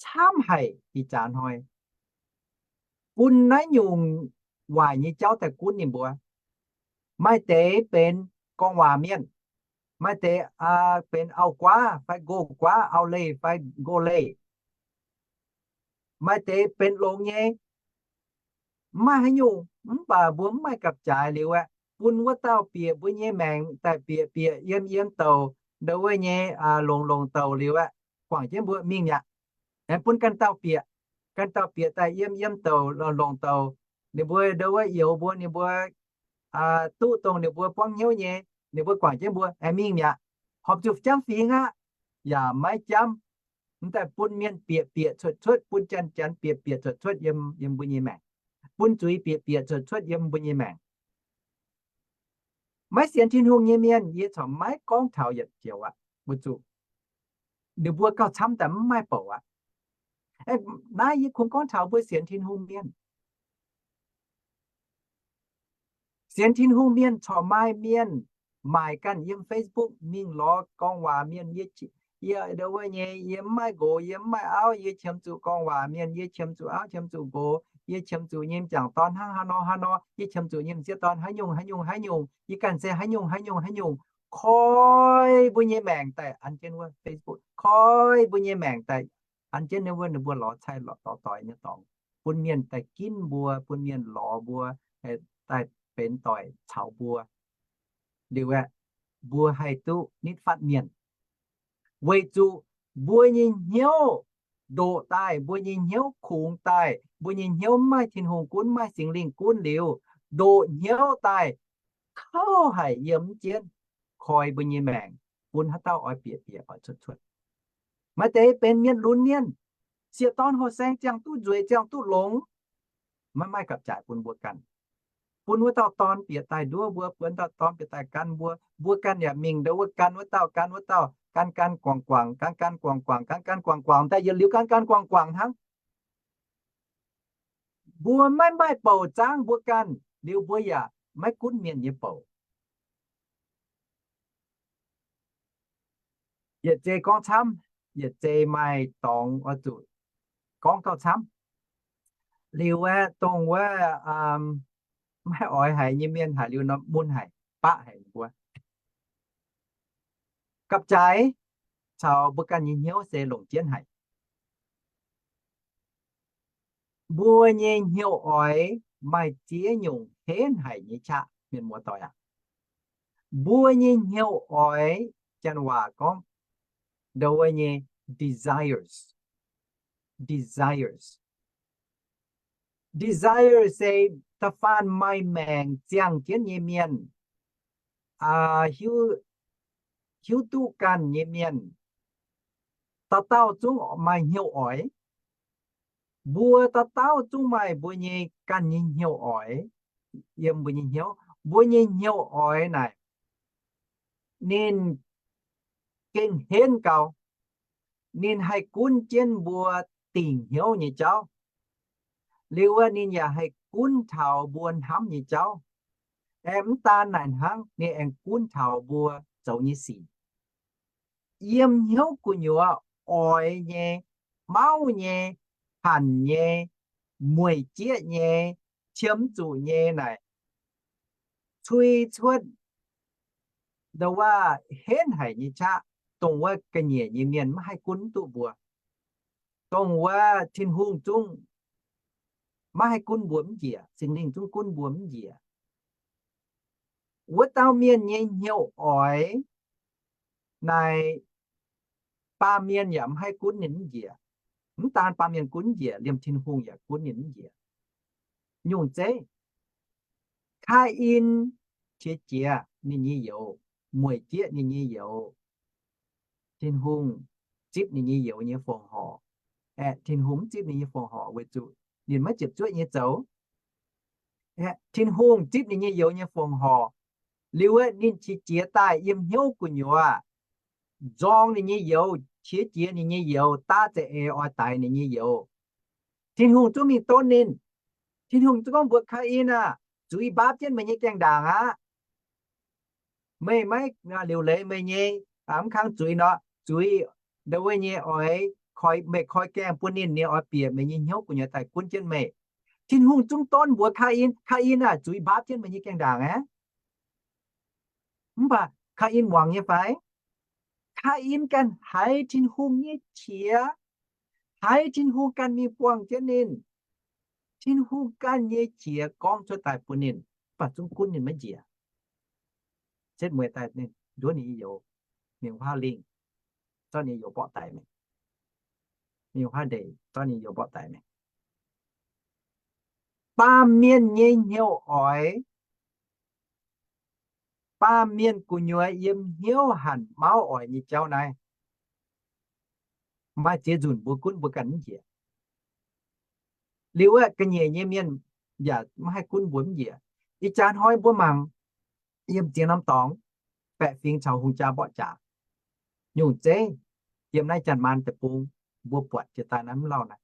camv haic ih jaax hnoi. Bun naaiv nyungc waaic nyei jauv daaih gunv ninh mbuo. Maaih deix benx gorngv waac mienh, maaih deix benx auv-guaav fai nqox-guaav, auv-leih fai nqox-leih. Maaih deix benx longx nyei, mv maaih haaix nyungc, mv baac mbuo mv maaih gapv-jaaix liuz aeqv, bun wuov dauh bieqc mbuo nyei maengc daaih bieqc bieqc yiem yiem douc, ndau wuov nyei longc longc douc liuz aeqv, guangc jienv mbuo mingh mi'aqv. Aengx bun ganh dauh bieqc, ganh dauh bieqc daaih yiem yiem douc longc douc, ninh mbuo ndau wuov youz mbuo, ninh mbuo duqv dongh ninh mbuo buangv hnyouv nyei, ninh mbuo guangc jienv mbuo aengx mingh mi'aqv. Horpc zuqc jamv fingx aqv, yaac maiv jamv. Mv daaih bun mienh bieqc bieqc cuotv cuotv, bun janx janx bieqc bieqc cuotv cuotv yiem, yiem mbuo nyei maengc, bun zuiz bieqc bieqc cuotv cuotv yiem mbuo nyei maengc. Maiv sienx Tin-Hungh nyei mienh, yie corc maiv gorngv taux yietc joux aqv. Weic zuqc ninh mbuo gauh camv daaih mv maaih bouc aqv. Naaiv yie kungx gorngv taux mbuo sienx Tin-Hungh mienh. Sienx Tin-Hungh mienh corc maaih mienh maaic ganh yiem Facebook mingh lorz gorngv waac mienh, yie, yie ndau wuov nyei, yie mv maaih nqox, yie mv maaih auv, yie qiemx zuqc gorngv waac mienh, yie qiemx zuqc auv, qiemx zuqc nqox, yie qiemx zuqc nyei m'jangc dorn hnangv haaix nor haaix nor, yie qiemx zuqc nyei m'sieqv dorn haaix nyungc haaix nyungc haaix nyungc, yie ganh se haaix nyungc haaix nyungc haaix nyungc, koi mbuo nyei maengc daaih an jienv wuov Facebook, koi mbuo nyei maengc daaih an jienv wuov ninh mbuo lorz caih lorz doix nyei dorngx, bun mienh daaih ginv mbuo, bun mienh lorz mbuo, daaih benx doic caux mbuo. Liuz aeqv, mbuo haih duqv nitv fatv mienh. Weic zuqc mbuo nyei hnyouv ndoqc daaih, mbuo nyei hnyouv kungx daaih, mbuo nyei hnyouv mv maaih Tin-Hungh gunv, mv maaih Singx Lingh gunv liuz, ndoqc hnyouv daaih kouv haic yiem mv jienv, koi mbuo nyei maengc, bun haaix dauh oix bieqc bieqc oix cuotv cuotv. Maaih deix benx mienh lunx mienh, sieqv dorn houh saeng ziangh duqv nzueic ziangh duqv longx, maiv maaih gapv-jaaix bun mbuo ganh. Bun wuov dauh dorn bieqc daaih nduov mbuo, bun dauh dorn bieqc daaih gan mbuo, mbuo ganh yaac mingh ndau wuov gan wuov dauh, gan wuov dauh, gan gan guangc guangc, gan gan guangc guangc, gan gan guangc guangc, daaih yietc liuz gan gan guangc guangc hnangv. Mbuo maiv maaih bouc zaangv mbuo ganh, liuz mbuo yaac maiv gunv mienh nyei bouc. Yietc zei gorngv camv, yietc zei maaih dorngx oix zuqc gorngv gauh camv. Liuz aeqv, dongh wuov maiv oix haiz nyei mienh haiz liuz nor mun haic, baqv haic mbuo. Gapv-jaaix caux mbuo ganh nyei hnyouv se longc jienv haic. Mbuo nyei hnyouv oix maaih ziex nyungc henv haic nyei qaqv, mienh muoz-doic aac. Mbuo nyei hnyouv oix, janx waac gorngv, ndau wuov nyei desires. Desires. Desire se da'faanh maaih maengc ziangh jienv nyei mienh, hiuv, hiuv duqv ganh nyei mienh, dauh dauh zungv maaih hnyouv oix. Mbuo dauh dauh zungv maaih mbuo nyei ganh nyei hnyouv oix yiem mbuo nyei hnyouv. Mbuo nyei hnyouv oix naaic, ninh gengh henv gau. Ninh haih gunv jienv mbuo dingc hnyouv nyei jauv. Liuz wuov ninh yaac haih gunv taux mbuo hnamv nyei jauv. Aengx mv daan naaic hnangv, ninh aengx gunv taux mbuo zoux nyei sic. Yiem hnyouv gu'nyuoz oix nyei, mauv nyei, hanc nyei, mueic jieqv nyei, qiemx zuqc nyei naaic, cui cuotv ndau wuov henv haic nyei qaqv, dongh wuov ga'nyiec nyei mienh maiv haih gunv duqv mbuo, dongh wuov Tin-Hungh zungv maiv haih gunv mbuo mv njiec, Singx Lingh zungv gunv mbuo mv njiec. Wuov dauh mienh nyei hnyouv oix naaic, baamh mienh yaac mv haih gunv ninh mv njiec. Mv daan baamh mienh gunv njiec, liemh Tin-Hungh yaac gunv ninh mv njiec. Nyungc zeiv, Kaain qiex jiez ninh nyei youz, mueic jieqv ninh nyei youz, Tin-Hungh zipv ninh nyei youz nyei fongc horc. Aeqv, Tin-Hungh mv zipv ninh nyei fongc horc weic zuqc ninh maiv ziepc zuoqv nyei zoux. Aeqv, Tin-Hungh zipv ninh nyei youz nyei fongc horc. Liuz aeqv, ninh qiex jiez daaih yiem hnyouv gu'nyuoz nzorng ninh nyei youz, qiex jiez ninh nyei youz, daav za'eix oix daix ninh nyei youz. Tin-Hungh zungv mingh donv ninh. Tin-Hungh zungv gorngv mbuox Kaain aah, zuiz mbaapv jienv meih nyei gaengh ndaangc aqv. Meih maiv liuc leiz meih nyei, mv kang zuiz nor, zuiz ndau wuov nyei oix koi, meih koi gaengh bun ninh, ninh oix bieqc meih nyei hnyouv gu'nyuoz daaih gunv jienv meih. Tin-Hungh zungv donv mbuox Kaain, Kaain aah, zuiz mbaapv jienv meih nyei gaengh ndaangc aqv. Mv baac Kaain muangx nyei fai? Kaain ganh haiz Tin-Hungh nyei qiex, haiz Tin-Hungh ganh mingh buangh jienv ninh. Tin-Hungh ganh nyei qiex gorngv cuotv daaih bun ninh, mv baac zungv gunv ninh maiv njiec. Setv mueiz daaih ninh nduov ninh nyei youz, mingh wuov lingh, zorqv ninh nyei youz mborqv daic mingh. Mingh wuov ndeic, zorqv ninh nyei youz mborqv daic mingh. Baamh mienh nyei hnyouv oix, baamh mienh gu'nyuoz yiem hnyouv hanc mauv oix nyei jauv naaiv, maaih ziex nzunc mbuo gunv mbuo ganh mv njiec. Liuz aeqv, ga'nyiec nyei mienh yaac maiv haih gunv mbuo mv njiec. Ih jaax hnoi mbuo mangc yiem ziex norm dorngx, baeqc fingx caux hungh jaa mborqv jaax. Nyungc zeiv, yiem naaiv Janx-Maanc deic-bung, mbuo buatc jiex daaih naaiv mv lauh naaic.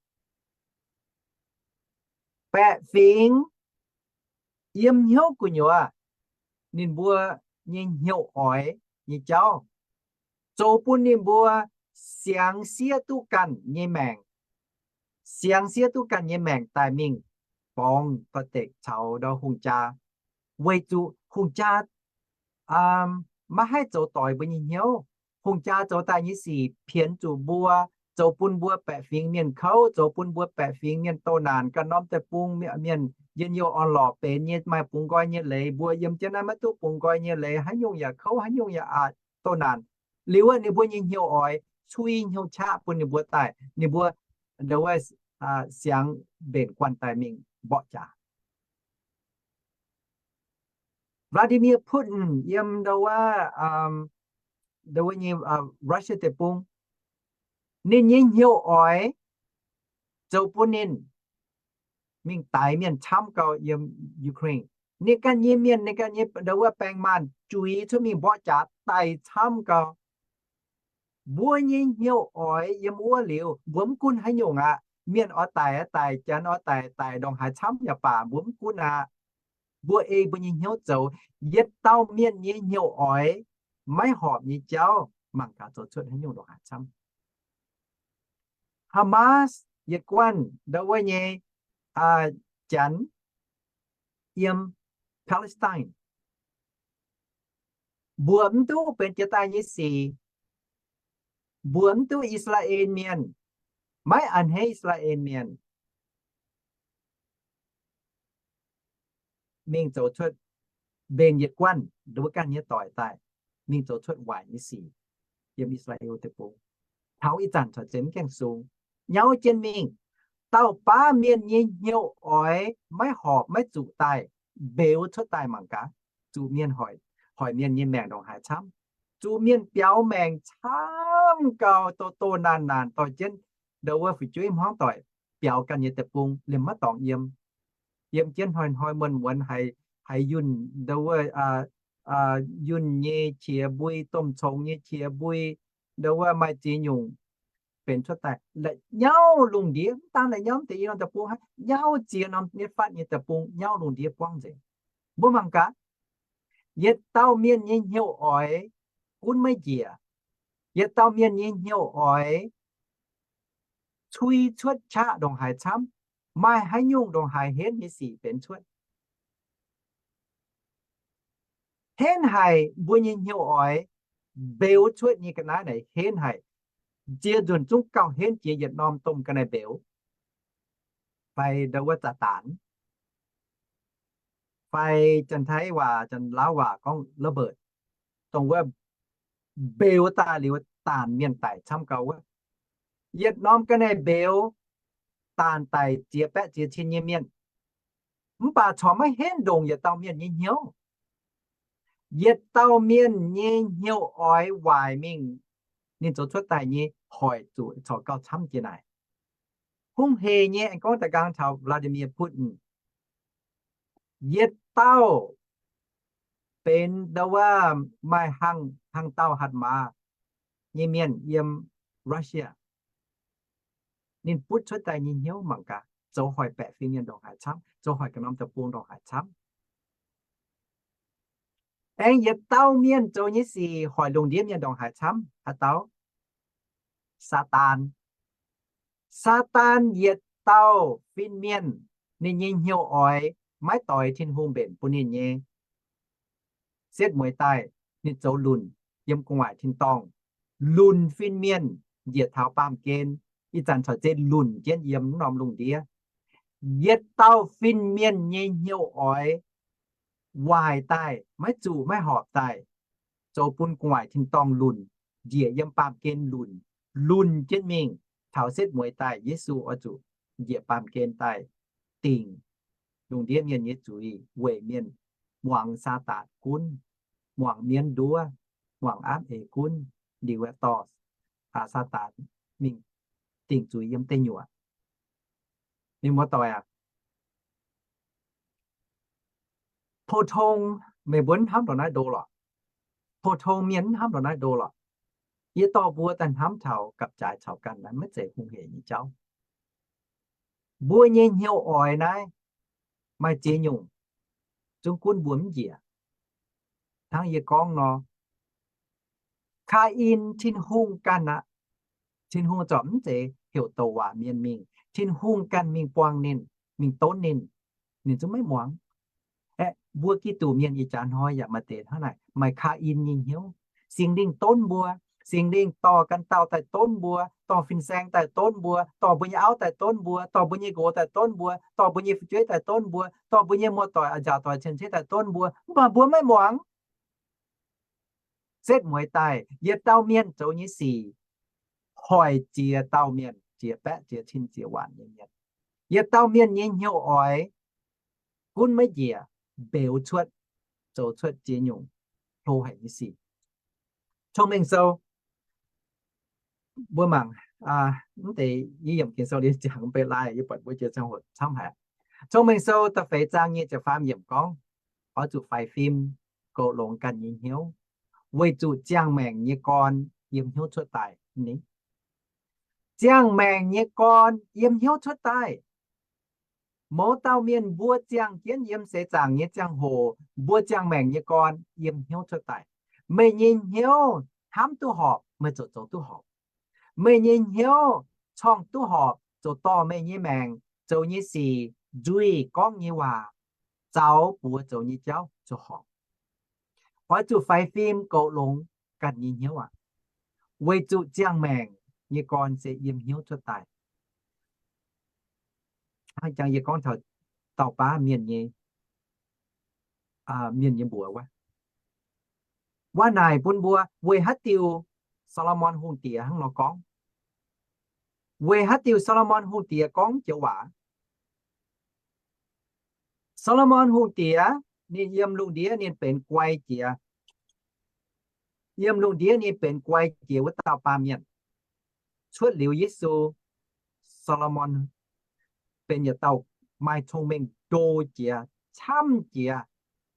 Baeqc fingx yiem hnyouv gu'nyuoz, ninh mbuo nyei hnyouv oix nyei jauv zoux bun ninh mbuo siangx siev duqv ganh nyei maengc, siangx siev duqv ganh nyei maengc daaih mingh borngz da'dekc caux ndau hungh jaa, weic zuqc hungh jaa maiv haih zoux doix mbuo nyei hnyouv. Hungh jaa zoux daaih nyei sic pienx zuqc mbuo, zoux bun mbuo baeqc fingx mienh kouv, zoux bun mbuo baeqc fingx mienh doh naanc. Ganh norm deic-bung mienh njien-youh orn-lorqc benx nyei, maaih bungx nqoi nyei leiz. Mbuo yiem jienv naaiv maiv duqv bungx nqoi nyei leiz, haaix nyungc yaac kouv, haaix nyungc yaac aqc, doh naanc. Liuz ninh mbuo nyei hnyouv oix cui hnyouv qaqv bun ninh mbuo daaih, ninh mbuo ndau wuov siangx mbenc guanh daaih mingh mborqv jaax. Vladimir Putin yiem ndau wuov, ndau wuov nyei Russia deic-bung, ninh nyei hnyouv oix zoux bun ninh mingh daix mienh camv gau yiem Ukraine. Ninh ganh nyei mienh, ninh ganh nyei ndau wuov baeng maanh juix cuotv mingh mborqv jaax daic camv gau. Mbuo nyei hnyouv oix yiem wuov liuz, mbuo mv gunv haaix nyungc aqv. Mienh oix daic daic, janx oix daic daic, ndongc haaix camv yaac baac mbuo mv gunv aqv. Mbuo ei mbuo nyei hnyouv zoux. Yietc dauh mienh nyei hnyouv oix maiv horpc nyei jauv mangc gaax zoux cuotv haaix nyungc ndongc haaix camv. Hamas yietc guanh ndau wuov nyei janx yiem Palestine, mbuo mv duqv benx jiex daaih nyei sic. Mbuo mv duqv I^saa^laa^en Mienh, maiv a'hneiv I^saa^laa^en Mienh, mingh zoux cuotv mbenc yietc guanh ndau wuov ganh nyei doic daaih, mingh zoux cuotv waaic nyei sic yiem I^saa^laa^en Deic-Bung. Taux ih zanc corc zeiz mv gaengh sung. Nyauv jienv mingh, dauh baav mienh nyei hnyouv oix maiv horpc maiv zuqc daaih mbeux cuotv daaih mangc gaax, zuqc mienh hoic mienh nyei maengc ndongc haaix camv, zuqc mienh biaux maengc camv gau, doh doh naanc naanc dorh jienv ndau wuov fu'jueiv hmuangv doic biaux ganh nyei deic-bung, liemh maiv dorngx yiem. Yiem jienv hnoi-hnoi muonz-muonz haiz yunh ndau wuov, yunh nyei qiex mbui, domh congx nyei qiex mbui, ndau wuov maaih ziex nyungc benx cuotv daaih. La'nyauv lungh ndiev, mv daan la'nyauv deix i norm deic-bung hnangv, nyauv ziex norm nyei fatv nyei deic-bung nyauv lungh ndiev buangv nzengc. Mbuo mangc gaax, yietc dauh mienh nyei hnyouv oix gunv maiv njiec. Yietc dauh mienh nyei hnyouv oix cui cuotv qaqv ndongc haaix camv, maaih haaix nyungc ndongc haaix henv nyei sic benx cuotv. Henv haic, mbuo nyei hnyouv oix mbeux cuotv nyei ga'naaiv naaic henv haic. Ziex nzunc zungv gauh henv jiex yietc norm domh ga'naaiv mbeux, fai ndau wuov za'daanx, fai Janx-Taiv waac, Janx-Laauv waac gorngv ระเบิด, dongh wuov mbeux daaih liuz daanx mienh daic camv gau wuov. Yietc norm ga'naaiv mbeux daanx daic ziex baeqv ziex cin nyei mienh. Mv baac corc maiv henv ndongc yietc dauh mienh nyei hnyouv. Yietc dauh mienh nyei hnyouv oix waaic mingh, ninh zoux cuotv daaih nyei hoic zuqc corc gauh camv jiex naaic. Hungh heic nyei aengx gorngv da'nqaang taux Vladimir Putin, yietc dauh benx ndau wuov maaih hlang, hlang dauh hatc maaz nyei mienh yiem Russia. Ninh butv cuotv daaih nyei hnyouv mangc gaax, zoux hoic baeqc fingx mienh ndongc haaix camv, zoux hoic ganh norm deic-bung ndongc haaix camv. Aengx yietc dauh mienh zoux nyei sic hoic lungh ndiev mienh ndongc haaix camv, haaix dauh? Saadaan. Saadaan yietc dauh fin-mienh, ninh nyei hnyouv oix maiv doix Tin-Hungh mbenc bun ninh nyei. Setv mueiz daaih, ninh zoux lunc yiem gu'nguaaic tin-dorngh, lunc fin-mienh njiec taux baamh gen, ih zanc corc zeiz lunc jienv yiem wuov norm lungh ndiev. Yietc dauh fin-mienh nyei hnyouv oix waaic daaih, maiv zuqc maiv horpc daaih, zoux bun gu'nguaaic tin-dorngh lunc, njiec yiem baamh gen lunc, lunc jienv mingh taux setv mueiz daaih Yesu oix zuqc njiec baamh gen daaih dingc lungh ndiev mienh nyei zuiz weic mienh muangx Saadaan gunv, muangx mienv nduov, muangx aapv eix gunv, liuz dorh Saadaan mingh dingc zuiz yiem deic nyuoqc. Mienh muoz-doic aac, pou-tong meih mbuo mv hnamv ndongc naaiv ndo lorqc. Pou-tong mienh mv hnamv ndongc naaiv ndo lorqc. Yie dorh mbuo daaih hnamv taux gapv-jaaix caux ganh naaiv maiv zeiz hungh heic nyei jauv. Mbuo nyei hnyouv oix naaiv maaih ziex nyungc zungv gunv mbuo mv njiec. Hnangv yie gorngv nor, Kaa^in, Tin-Hungh ganh aqv. Tin-Hungh zorc mv zeiz heuc douc waac mienh mingh. Tin-Hungh ganh mingh buangh ninh, mingh donv ninh, ninh zungv maiv muangx. Aeqv, mbuo Giduc mienh ih jaax hnoi yaac maaih deix hnangv naaic, maaih Kaa^in nyei hnyouv. Singx Lingh donv mbuo, Singx Lingh dorh ganh dauh daaih donv mbuo, dorh fin-saeng daaih donv mbuo, dorh mbuo nyei auv daaih donv mbuo, dorh mbuo nyei nqox daaih donv mbuo, dorh mbuo nyei fu'jueiv daaih donv mbuo, dorh mbuo nyei muoz-doic, a'nziaauc doic, cien-ceqv daaih donv mbuo, mv baac mbuo maiv muangx. Setv mueiz daaih, yietc dauh mienh zoux nyei sic hoic ziex dauh mienh, ziex baeqv ziex cin ziex waanc nyei mienh. Yietc dauh mienh nyei hnyouv oix gunv maiv njiec, mbeux cuotv, zoux cuotv ziex nyungc hlo haic nyei sic. Cong-Mengh Sou, mbuo mangc, mv deix yie yiemc Ging-Sou liuz ziangx mv bei lai, yie buatc mbuo jiex ziangh hoc camv haic. Cong-Mengh Sou da'feix zaang nyic ziepc faam yiemc gorngv, oix zuqc faix fim, goux longx ganh nyei hnyouv, weic zuqc ziangh maengc nyei gorn yiem hnyouv cuotv daaih. Ziangh maengc nyei gorn yiem hnyouv cuotv daaih. Mouz dauh mienh mbuo ziangh jienv yiem seix zaangc nyei ziangh hoc, mbuo ziangh maengc nyei gorn yiem hnyouv cuotv daaih. Meih nyei hnyouv hnamv duqv horpc, meih ziouc zoux duqv horpc. Meih nyei hnyouv corngh duqv horpc, ziouc dorh meih nyei maengc, zoux nyei sic, nzuih gorngv nyei waac, zaux buoz zoux nyei jauv ziouc horpc. Oix zuqc faix fim goux longx ganh nyei hnyouv aqv, weic zuqc ziangh maengc nyei gorn se yiem hnyouv cuotv daaih. Hnangv jangx yie gorngv taux dauh baav mienh nyei, mienh nyei mbuox wuov, waac naaic bun mbuo weic haaix diuc Saa^lo^morn Hungh Diex hnangv nor gorngv. Weic haaix diuc Saa^lo^morn Hungh Diex gorngv joux waac? Saa^lo^morn Hungh Diex ninh yiem lungh ndiev ninh benx guai jiex. Yiem lungh ndiev ninh benx guai jiex wuov dauh baamh mienh. Cuotv liuz Yesu, Saa^lo^morn benx yietc dauh maaih cong-mengh ndo jiex, camv jiex,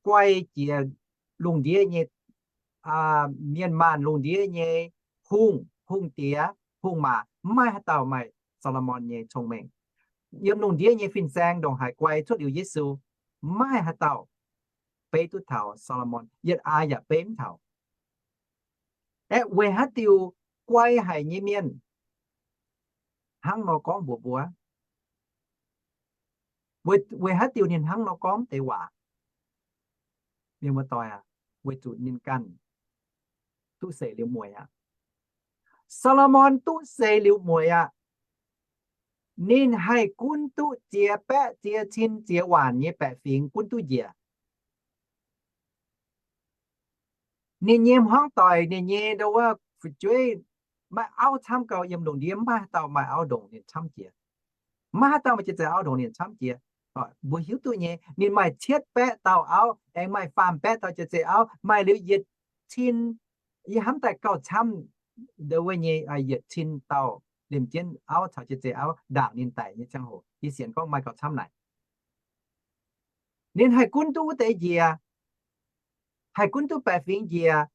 guai jiex lungh ndiev nyei mienh maanh, lungh ndiev nyei hungh, hungh diex, hungh maac, mv maaih haaix dauh maaih Saa^lo^morn nyei cong-mengh. Yiem lungh ndiev nyei fin-saeng ndongc haaix guai cuotv liuz Yesu, mv maaih haaix dauh beiv duqv taux Saa^lo^morn, yietc aax yaac beiv mv taux. Aeqv, weic haaix diuc guai haic nyei mienh hnangv nor gorngv mbuox mbuo? Weic, weic haaix diuc ninh hnangv nor gorngv deix waac? Mienh muoz-doic aac, weic zuqc ninh ganh duqv seix liuz mueiz aqv. Saa^lo^morn duqv seix liuz mueiz aqv. Ninh haih gunv duqv ziex baeqv ziex cin ziex waanc nyei baeqc fingx gunv duqv njiec. Ninh nyei hmuangv doic, ninh nyei ndo wuov fu'jueiv maaih auv camv gau yiem lungh ndiev, mv maaih haaix dauh maaih auv ndongc ninh camv jiex. Mv maaih haaix dauh maaih jiex zeix auv ndongc ninh camv jiex. Mbuo hiuv duqv nyei, ninh maaih cietv baeqv dauh auv, aengx maaih faam baeqv dauh jiex zeix auv, maaih liuz yietc cin, yie hnamv daaih gauh camv ndo wuov nyei yietc cin dauh liemh jienv auv caux jiex zeix auv ndaangc ninh daic nyei ziangh hoc. Yie sienx gorngv maaih gauh camv naaic. Ninh haih gunv duqv wuov deix njiec, haih gunv duqv baeqc fingx njiec.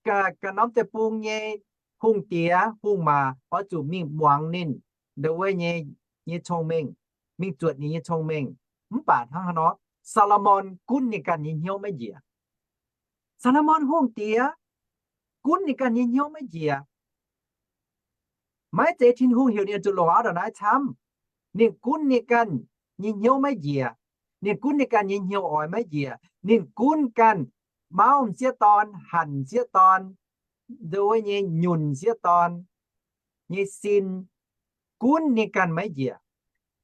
Ganh norm deic-bung nyei hungh diex hungh maac oix zuqc mingh muangx ninh ndo wuov nyei, nyei cong-mengh, mingh zuotc ninh nyei cong-mengh. Mv baac hnangv haaix nor, Saa^lo^morn gunv ninh ganh nyei hnyouv maiv njiec. Saa^lo^morn hungh diex gunv ninh ganh nyei hnyouv maiv njiec. Maiv zeiz Tin-Hungh heuc ninh zuqc longc auv ndongc naaiv camv. Ninh gunv ninh ganh nyei hnyouv maiv njiec. Ninh gunv ninh ganh nyei hnyouv oix maiv njiec. Ninh gunv ganh mauv m'sieqv dorn, hanc m'sieqv dorn ndo wuov nyei nyunc m'sieqv dorn nyei sin, gunv ninh ganh maiv njiec.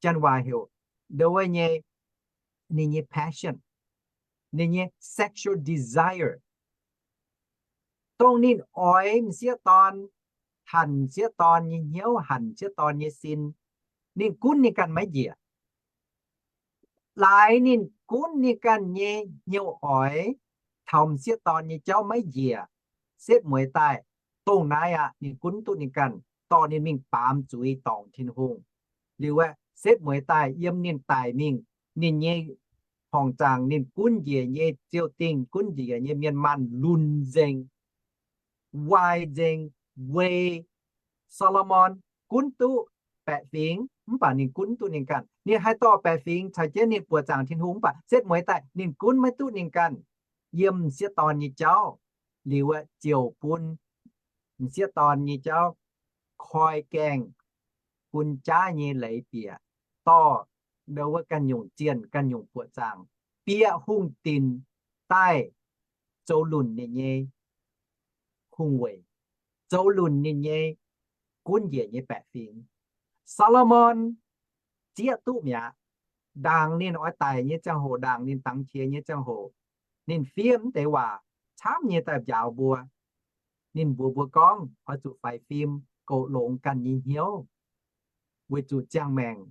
Janx waac heuc ndo wuov nyei ninh nyei passion, ninh nyei sexual desire, dongh ninh oix m'sieqv dorn, hanc m'sieqv dorn nyei hnyouv, hanc m'sieqv dorn nyei sin, ninh gunv ninh ganh maiv njiec. Laaix ninh gunv ninh ganh nyei hnyouv oix taux m'sieqv dorn nyei jauv maiv njiec, setv mueiz daaih, dongh naaiv aqv ninh gunv duqv ninh ganh, dorh ninh mingh baamz zuiz dorngc Tin-Hungh. Liuz aeqv, setv mueiz daaih yiem ninh daic mingh, ninh nyei horngc zaangc ninh gunv njiec nyei ziou-dingh, gunv njiec nyei mienh maanh lunx nzengc, waaic nzengc, weic Saa^lo^morn gunv duqv baeqc fingx, mv baac ninh gunv duqv ninh ganh. Ninh haih dorh baeqc fingx caux jienv ninh buoqc zaangc Tin-Hungh, mv baac setv mueiz daaih ninh gunv maiv duqv ninh ganh. Yiem m'sieqv dorn nyei jauv liuz aeqv, ziouc bun m'sieqv dorn nyei jauv koi gaengh, bun jaav nyei leiz bieqc, dorh ndo wuov ganh nyungc zienh, ganh nyungc buoqc zaangc, bieqc hungh dinc daaih zoux lunc ninh nyei hungh weic, zoux lunc ninh nyei gunv njiec nyei baeqc fingx. Saa^lo^morn zieqv duqv mi'aqv. Ndaangc ninh oix daic nyei ziangh hoc, ndaangc ninh dangx qiex nyei ziangh hoc, ninh fiev mv deix waac camv nyei daaih njaaux mbuo. Ninh mbuox mbuo gorngv oix zuqc faix fim, goux longx ganh nyei hnyouv, weic zuqc ziangh maengc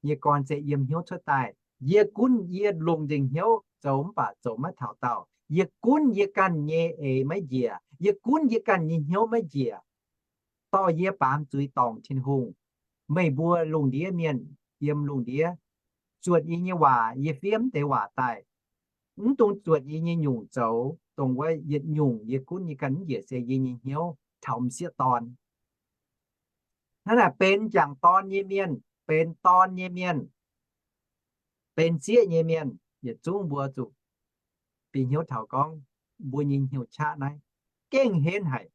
nyei gorn se yiem hnyouv cuotv daaih. Yie gunv yie longc nzengc hnyouv zoux mv baac zoux maiv taux daauh. Yie gunv yie ganh nyei eix maiv njiec. Yie gunv yie ganh nyei hnyouv maiv njiec, dorh yie baamz zuiz dorngc Tin-Hungh. Meih mbuo lungh ndiev mienh yiem lungh ndiev, zuotc yie nyei waac, yie fiev mv deix waac daaih, mv dungx zuotc yie nyei nyungc zoux. Dongh wuov yietc nyungc yie gunv yie ganh mv njiec se yie nyei hnyouv taux m'sieqv dorn. Hnangv naaic benx m'jangc dorn nyei mienh, benx dorn nyei mienh, benx sieqv nyei mienh, yietc zungv mbuo zuqc bieqc hnyouv taux gorngv mbuo nyei hnyouv qaqv naaiv gengh henv haic.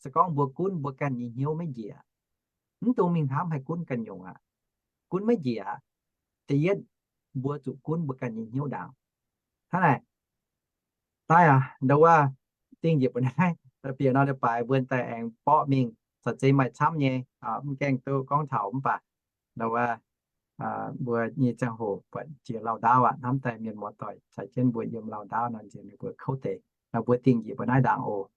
Se gorngv mbuo gunv mbuo ganh nyei hnyouv maiv njiec, mv dungx mingh hnamv haih gunv ganh nyungc aqv. Gunv maiv njiec aqv. Da'yietv, mbuo zuqc gunv mbuo ganh nyei hnyouv ndaangc. Hnangv naaic, daaih aac, ndo wuov dingh njiec mbuo naaiv, bieqc nor leiz-baaix mbuo daaih aengx borqv mingh, caux zeiz maaih camv nyei, mv gaengh duqv gorngv taux mv baac ndo wuov mbuo nyei ziangh hoc buatc jiex lauh ndaauv aqv. Hnamv daaih mienh muoz-doic caux jienv mbuo yiem lauh ndaauv nor nziex ninh mbuo kouv deix. Nor mbuo dingh njiec mbuo naaiv ndaangc oc.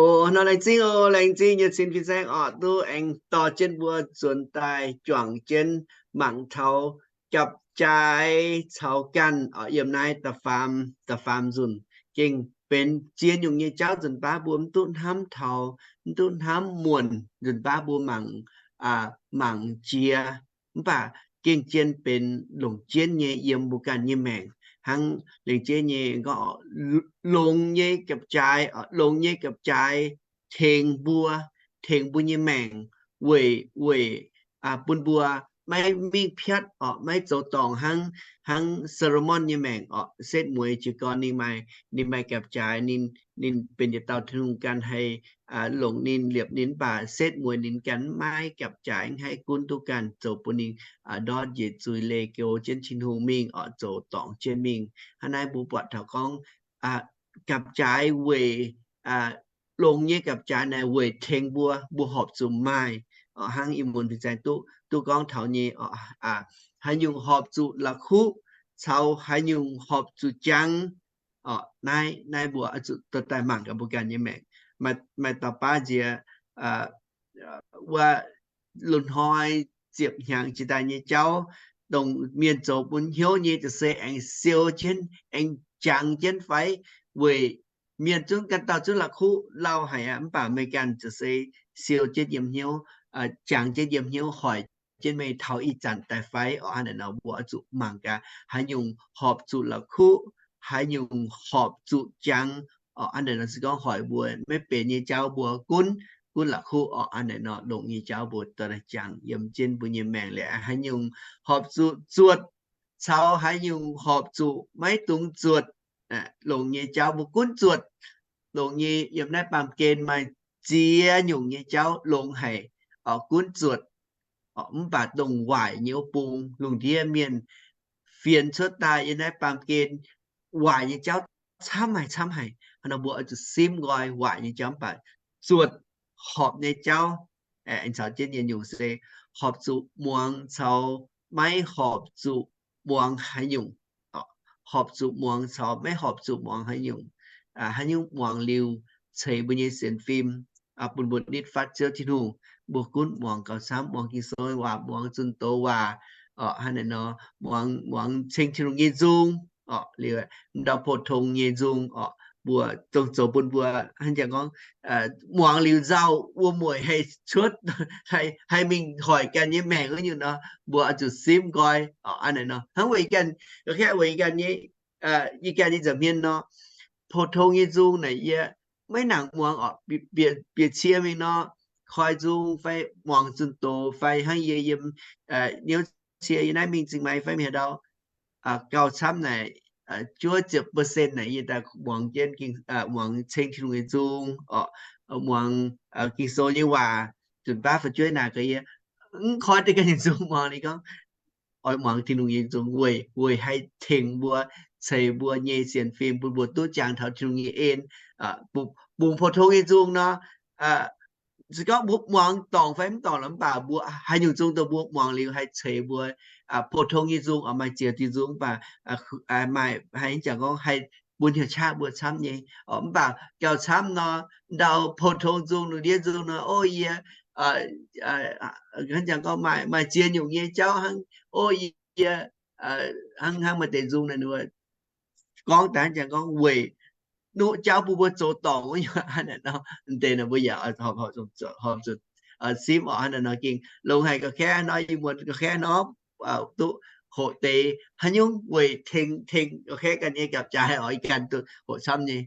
Oc, nor laengz zingh oc, laengz zingh nyei cin fin saeng oc, duqv aengx dorh jienv mbuo nzuonx daaih juangc jienv mangc taux japc jaaix caux ganh oc, yiem naaiv da'faam, da'faam nzunc gengh benx ziex nyungc nyei jauv nzunc baav mbuo mv duqv hnamv taux, mv duqv hnamv muonc nzunc baav mbuo mangc, mangc jiex. Mv baac gengh zien benx longc jienv nyei yiem mbuo ganh nyei maengc. Hnangv lengc jeiv nyei gorngv, longx nyei japc jaaix, longx nyei japc jaaix tengx mbuo, tengx mbuo nyei maengc, weic, weic bun mbuo maiv mingh piatv orqc, maiv zoux dorngc hnangv, hnangv Saa^lo^morn nyei maengc orqc. Setv mueiz jiez gorn ninh maaih, ninh maaih gapv-jaaix, ninh, ninh benx yietc dauh Tin-Hungh ganh haih longc ninh, liepc ninh, mv baac setv mueiz ninh ganh maiv gapv-jaaix, maiv haih gunv duqv ganh, zoux bun ninh ndortv njiec zuiz-leih goux jienv Tin-Hungh mingh orqc, zoux dorngc jienv mingh. Hnangv naaiv mbuo buatc taux gorngv gapv-jaaix weic, longx nyei gapv-jaaix naaic weic tengx mbuo, mbuo horpc zuqc maaih, hnangv ih muonz fin-saeng duqv, duqv gorngv taux nyei, haaix nyungc horpc zuqc la'kuqv, caux haaix nyungc horpc zuqc jangx. Naaiv, naaiv mbuo oix zuqc dorh daaih mangc gaax mbuo ganh nyei maengc. Maaih dauh baav nziex wuov loz-hnoi ziepc hnyangx jiex daaih nyei jauv, dongh mienh zoux bun hnyouv nyei, ziouc se aengx siou jienv, aengx jangx jienv fai? Weic mienh zungv ganh dauh zungv la'kuqv lauh haic aqv, mv baac meih ganh ziouc se siou jienv yiem hnyouv, jangx jienv yiem hnyouv, hoic jienv meih taux ih zanc daaih fai orqc. Hnangv naaic nor mbuo oix zuqc mangc gaax haaix nyungc horpc zuqc la'kuqv, haaix nyungc horpc zuqc jangx orqc. Hnangv naaic nor se gorngv hoic mbuo maiv benx nyei jauv mbuo gunv, gunv la'kuqv orqc. Hnangv naaic nor longx nyei jauv mbuo dorh daaih jangx yiem jienv mbuo nyei maengc liuz, haaix nyungc horpc zuqc zuotc caux haaix nyungc horpc zuqc maiv dungx zuotc. Longx nyei jauv mbuo gunv zuotc. Longx nyei, yiem naaiv baamh gen maaih ziex nyungc nyei jauv longx haic, gunv zuotc. Mv baac dongh waaic nyei wuov bung, lungh ndiev mienh fienx cuotv daaih yiem naaiv baamh gen waaic nyei jauv camv haic, camv haic. Hnangv nor mbuo oix zuqc simv nqoi waaic nyei jauv, mv baac zuotc horpc nyei jauv aengx caux jienv nyei nyungc se horpc zuqc muangx caux maiv horpc zuqc muangx haaix nyungc. Horpc zuqc muangx caux maiv horpc zuqc muangx haaix nyungc. Haaix nyungc muangx liuz ceix mbuo nyei sienx fim, bun mbuo nitv fatv Ziouv Tin-Hungh. Mbuo gunv muangx gauh camv, muangx Ging-Sou waac, muangx zunh doz waac, hnangv naaic nor, muangx, muangx ceng Tin-Hungh nyei nzung, liuz ndau pou-tong nyei nzung orqc, mbuo dongh zoux bun mbuo hnangv jangx gorngv muangx liuz nzauh wuom-mueic haih cuotv, haih mingh hoic ganh nyei maengc wuov nyungc nor, mbuo oix zuqc simv nqoi. Hnangv naaic nor hnangv weic ganh, weic ganh nyei, yie ganh nyei nza'hmien nor, pou-tong nyei nzung naaic yie maiv nangc muangx orqc. Bieqc cie mingh nor, koi nzung fai muangx zunh doz fai hnangv yie yiem niouv cie yie naaiv mingh Zingh Maix fai mingh haaix ndau, gauh camv naaic juov ziepc percent naaic yie daaih muangx jienv, muangx ceng Tin-Hungh nyei nzung orqc, muangx Ging-Sou nyei waac, zunc baav fu'jueiv naaic gaax yie, mv koi deix ganh nyei nzung muangx, ninh gorngv, oix muangx Tin-Hungh nyei nzung weic, weic haih tengx mbuo, ceix mbuo nyei sienx fim, bun mbuo duqv jangx taux Tin-Hungh nyei en. Bungx pou-tong nyei nzung nor, se gorngv mbuo muangx dorngc fai mv dorngc lorqc, mv baac mbuo haaix nyungc nzung dongh mbuo muangx liuz haih ceix mbuo, pou-tong nyei nzung oc, maaih ziex diuh nzung mv baac maaih haaix jangx gorngv haih bun hnyouv qaqv mbuo camv nyei. Mv baac gauh camv nor, ndau pou-tong nzung, lungh ndiev nzung nor, o yie, hnangv jangx gorngv maaih, maaih ziex nyungc nyei jauv hnangv, o yie, hnangv, hnangv maaih deix nzung naaic gorngv daaih hnangv jangx gorngv weic nuqv jauv bun mbuo zoux dorngc wuov nyungc hnangv naaic nor, deix naaic mbuo yaac horpc zuqc simv orqc. Hnangv naaic nor gengh longx haic. Ga'kaeqv nor, ih muonz ga'kaeqv nor, duqv hoqc deix haaix nyungc weic tengx, tengx ga'kaeqv ganh nyei gapv-jaaix orqc, ih ganh duqv hoqc camv nyei.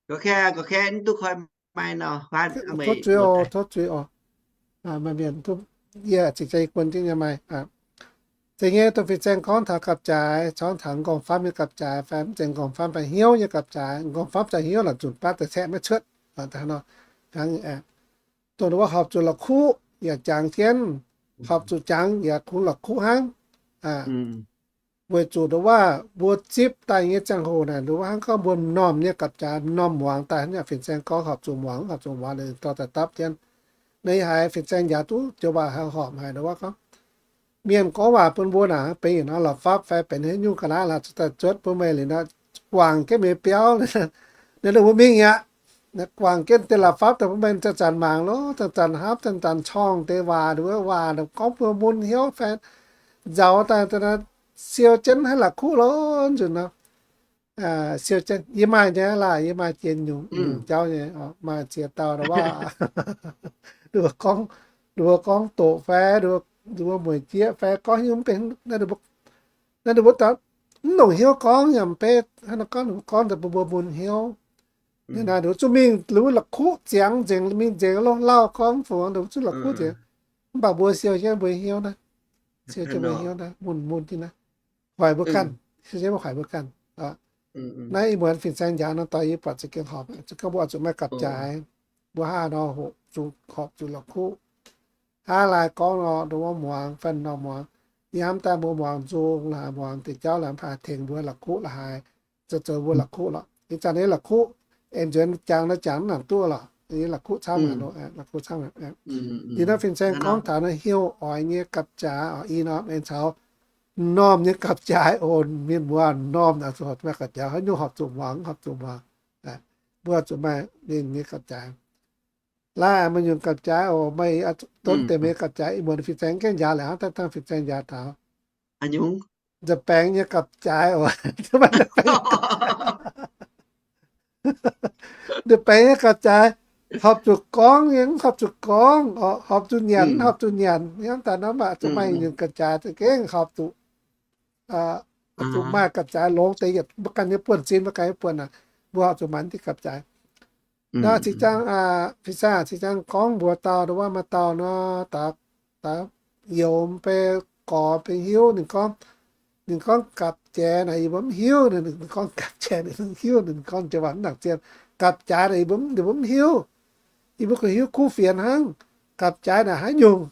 Tov zuiz oc, tov zuiz oc. Maaih mienh duqv, yie cingx jai guon jienv nyei maaih. Zeiz nyei, dongh fin-saeng gorngv taux gapv-jaaix, gorngv taux m'nqorngv famv nyei gapv-jaaix fai mv zeiz m'nqorngv famv fai hnyouv nyei gapv-jaaix. M'nqorngv famv caux hnyouv naaic zunc baav deix caeqv maiv cuotv. Dongh wuov horpc zuqc la'kuqv yaac jangx jienv, horpc zuqc jangx yaac kungx la'kuqv hnangv. Weic zuqc ndongc wuov mbuo zipv daaih nyei ziangh hoc naaic, ndongc wuov hnangv gorngv mbuo m'normh nyei gapv-jaaix, m'normh muangx daaih hnangv fin-saeng gorngv horpc zuqc muangx, horpc zuqc muangx, dorh daaih dapv jienv. Naaiv haiz fin-saeng yaac duqv joux waac horpc haic, ndongc wuov gorngv mienh gorngv waac bun mbuo naaic, benx yietc norm la'fapv fai benx haaix nyungc ga'naaiv laaix zuqc daaih zuotv bun meih liuz nor, guangc jienv meih biauv, ninh mbuo mingh aqv. Guangc jienv deix la'fapv daaih bun meih zanc-zanc mangc lorqc, zanc-zanc hapv, zanc-zanc corngh deix waac, ndongc wuov waac gorngv bun mun hnyouv fai nzaaux daaih, siou jienv haiz la'kuqv lorqc nzunc nor. Siou jienv, yie maaih nyei laac, yie maaih jiex nyungc, nyungc jauv nyei, maaih ziex dauh ndau wuov, ninh mbuo gorngv, ninh mbuo gorngv doqc fai, ninh mbuo mueic jieqv fai gorngv hnyouv mv benx, naaiv ninh mbuo, naaiv ninh mbuo mv nongc hnyouv gorngv yaac mv benx, hnangv naaiv gorngv, ninh mbuo gorngv daaih bun mbuo mun hnyouv. Ninh mbuo zungv mingh wuov la'kuqv ziangx nzengc, mingh nzengc loh lauh gorngv fungx, ninh mbuo zungv la'kuqv nzengc. Mv baac mbuo siou jienv mbuo hnyouv naaiv, siou jienv mbuo hnyouv naaiv, mun mun jienv naaiv, hoic mbuo ganh, siou jienv mbuo hoic mbuo ganh. Naaiv ih muonz fin-saeng njaaux nor doix yie buatc za'gengh horpc, za'gengh mbuo oix zuqc maaih gapv-jaaix. Mbuo hnangv nor hoqc zuqc, horpc zuqc la'kuqv. Hnangv laai gorngv nor, ndau wuov muangx fai nor muangx, yie hnamv daaih mbuo muangx nzung la'haaix, muangx deix jauv la'haaix, mv baac tengx mbuo la'kuqv la'haaix, zoux zoux mbuo la'kuqv lorqc. Ih zanc naaiv la'kuqv, aengx nzuonx jangx naaiv jangx mv nangc duqv lorqc. Yie la'kuqv camv, la'kuqv camv. Yie naaiv fin-saeng gorngv taux naaiv hnyouv oix nyei gapv-jaaix oc, ih norm aengx caux m'normh nyei gapv-jaaix oc. Mienh muoz, m'normh naaic zuqc horpc maaih gapv-jaaix, haaix nyungc horpc zuqc muangx, horpc zuqc muangx. Mbuo zuqc maaih ninh nyei gapv-jaaix. Laaix maaih nyungc gapv-jaaix oc, maaih donv deix meih gapv-jaaix. Ih muonz fin-saeng gengh njaaux liuz hnangv, dangh fin-saeng njaaux taux nza baengx nyei gapv-jaaix oc. Nza baengx nyei gapv-jaaix, horpc zuqc gorngv nyei mv horpc zuqc gorngv, horpc zuqc nyanc mv horpc zuqc nyanc. Hnangv daaih nor mv baac zuqc maaih nyungc gapv-jaaix za'gengh horpc zuqc, horpc zuqc maaih gapv-jaaix longx deix yietc mbuo ganh nyei buonv-sin, mbuo ganh nyei buonv aac, mbuo horpc zuqc maaih diuh gapv-jaaix. Nor zinh ziangx, fin-saeng zinh ziangx gorngv mbuox dauh, ndau wuov maaih dauh nor, daaix youz mv bei gorx mv bei hiuv, ninh gorngv, ninh gorngv gapv-jaaix naaic yie mbuo mv hiuv. Ninh gorngv gapv-jaaix ninh mv hiuv, ninh gorngv jiex waac mv nangc zien. Gapv-jaaix naaic yie mbuo mv hiuv, yie mbuo kungx hiuv kuv fienx hnangv. Gapv-jaaix naaic haaix nyungc?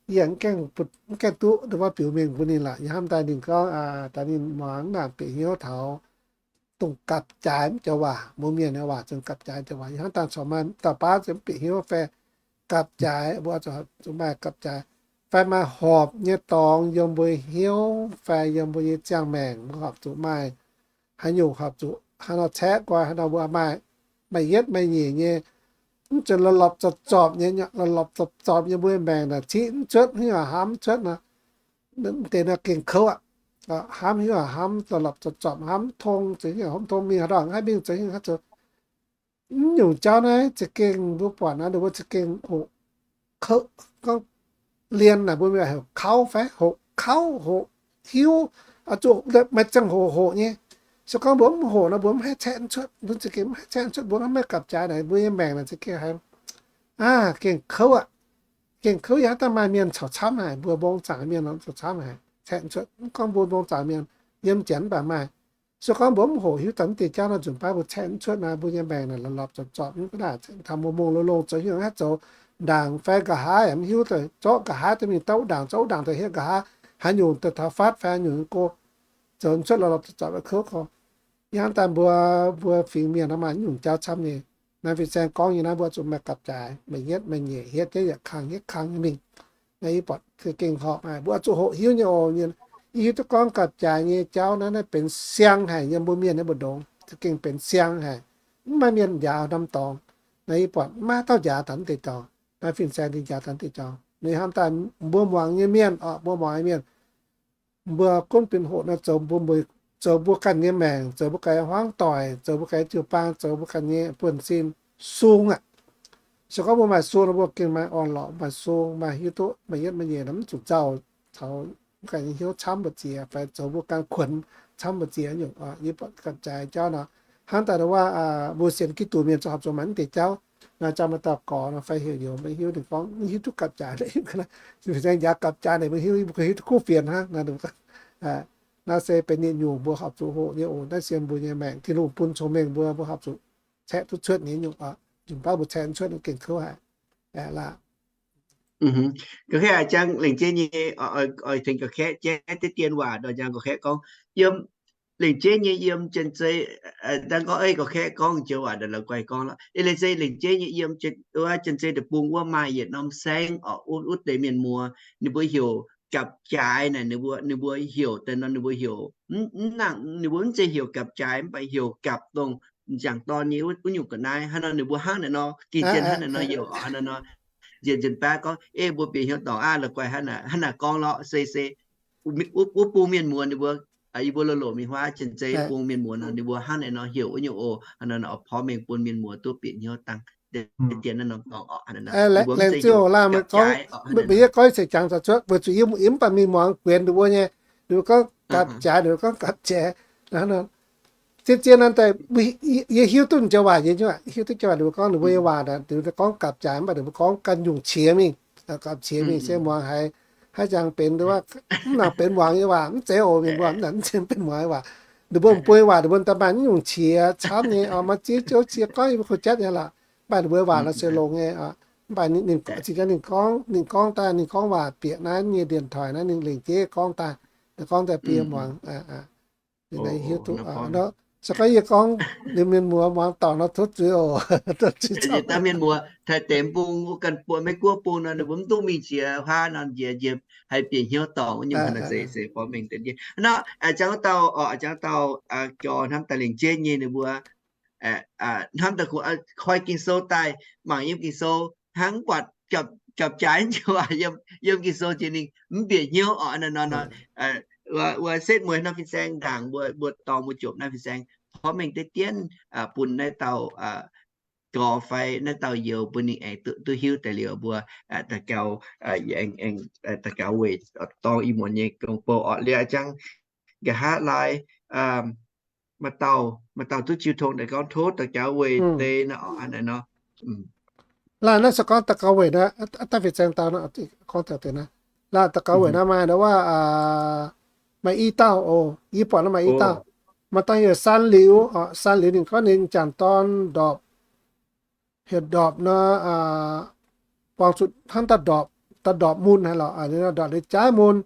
Yie mv gaengh duqv ndau wuov biux mengh bun ninh lorqc. Yie hnamv daaih ninh gorngv, daaih ninh muangx mv nangc bieqc hnyouv taux dongh gapv-jaaix mv joux waac, mbuo mienh nyei waac zungv gapv-jaaix joux waac. Yie hnamv daaih corc maaih dauh baav zungv mv bieqc hnyouv fai gapv-jaaix, mbuo zuqc maaih gapv-jaaix fai maaih horpc nyei dorngx yiem mbuo hnyouv fai yiem mbuo nyei ziangh maengc, mbuo horpc zuqc maaih haaix nyungc horpc zuqc haaix nor caeqv nqoi, haaix nor mbuo maaih, maaih yietv maaih nyeic nyei, mv zeiz lorpc lorpc zorpc zorpc nyei, lorpc lorpc zorpc zorpc nyei mbuo nyei maengc naaic ciqv mv cuotv, hiuv haic hnamv mv cuotv nor, mv deix nor gengh kouv aqv. Hnamv hiuv haic hnamv lorpc lorpc zorpc zorpc, hnamv tong zoux hiuv haic hnamv tong mingh haaix ndorngx haih mingh zoux hiuv haic zoux. Mv nyungc jauv naaiv za'gengh mbuo buatc naaiv, ninh mbuo za'gengh hoqc, kouv, gorngv lien naaic mbuo mingh hoqc kauv fai hoqc kauv hoqc hiuv, zuqc maaih ziangh hoc hoqc nyei. Se gorngv mbuo mv hoqc nor, mbuo mv haih caeqv cuotv, mbuo za'gengh mv haih caeqv cuotv, mbuo mv maaih gapv-jaaix naaic, mbuo nyei maengc naaic za'gengh haiz, aa, gengh kouv aqv. Gengh kouv yaac daaih maaih mienh caux camv haic, mbuo mbong zaangc mienh caux camv haic, caeqv cuotv. Mv gorngv mbuo mbong zaangc mienh, yiem janx mv baac maaih. Se gorngv mbuo mv hoqc hiuv daaih mv deix jauv nor, nzunc baav mbuo caeqv mv cuotv naaic, mbuo nyei maengc naaic lorpc lorpc zorpc zorpc, mv baac taux mbuo mongh longh longh zoux hiuv haaix zoux, ndaangc fai nqa'haav yaac mv hiuv, zorqv nqa'haav daaih mingh dorv wuov ndaangc, zorqv wuov ndaangc daaih hietv nqa'haav, haaix nyungc daaih taux faatv fai haaix nyungc go, zoux mv cuotv lorpc lorpc zorpc zorpc kouv kouv. Yie hnamv daaih mbuo, mbuo fingx mienh nor maaih nyungc jauv camv nyei. Naaiv fin-saeng gorngv nyei naaiv, mbuo zuqc maaih gapv-jaaix, maaih yietv maaih nyeic, hietv jienv yietc kang hietv kang nyei mingh. Naaiv yie buatc za'gengh horpc haic, mbuo zuqc hoqc hiuv nyei oc. Yie hiuv duqv gorngv gapv-jaaix nyei jauv naaiv, naaiv benx siang haic, yiem mbuo mienh nyei mbu'ndongx za'gengh benx siang haic. Mv maaih mienh njaaux norm dorngx. Naaiv yie buatc mv maaih dauh njaaux taux naaiv deix dorngx. Naaiv fin-saeng ninh njaaux taux naaiv deix dorngx. Ninh hnamv daaih mbuo muangx nyei mienh oc, mbuo muangx nyei mienh, mbuo gunv benx hoqc nor, zoux mbuo, zoux mbuo ganh nyei maengc, zoux mbuo ganh nyei hmuangv doic, zoux mbuo ganh nyei jiu-baang, zoux mbuo ganh nyei buonv-sin, sung aqv. Se gorngv mbuo maaih sung nor, mbuo gengh maaih orn-lorqc, maaih sung, maaih hiuv duqv, maaih yietv maaih nyeic nor, mv zuqc nzauh caux mv ganh nyei hnyouv camv mbu'ziex fai zoux mbuo ganh kuonx camv mbu'ziex nyungc. Yie buatc gapv-jaaix jauv nor, hnangv daaih wuov, mbuo sienx Giduc mienh zoux horpc zuqc maaih mv deix jauv. Naaiv jauv maaih dauh gorx nor fai heuc youz maiv hiuv, ninh gorngv mv hiuv duqv gapv-jaaix. Mv zeiz njaaux gapv-jaaix naaic mbuo hiuv, mbuo hiuv duqv kuv fienx hnangv. Naaiv se benx ninh nyungc mbuo horpc zuqc hoqc nyei oc. Naaiv se mbuo nyei maengc, Tin-Hungh bun cong-mengh mbuo, mbuo horpc zuqc caeqv duqv cuotv nyei nyungc oc. Nzunc baav mbuo caeqv cuotv gengh kouv haic. Aqv laac. Gorngv kaeqv jangx lengc jeiv nyei, oix tengx gorngv kaeqv jaiv deix dien waac nor, jangx gorngv kaeqv gorngv, yiem lengc jeiv nyei yiem Janx-Zei, dangh gorngv ei gorngv kaeqv gorngv joux waac la'guaih gorngv lorqc. Ei lengc jeiv, lengc jeiv nyei yiem Janx-Zei deic-bung wuov maaih yietc norm saengv oc, wuov deix mienh muoz ninh mbuo heuc gapv-jaaix naaic, ninh mbuo, ninh mbuo heuc daaih nor ninh mbuo heuc, mv nangc, ninh mbuo mv zeiz heuc gapv-jaaix mv baac heuc gapv dongh m'jangc dorn nyei wuov nyungc ga'naaiv. Hnangv nor ninh mbuo hnangv naaic nor, gengh zien hnangv naaic nor heuc hnangv naaic nor. Nziex nzunc baav gorngv, ei mbuo bieqc hnyouv dorngc aqv, la'guaih hnangv naaic gorngv lorqc. Se, se wuov bung mienh muoz ninh mbuo yie mbuo loz-loc mingh huaav cien-zei bung mienh muoz nor, ninh mbuo hnangv naaiv nor heuc wuov nyungc oc. Hnangv naaiv nor oix porv mengh bun mienh muoz duqv bieqc hnyouv dangh deix dien naaiv norm dorngx oc. Hnangv naaiv nor, laengz zingh oc, laanh meih gorngv, mbuo yie goiv seix jangx daaih cuotv, weic zuqc yie mv baac mingh muangx guenx ninh mbuo nyei, ninh mbuo gorngv gapv-jaaix, ninh mbuo gorngv gapv-jaaix. Zien-zien naaiv daaih, yie hiuv duqv joux waac nyei, hiuv duqv joux waac ninh mbuo gorngv, ninh mbuo nyei waac naaic, ninh mbuo gorngv gapv-jaaix, mv baac ninh mbuo gorngv ganh nyungc qiex mingh, gapv qiex mingh se muangx haiz, haaix jangx benx nduov, mv nangc benx muangx nyei waac, mv zeiz oc, mienh mbuo mv zeiz benx muangx nyei waac. Ninh mbuo m'buo nyei waac ninh mbuo daaih maaih nyungc qiex camv nyei oc, maaih ziex joux qiex gorngv yie mbuo kuh jatv nyei lorqc. Mv baac ninh mbuo waac nor se longx nyei oc. Mv baac ninh, ninh, ninh gorngv daaih, ninh gorngv waac bieqc naaiv nyei điện thoại naaiv, ninh lengc jeiv gorngv daaih, ninh gorngv daaih bun yie muangx. Ninh hiuv duqv nor, se gorngv yie gorngv liuz mienh muoz muangx dorngc nor tov zuiz oc. Tov zuiz. Dangh mienh muoz taaih deix bung, ganh buatc Meiv Guoqv bung nor, ninh mbuo mv duqv mingh jiex huaav nor, njiec njiec haih bieqc hnyouv dorngc wuov nyungc, se se porv mengh deix dien nor. Jangx wuov dauh, jangx dauh, jor hnamv daaih lengc jeiv nyei ninh mbuo hnamv daaih koi Ging-Sou daaih, mangc yiem Ging-Sou hnangv buatc gapv-jaaix joux waac yiem Ging-Sou jiex ninh mv bieqc hnyouv oc. Naaiv nor, wuov setv mueiz nor fin-saeng ndaangc mbuo, mbuo dorngx mbuo jopc naaiv fin-saeng porv mengh deix dien bun naaiv dauh gorx fai naaiv dauh youz bun ninh aengx duqv hiuv daaih liuz mbuo daux gaux, aengx daux gaux weic dorngx ih muonz nyei gong-bou orqc. Liuz jangx nqa'haav laai, maaih dauh, maaih dauh duqv jiu tong daaih gorngv tov daux gaux weic deix nor, naaiv nor. Laanh naaiv se gorngv daux gaux weic naaiv, daaih fin-saeng dau gorngv deix naaiv. Laanh daux gaux weic naaiv maaih ndau wuov, maaih i dauh oc, yie buatc naaiv maaih i dauh. Maaih dauh heuc San Liuz oc, San Liuz ninh gorngv ninh m'jangc dorn ndorpc, heuc ndorpc nor, buangh zuqc hnangv da'ndorpc, da'ndorpc mun haaix lorqc, ndorpc liuz jaav mun.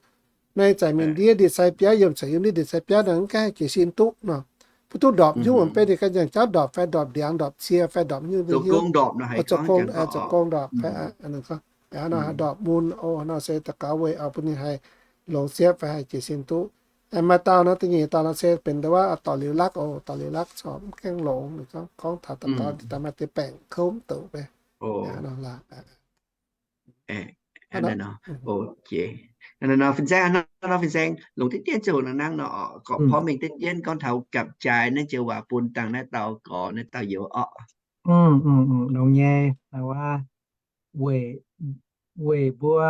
Naaiv zanc mingh ndiev ndie-sai biauv, yiem caux yiem ndiev ndie-sai biauv naaic mv gaengh haih jiez sin duqv nor. Mv duqv ndorpc hnyouv, mv baac ninh ganh nyangc jauv ndorpc fai ndorpc ndiangx ndorpc cie fai ndorpc hnyouv, zoux gong ndorpc fai ndorpc mun oc. Nor se daux gaux weic bun ninh haih longx siepv fai haih jiez sin duqv. Maaih dauh nor, da'nyeic dauh nor se benx ndau wuov dorc liuz lakv oc, dorc liuz lakv corc mv gaengh longx, gorngv taux daaih maaih deix baengc kouv mv douc fai. Nor, fin-saeng, nor fin-saeng longc deix dien ziouc nangv nor, gorqv porv mengh deix dien gorngv taux gapv-jaaix naaiv joux waac bun dangh naaiv dauh gorx naaiv dauh youz orqc. Longx nyei, weic, weic mbuo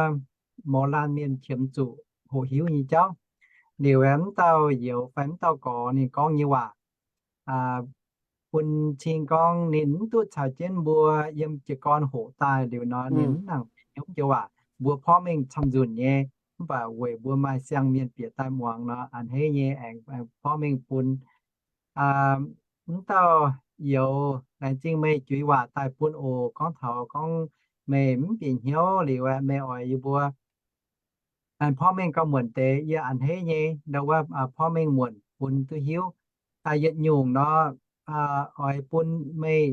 mouz laanh mienh qiemx zuqc hoqc hiuv nyei jauv. Liuz mv dauh youz fai mv dauh gorx ninh gorngv nyei waac bun cing gorngv ninh mv duqv caux jienv mbuo yiem jiez gorn hoqc daaih liuz nor, ninh mv nangc hnyouv joux waac. Mbuo porv mengh camv-nzunc nyei, mv baac weic mbuo maaih siang-mienh bieqc daaih muangx nor, a'hneiv nyei aengx porv mengh bun mv dauh youz, laengz zingh meih juix waac daaih bun oc. Gorngv taux gorngv meih mv bieqc hnyouv liuz aeqv, meih oix yie mbuo porv mengh gauh muonc deix, yie a'hneiv nyei ndau wuov porv mengh muonc bun duqv hiuv. Yietc nyungc nor, oix bun meih,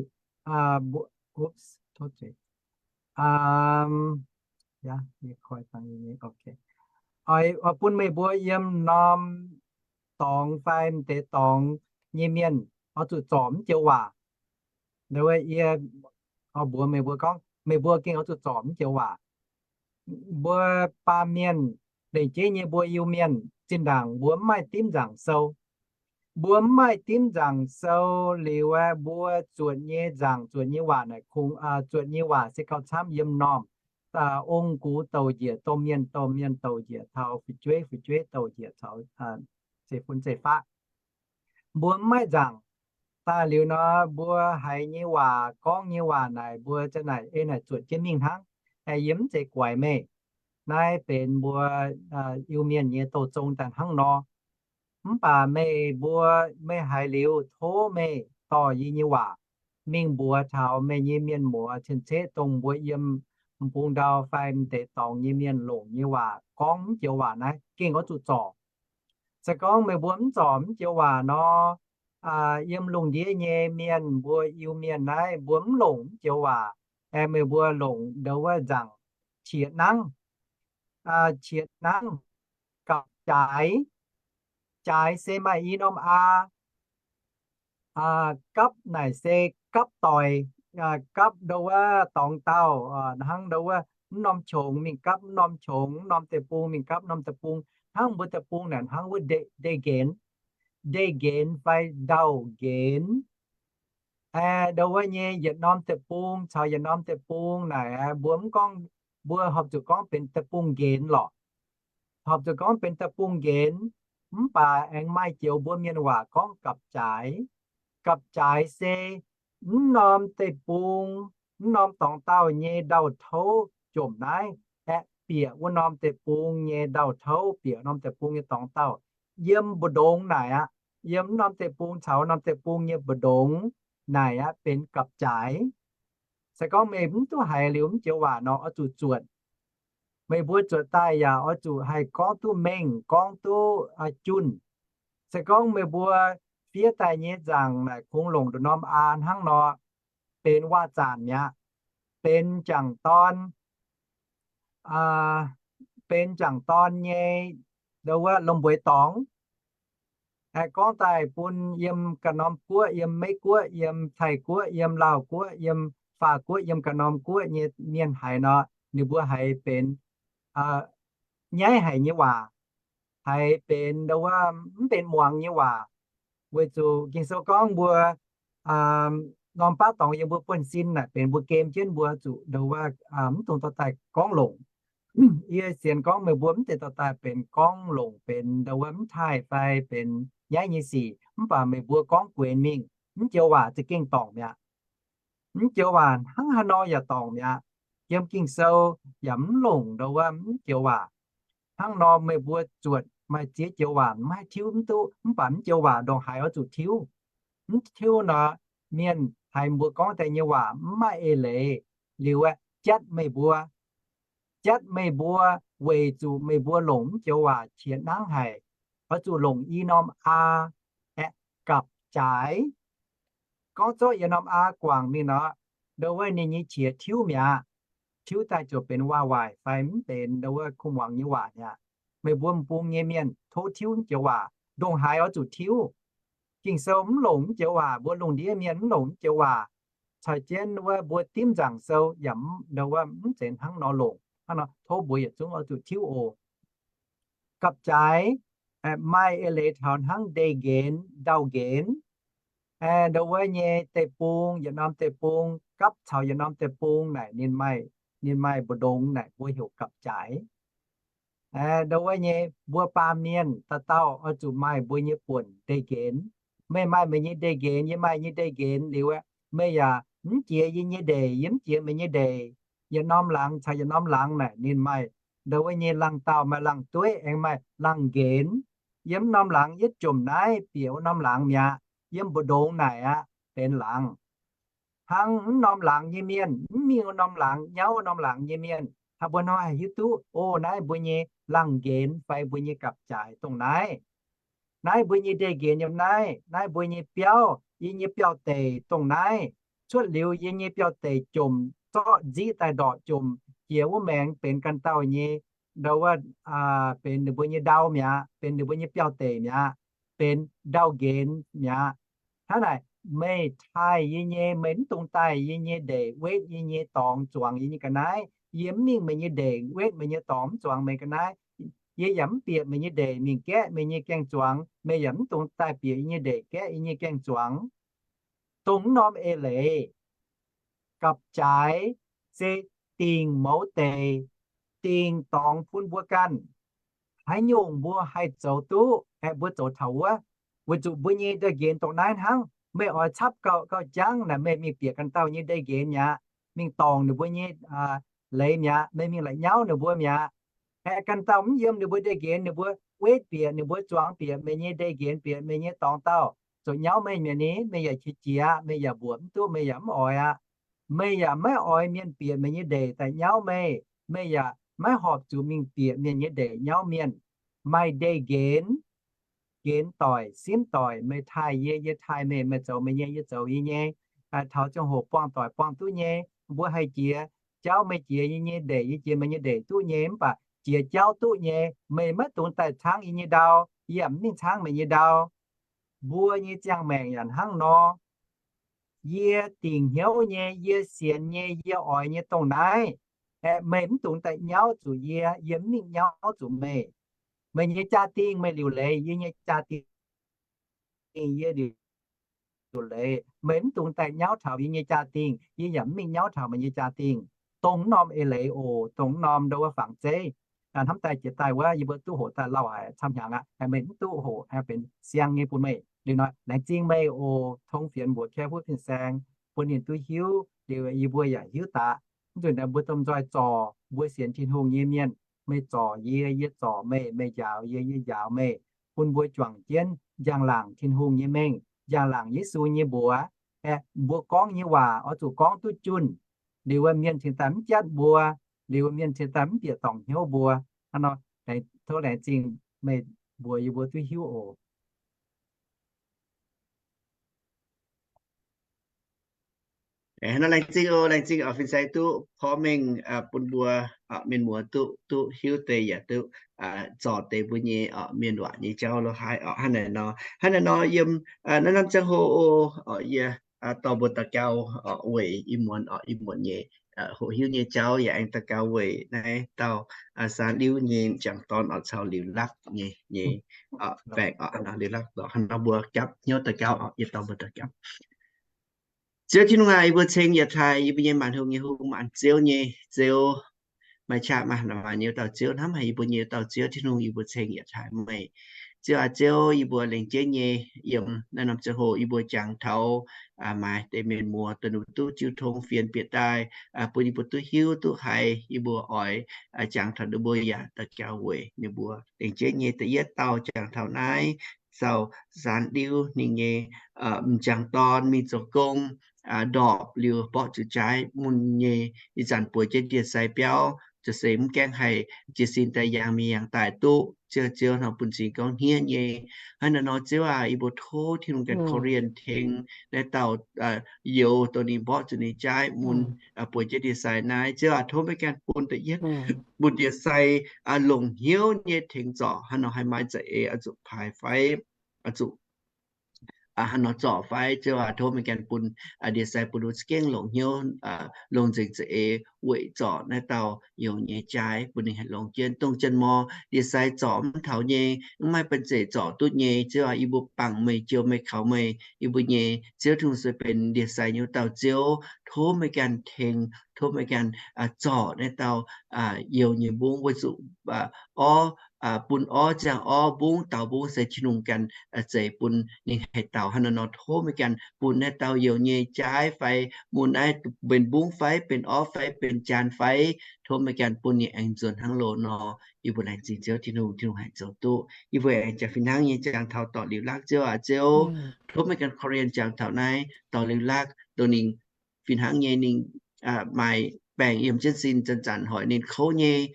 oix bun meih mbuo yiem norm dorngx fai m'deix dorngx nyei mienh oix zuqc zorc mv joux waac. Ndau wuov yie oix mbuox meih mbuo gorngv, meih mbuo gengh oix zuqc zorc mv joux waac. Mbuo baamh mienh, lengc jeiv nyei mbuo Iu-Mienh, zinh ndaangc mbuo mv maaih dimv nzaangc sou. Mbuo mv maaih dimv nzaangc sou liuz aeqv, mbuo zuotc nyei nzaangc, zuotc nyei waac naaic kungx, zuotc nyei waac se gauh camv yiem normh ong-gux douc njiec domh mienh, domh mienh douc njiec taux fu'jueiv, fu'jueiv douc njiec taux zeiv-fun zeiv-faqv. Mbuo mv maaih nzaangc. Daaih liuz nor, mbuo haiz nyei waac, gorngv nyei waac naaic, mbuo za'naaic ei naaic zuotc jienv mingh hnangv. Aeqv, yie mv zeiz guaix meih. Naaiv benx mbuo Iu-Mienh nyei douh zong daaih hnangv nor. Mv baac meih mbuo, meih haiz liuz, tov meih dorh yie nyei waac mingh mbuox taux meih nyei mienh muoz cien-ceqv, dongh mbuo yiem m'bung ndau fai m'deix dorngx nyei mienh longc nyei waac, gorngv mv joux waac naaiv gengh oix zuqc zorc. Se gorngv meih mbuo mv zorc mv joux waac nor, yiem lungh ndiev nyei mienh, mbuo Iu-Mienh naaiv mbuo mv longc mv joux waac, aeqv, meih mbuo longc ndau wuov nzaangc qiex nangv, qiex nangv, gapv-jaaix. Jaaix se maaih i norm aa. Gapv naaic se gapv doic, gapv ndau wuov dorngx daauh, hnangv ndau wuov mv norm qongx mingh gapv mv norm qongx, mv norm deic-bung mingh gapv mv norm deic-bung. Hnangv mbuo deic-bung naaic hnangv wuov ndeic-nqenx, ndeic-nqenx fai ndau-nqenx. Aa, ndau wuov nyei yietc norm deic-bung caux yietc norm deic-bung naaic aqv, mbuo mv gorngv, mbuo horpc zuqc gorngv benx deic-bung-nqenx lorqc. Horpc zuqc gorngv benx deic-bung-nqenx, mv baac aengx maaih joux mbuo mienh waac gorngv gapv-jaaix. Gapv-jaaix se mv norm deic-bung, mv norm dorngx daauh nyei ndau-touv jomc naaiv aeqv, bieqc wuov norm deic-bung nyei ndau-touv, bieqc norm deic-bung nyei dorngx daauh, yiem mbu'ndongx naaic aqv, yiem mv norm deic-bung caux norm deic-bung nyei mbu'ndongx naaic aqv benx gapv-jaaix. Se gorngv meih mv duqv haiz liuz mv joux waac nor, oix zuqc zuotc. Meih mbuo zuotc daaih yaac oix zuqc haih gorngv duqv mengh, gorngv duqv junh. Se gorngv meih mbuo fiev daaih nyei nzaangc naaic kungx longc nduqc norm aa hnangv nor, benx waac-zanc mi'aqv, benx jangc dorn, benx jangc dorn nyei, ndau wuov lomh mbueix dorngx. Aengx gorngv daaih bun yiem ganh norm guoqv, yiem Meiv Guoqv, yiem Taiv Guoqv, yiem Laauh Guoqv, yiem Faam Guoqv, yiem ganh norm guoqv nyei mienh haiz nor, ninh mbuo haiz benx nyaiv haic nyei waac, haiz benx ndau wuov mv benx muangx nyei waac. Weic zuqc Ging-Sou gorngv mbuo norm baav dorngx yiem mbuo buonv-sin naaic benx mbuo gem jienv, mbuo zuqc ndau wuov mv dungx dorh daaih gorngv longc. Yie sienx gorngv meih mbuo mv deix dorh daaih benx gorngv longc benx ndau wuov mv taaih fai benx nyaiv nyei sic, mv baac meih mbuo gorngv guenx mingh, mv joux waac za'gengh dorngc mi'aqv. Mv joux waac hnangv haaix nor yaac dorngc mi'aqv. Yiem Ging-Sou yaac mv longc ndau wuov mv joux waac. Hnangv nor meih mbuo zuotc maaih ziex joux waac mv haih tiuv mv duqv, mv baac mv joux waac ndongc haaix oix zuqc tiuv. Mv tiuv nor, mienh haiz mbuo gorngv daaih nyei waac mv maaih eix leiz liuz aeqv, jatv meih mbuo. Jatv meih mbuo weic zuqc meih mbuo longc mv joux waac qiex nangv haic. Oix zuqc longc i norm aa aeqv, gapv-jaaix. Gorngv zorqv yietc norm aa guangc mingh nor, ndau wuov ninh nyei qiex tiuv mi'aqv. Tiuv daaih ziouc benx waac-waaic fai mv benx ndau wuov kuv muangx nyei waac mi'aqv. Meih mbuo m'bung nyei mienh tov tiuv mv joux waac. Ndongc haaix oix zuqc tiuv. Ging-Sou mv longc mv joux waac, mbuo lungh ndiev mienh mv longc mv joux waac. Caux jienv wuov mbuo dimv nzaangc sou yaac ndau wuov mv zeiz hnangv nor longc. Hnangv nor tov mbuo yietc zungv oix zuqc tiuv oc. Gapv-jaaix maaih eix leiz taux hnangv ndeic-nqenx, ndau-nqenx. Ndau wuov nyei deic-bung, yietc norm deic-bung gapv caux yietc norm deic-bung naaic ninh maaih, ninh maaih mbu'ndongx naaic mbuo heuc gapv-jaaix. Ndau wuov nyei mbuo baamh mienh dauh dauh oix zuqc maaih mbuo nyei buonc ndeic-nqenx. Meih maaih meih nyei ndeic-nqenx, yie maaih nyei ndeic-nqenx liuz aeqv, meih yaac mv jiex yie nyei ndeic, yie mv jiex meih nyei ndeic. Yietc norm laangz caux yietc norm laangz naaic ninh maaih ndau wuov nyei laangz dauh, maaih laangz dueiv aengx maaih laangz nqenx. Yiem norm laangz yietv jomc naaiv bieqc wuov norm laangz mi'aqv. Yiem mbu'ndongx naaic aqv benx laangz. Hnangv mv norm laangz nyei mienh mv mingh wuov norm laangz, nyauv wuov norm laangz nyei mienh, hnangv mbuo hnoi haih hiuv duqv, o, naaiv mbuo nyei laangz nqenx fai mbuo nyei gapv-jaaix dongh naaiv. Naaiv mbuo nyei ndeic-nqenx yiem naaiv, naaiv mbuo nyei biauv, yie nyei biauv-deic dongh naaiv. Cuotv liuz yie nyei biauv-deic jomc, zorqv nziqv daaih ndorqc jomc, jiex wuov maengx benx ganh dauh nyei, ndau wuov, benx ninh mbuo nyei ndau mi'aqv, benx ninh mbuo nyei biauv-deic mi'aqv, benx ndau-nqenx mi'aqv. Hnangv naaic, meih taaih yie nyei, meih mv dungx daaih yie nyei ndeic wetv yie nyei dorngx, zuangx yie nyei ga'naaiv. Yie mv mingh meih nyei ndeic wetv meih nyei dorngx, mv zuangx meih ga'naaiv. Yie yaac mv bieqc meih nyei ndeic mingh gaeqv meih nyei gaeng-zuangx. Meih yaac mv dungx daaih bieqc yie nyei ndeic gaeqv yie nyei gaeng-zuangx. Dongh mv norm eix leiz, gapv-jaaix se dingc mouz deic, dingc dorngx bun mbuo ganh. Haaix nyungc mbuo haih zoux duqv aeqv, mbuo zoux taux wuov. Weic zuqc mbuo nyei ndeic-nqenx dongh naaiv hnangv. Meih oix capv gauh, gauh jangv naaic, meih mingh bieqc ganh dauh nyei ndeic-nqenx mi'aqv, mingh dorngc ninh mbuo nyei leiz mi'aqv, meih mingh la'nyauv ninh mbuo mi'aqv. Aeqv, ganh dauh mv yiem ninh mbuo ndeic-nqenx, ninh mbuo wetv bieqc, ninh mbuo zuangx bieqc meih nyei ndeic-nqenx, bieqc meih nyei dorngx dauh, ziouc nyauv meih mi'aqv ni. Meih yaac qiex jiez aqv, meih yaac mbuoqc mv duqv, meih yaac mv oix aqv. Meih yaac maiv oix mienh bieqc meih nyei ndeic daaih nyauv meih. Meih yaac maiv horpc zuqc mingh bieqc mienh nyei ndeic nyauv mienh. Maaih ndeic-nqenx, nqenx doic, simv doic, meih taaih yie, yie taaih meih, meih zoux meih nyei, yie zoux yie nyei. Taux ziangh hoc buangh doic buangh duqv nyei, mbuo haih jiex jauv, meih jiex yie nyei ndeic, yie jiex meih nyei ndeic duqv nyei. Mv baac jiex jauv duqv nyei, meih maiv dungx daaih caangv yie nyei ndau, yie yaac mv mingh caangv meih nyei ndau. Mbuo nyei ziangh maengc yaac hnangv nor. Yie dingc hnyouv nyei, yie sienx nyei, yie oix nyei dongh naaiv. Aeqv, meih mv dungx daaih nyauv zuqc yie, yie mv mingh nyauv zuqc meih. Meih nyei jaa-dingh meih liuc leiz, yie nyei jaa-dingh yie liuc leiz. Meih mv dungx daaih nyauv taux yie nyei jaa-dingh, yie yaac mv mingh nyauv taux meih nyei jaa-dingh. Dongh mv norm eix leiz oc, dongh mv norm ndo wuov fangx zeiv. Hnamv daaih jiex daaih wuov yie mbuo duqv hoqc daaih lauh haic camv hnyangx aqv. Meih mv duqv hoqc, benx siang nyei bun meih. Liuz nor, laengz zingh meih oc, tong fienx mbuox Kaeqv Huv fin-saeng, bun ninh duqv hiuv, liuz yie mbuo yaac hiuv daqc. Mv nzunc naaiv mbuo domh nzoih zorc mbuo sienx Tin-Hungh nyei mienh, meih zorc yie, yie zorc meih, meih njaaux yie, yie njaaux meih, bun mbuo juangc jienv njang-laangc Tin-Hungh nyei mengh, njang-laangc Yesu nyei mbuox. Aeqv, mbuo gorngv nyei waac oix zuqc gorngv duqv junh, liuz wuov mienh cingx daaih mv jatv mbuo, liuz wuov mienh cingx daaih mv bieqc dorngc hnyouv mbuo. Hnangv nor, tov laengz zingh meih mbuox yie mbuo duqv hiuv oc. Hnangv nor laengz zingh oc, laengz zingh oc, fin-saeng duqv porv mengh bun mbuo mienh muoz duqv, duqv hiuv deix yaac duqv zorc deix mbuo nyei mienh waac nyei jauv lo haaix oc. Hnangv naaic nor, hnangv naaic nor yiem naaiv norm ziangh hoc oc, yie dorh mbuo daux gaux weic ih muonz, ih muonz nyei hoqc hiuv nyei jauv, yaac aengx daux gaux weic naaiv dauh Saan Liuv nyei m'jangc dorn oc, caux Liuz Lakv nyei, nyei baengc oc. Liuz Lakv oc, hnangv nor mbuo gapv hnyouv daux gaux oc, yie dorh mbuo daux gaux. Ziouv Tin-Hungh aac, yie mbuo ceng yietc taaih yie mbuo nyei maanc hungh nyei hungh, maanc ziouv nyei Ziouv, maaih qaqv maaih hnaangx nyei dauh Ziouv, hnamv haic yie mbuo nyei dauh Ziouv Tin-Hungh, yie mbuo ceng yietc taaih meih. Ziouv aac, Ziouv, yie mbuo lengc jeiv nyei yiem naaiv norm ziangh hoc yie mbuo jangx taux maaiz deix mienh muoz daaih, ninh mbuo duqv jiu tong fienx bieqc daaih, bun yie mbuo duqv hiuv duqv haiz, yie mbuo oix jangx taux ninh mbuo yaac daux gaux weic ninh mbuo. Lengc jeiv nyei da'yietv dauh jangx taux naaiv, caux Saan Liuv ninh nyei m'jangc dorn mingh zoux gong, ndorpc liuz mborqv zuqc jaaiv mun nyei. Ih zanc bueix jienv ndie-sai biauv, ziouc se mv gaengh haih jiez sin daaih yangh mingh yangh daaih duqv. Ziouv, Ziouv nor bun cing gorngv hniev nyei. Hnangv naaiv nor Ziouv aac, yie mbuo tov Tin-Hungh ganh korv-lienh tengx naaiv dauh youz, dongh ninh mborqv zuqc ninh jaaiv mun bueix jienv ndie-sai naaiv. Ziouv aac, tov meih ganh bun da'yietv, bun ndie-sai longc hnyouv nyei tengx zorc, hnangv nor haih maaih za'eix oix zuqc paaix fai, oix zuqc hnangv nor zorc fai. Ziouv aac, tov meih ganh bun ndie-sai bun ninh za'gengh longc hnyouv, longc nzengc za'eix weic zorc naaiv dauh youz nyei jaaiv, bun ninh haih longx jienv. Dongh janx-mor ndie-sai zorc mv taux nyei, mv maaih banh zeic zorc duqv nyei, Ziouv aac, yie mbuo bangc meih, jouh meih, kaux meih, yie mbuo nyei Ziouv Tin-Hungh se benx ndie-sai nyei wuov dauh Ziouv. Tov meih ganh tengx, tov meih ganh zorc naaiv dauh youz nyei mbungv weic zuqc orv, bun orv ziangh orv, mbungv daux mbungv se Tin-Hungh ganh zeix bun ninh haih daux. Hnangv naaiv nor tov meih ganh bun naaiv dauh youz nyei jaaiv fai mun naaiv benx mbungv fai benx orv fai benx jaan fai, tov meih ganh bun ninh aengx nzuonx hnangv loz nor. Yie mbuo laengz zingh Ziouv Tin-Hungh, Tin-Hungh haih zoux duqv. Yie mbuo aengx jangx fih hnangv nyei jangx taux dorc Liuz Lakv, Ziouv aac, Ziouv, tov meih ganh korv-lienh jangx taux naaiv dorc Liuz Lakv, dongh ninh fih hnangv nyei ninh maaih baengc yiem jienv sin, zanc-zanc hoic ninh kouv nyei.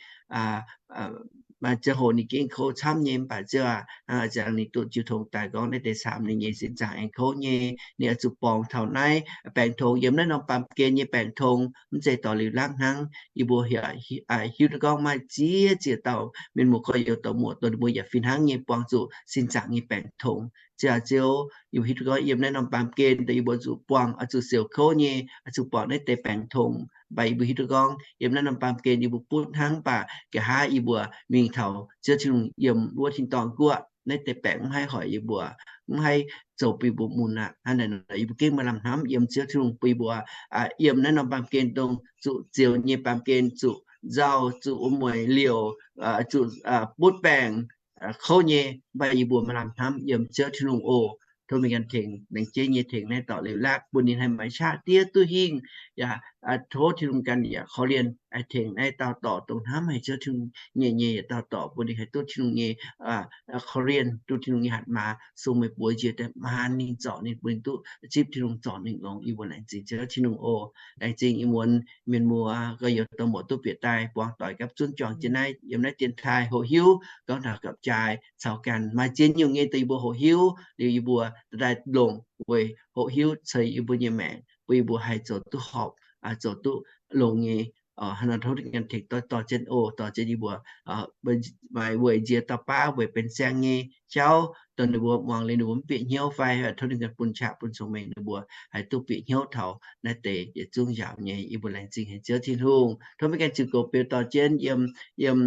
Maaih ziangh hoc ninh gengh kouv camv nyei, mv baac Ziouv aac, hnangv a'jangx ninh duqv jiu tong daaih gorngv naaiv deix camv, ninh nyei sin zaangc aengx kouv nyei. Ninh oix zuqc borngz taux naaiv baengc tong, yiem naaiv norm baamh gen nyei baengc tong, mv zeiz dorc Liuz Lakv hnangv. Yie mbuo hiuv duqv gorngv maaih ziex ziex dauh mienh muoz gorx-youz dorh muoz, dongh ninh mbuo yaac fih hnangv nyei buangh zuqc sin zaangc nyei baengc tong. Ziouv aac, Ziouv, yie mbuo hiuv duqv gorngv yiem naaiv norm baamh gen dongh yie mbuo zuqc buangh, oix zuqc siouc kouv nyei, oix zuqc buangh naaiv deix baengc tong. Mv baac yie mbuo hiuv duqv gorngv yiem naaiv norm baamh gen yie mbuo butv hnangv, mv baac nqa'haav yie mbuo mingh taux Ziouv Tin-Hungh yiem wuov tin-dorngh guoqv, naaiv deix baengc mv haih hoic yie mbuo, mv haih zoux bun yie mbuo mun aqv. Hnangv naaic nor yie mbuo gengh maaih lamh hnamv yiem Ziouv Tin-Hungh bun yie mbuo yiem naaiv norm baamh gen dongh zuqc zioux nyei baamh gen, zuqc nzauh, zuqc wuom-mueic liouc, zuqc butv baengc, kouv nyei, mv baac yie mbuo maaih lamh hnamv yiem Ziouv Tin-Hungh oc. Tov meih ganh tengx, laengz jeiv nyei tengx naaiv dorc Liuz Lakv bun ninh haih maaih qaqv diev duqv hingh. Yaac tov Tin-Hungh ganh yaac korv-lienh tengx naaiv dauh dorc dongh hnamv haic Ziouv Tin-Hungh nyei, nyei dauh dorc bun ninh haih duqv Tin-Hungh nyei korv-lienh, duqv Tin-Hungh nyei hatc maaz, sung meih buoz njiec daaih maan ninh, zorc ninh, bun ninh duqv zipv Tin-Hungh, zorc ninh longx. Yie mbuo laengz zingh Ziouv Tin-Hungh oc. Laengz zingh ih muonz mienh muoz gorx-youz dorh muoz duqv bieqc daaih buangh doic gapv zunv juangc jienv naaiv yiem naaiv dienx taaih hoqc hiuv gorngv taux gapv jaaix caux ganh maaih ziex nyungc nyei dongh yie mbuo hoqc hiuv liuz yie mbuo daaih longc weic hoqc hiuv ceix yie mbuo nyei maengc, bun yie mbuo haih zoux duqv horpc, zoux duqv longx nyei. Hnangv nor tov ganh tengx dorh jienv oc, dorh jienv yie mbuo maaih weic nziex dauh baav weic benx siang nyei, jauv dongh ninh mbuo muangx liuz ninh mbuo mv bieqc hnyouv fai tov ninh ganh bun qaqv bun cong-mengh ninh mbuo haih duqv bieqc hnyouv taux naaiv deix yietc zungv njaaux nyei. Yie mbuo laengz zingh haic Ziouv Tin-Hungh. Tov meih ganh ziux goux beu dorh jienv yiem, yiem,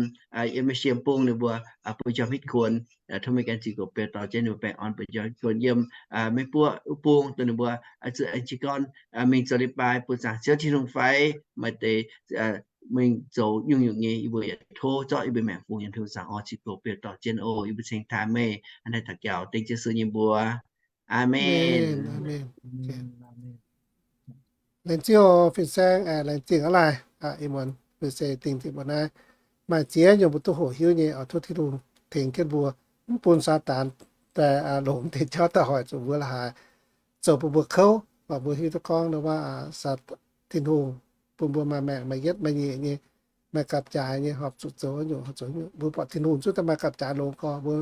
yiem meih siem bung ninh mbuo bun njormh hitv kuonx. Tov meih ganh ziux goux beu dorh jienv ninh mbuo baengh orn bun njormh hitv kuonx yiem meih buoqv wuov bung dongh ninh mbuo zuqc aengx jiez gorn mingh zoux leiz-baaix bun zaangc Ziouv Tin-Hungh fai maaih deix mingh zoux nyungc-nyungc nyei. Yie mbuo yaac tov zorqv yie mbuo maengc fungx yiem Tin-Hungh zaangc orn ziux goux beu dorh jienv oc. Yie mbuo ceng taaih meih hnangv naaiv taux gaux dengv Yesu nyei mbuox. Aamen. Laengz zingh oc fin-saeng, laengz zingh aqv laih. Ih muonz mbuo se dingh dingc mbuo naaiv maaih ziex nyungc mbuo duqv hoqc hiuv nyei oc. Tov Tin-Hungh tengx jienv mbuo, mv bun Saadaan daaih longc deix jauv daaih hoic zuqc mbuo la'haaix, zoux bun mbuo kouv, mv baac mbuo hiuv duqv gorngv nor, Tin-Hungh bun mbuo maaih maengc maaih yietv maaih nyeic nyei, maaih gapv-jaaix nyei, horpc zuqc zoux nyungc, horpc zuqc nyungc. Mbuo buatc Tin-Hungh zungv daaih maaih gapv-jaaix longx gorx, mbuo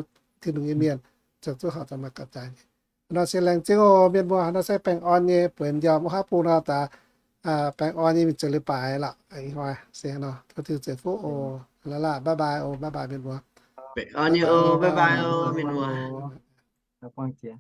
Tin-Hungh nyei mienh ziouc zungv horpc zuqc maaih gapv-jaaix nyei. Nor se laengz zingh oc mienh muoz, nor se baengh orn nyei bueix m'njormh wuov haav bung nor daaih baengh orn nyei mingh zoux leiz-baaix lorqc. Ih hnoi se nor, tov Tin-Hungh ceix fuqv oc. La'laah bye bye oc, bye bye mienh muoz. Baengh orn nyei oc, bye bye oc mienh muoz.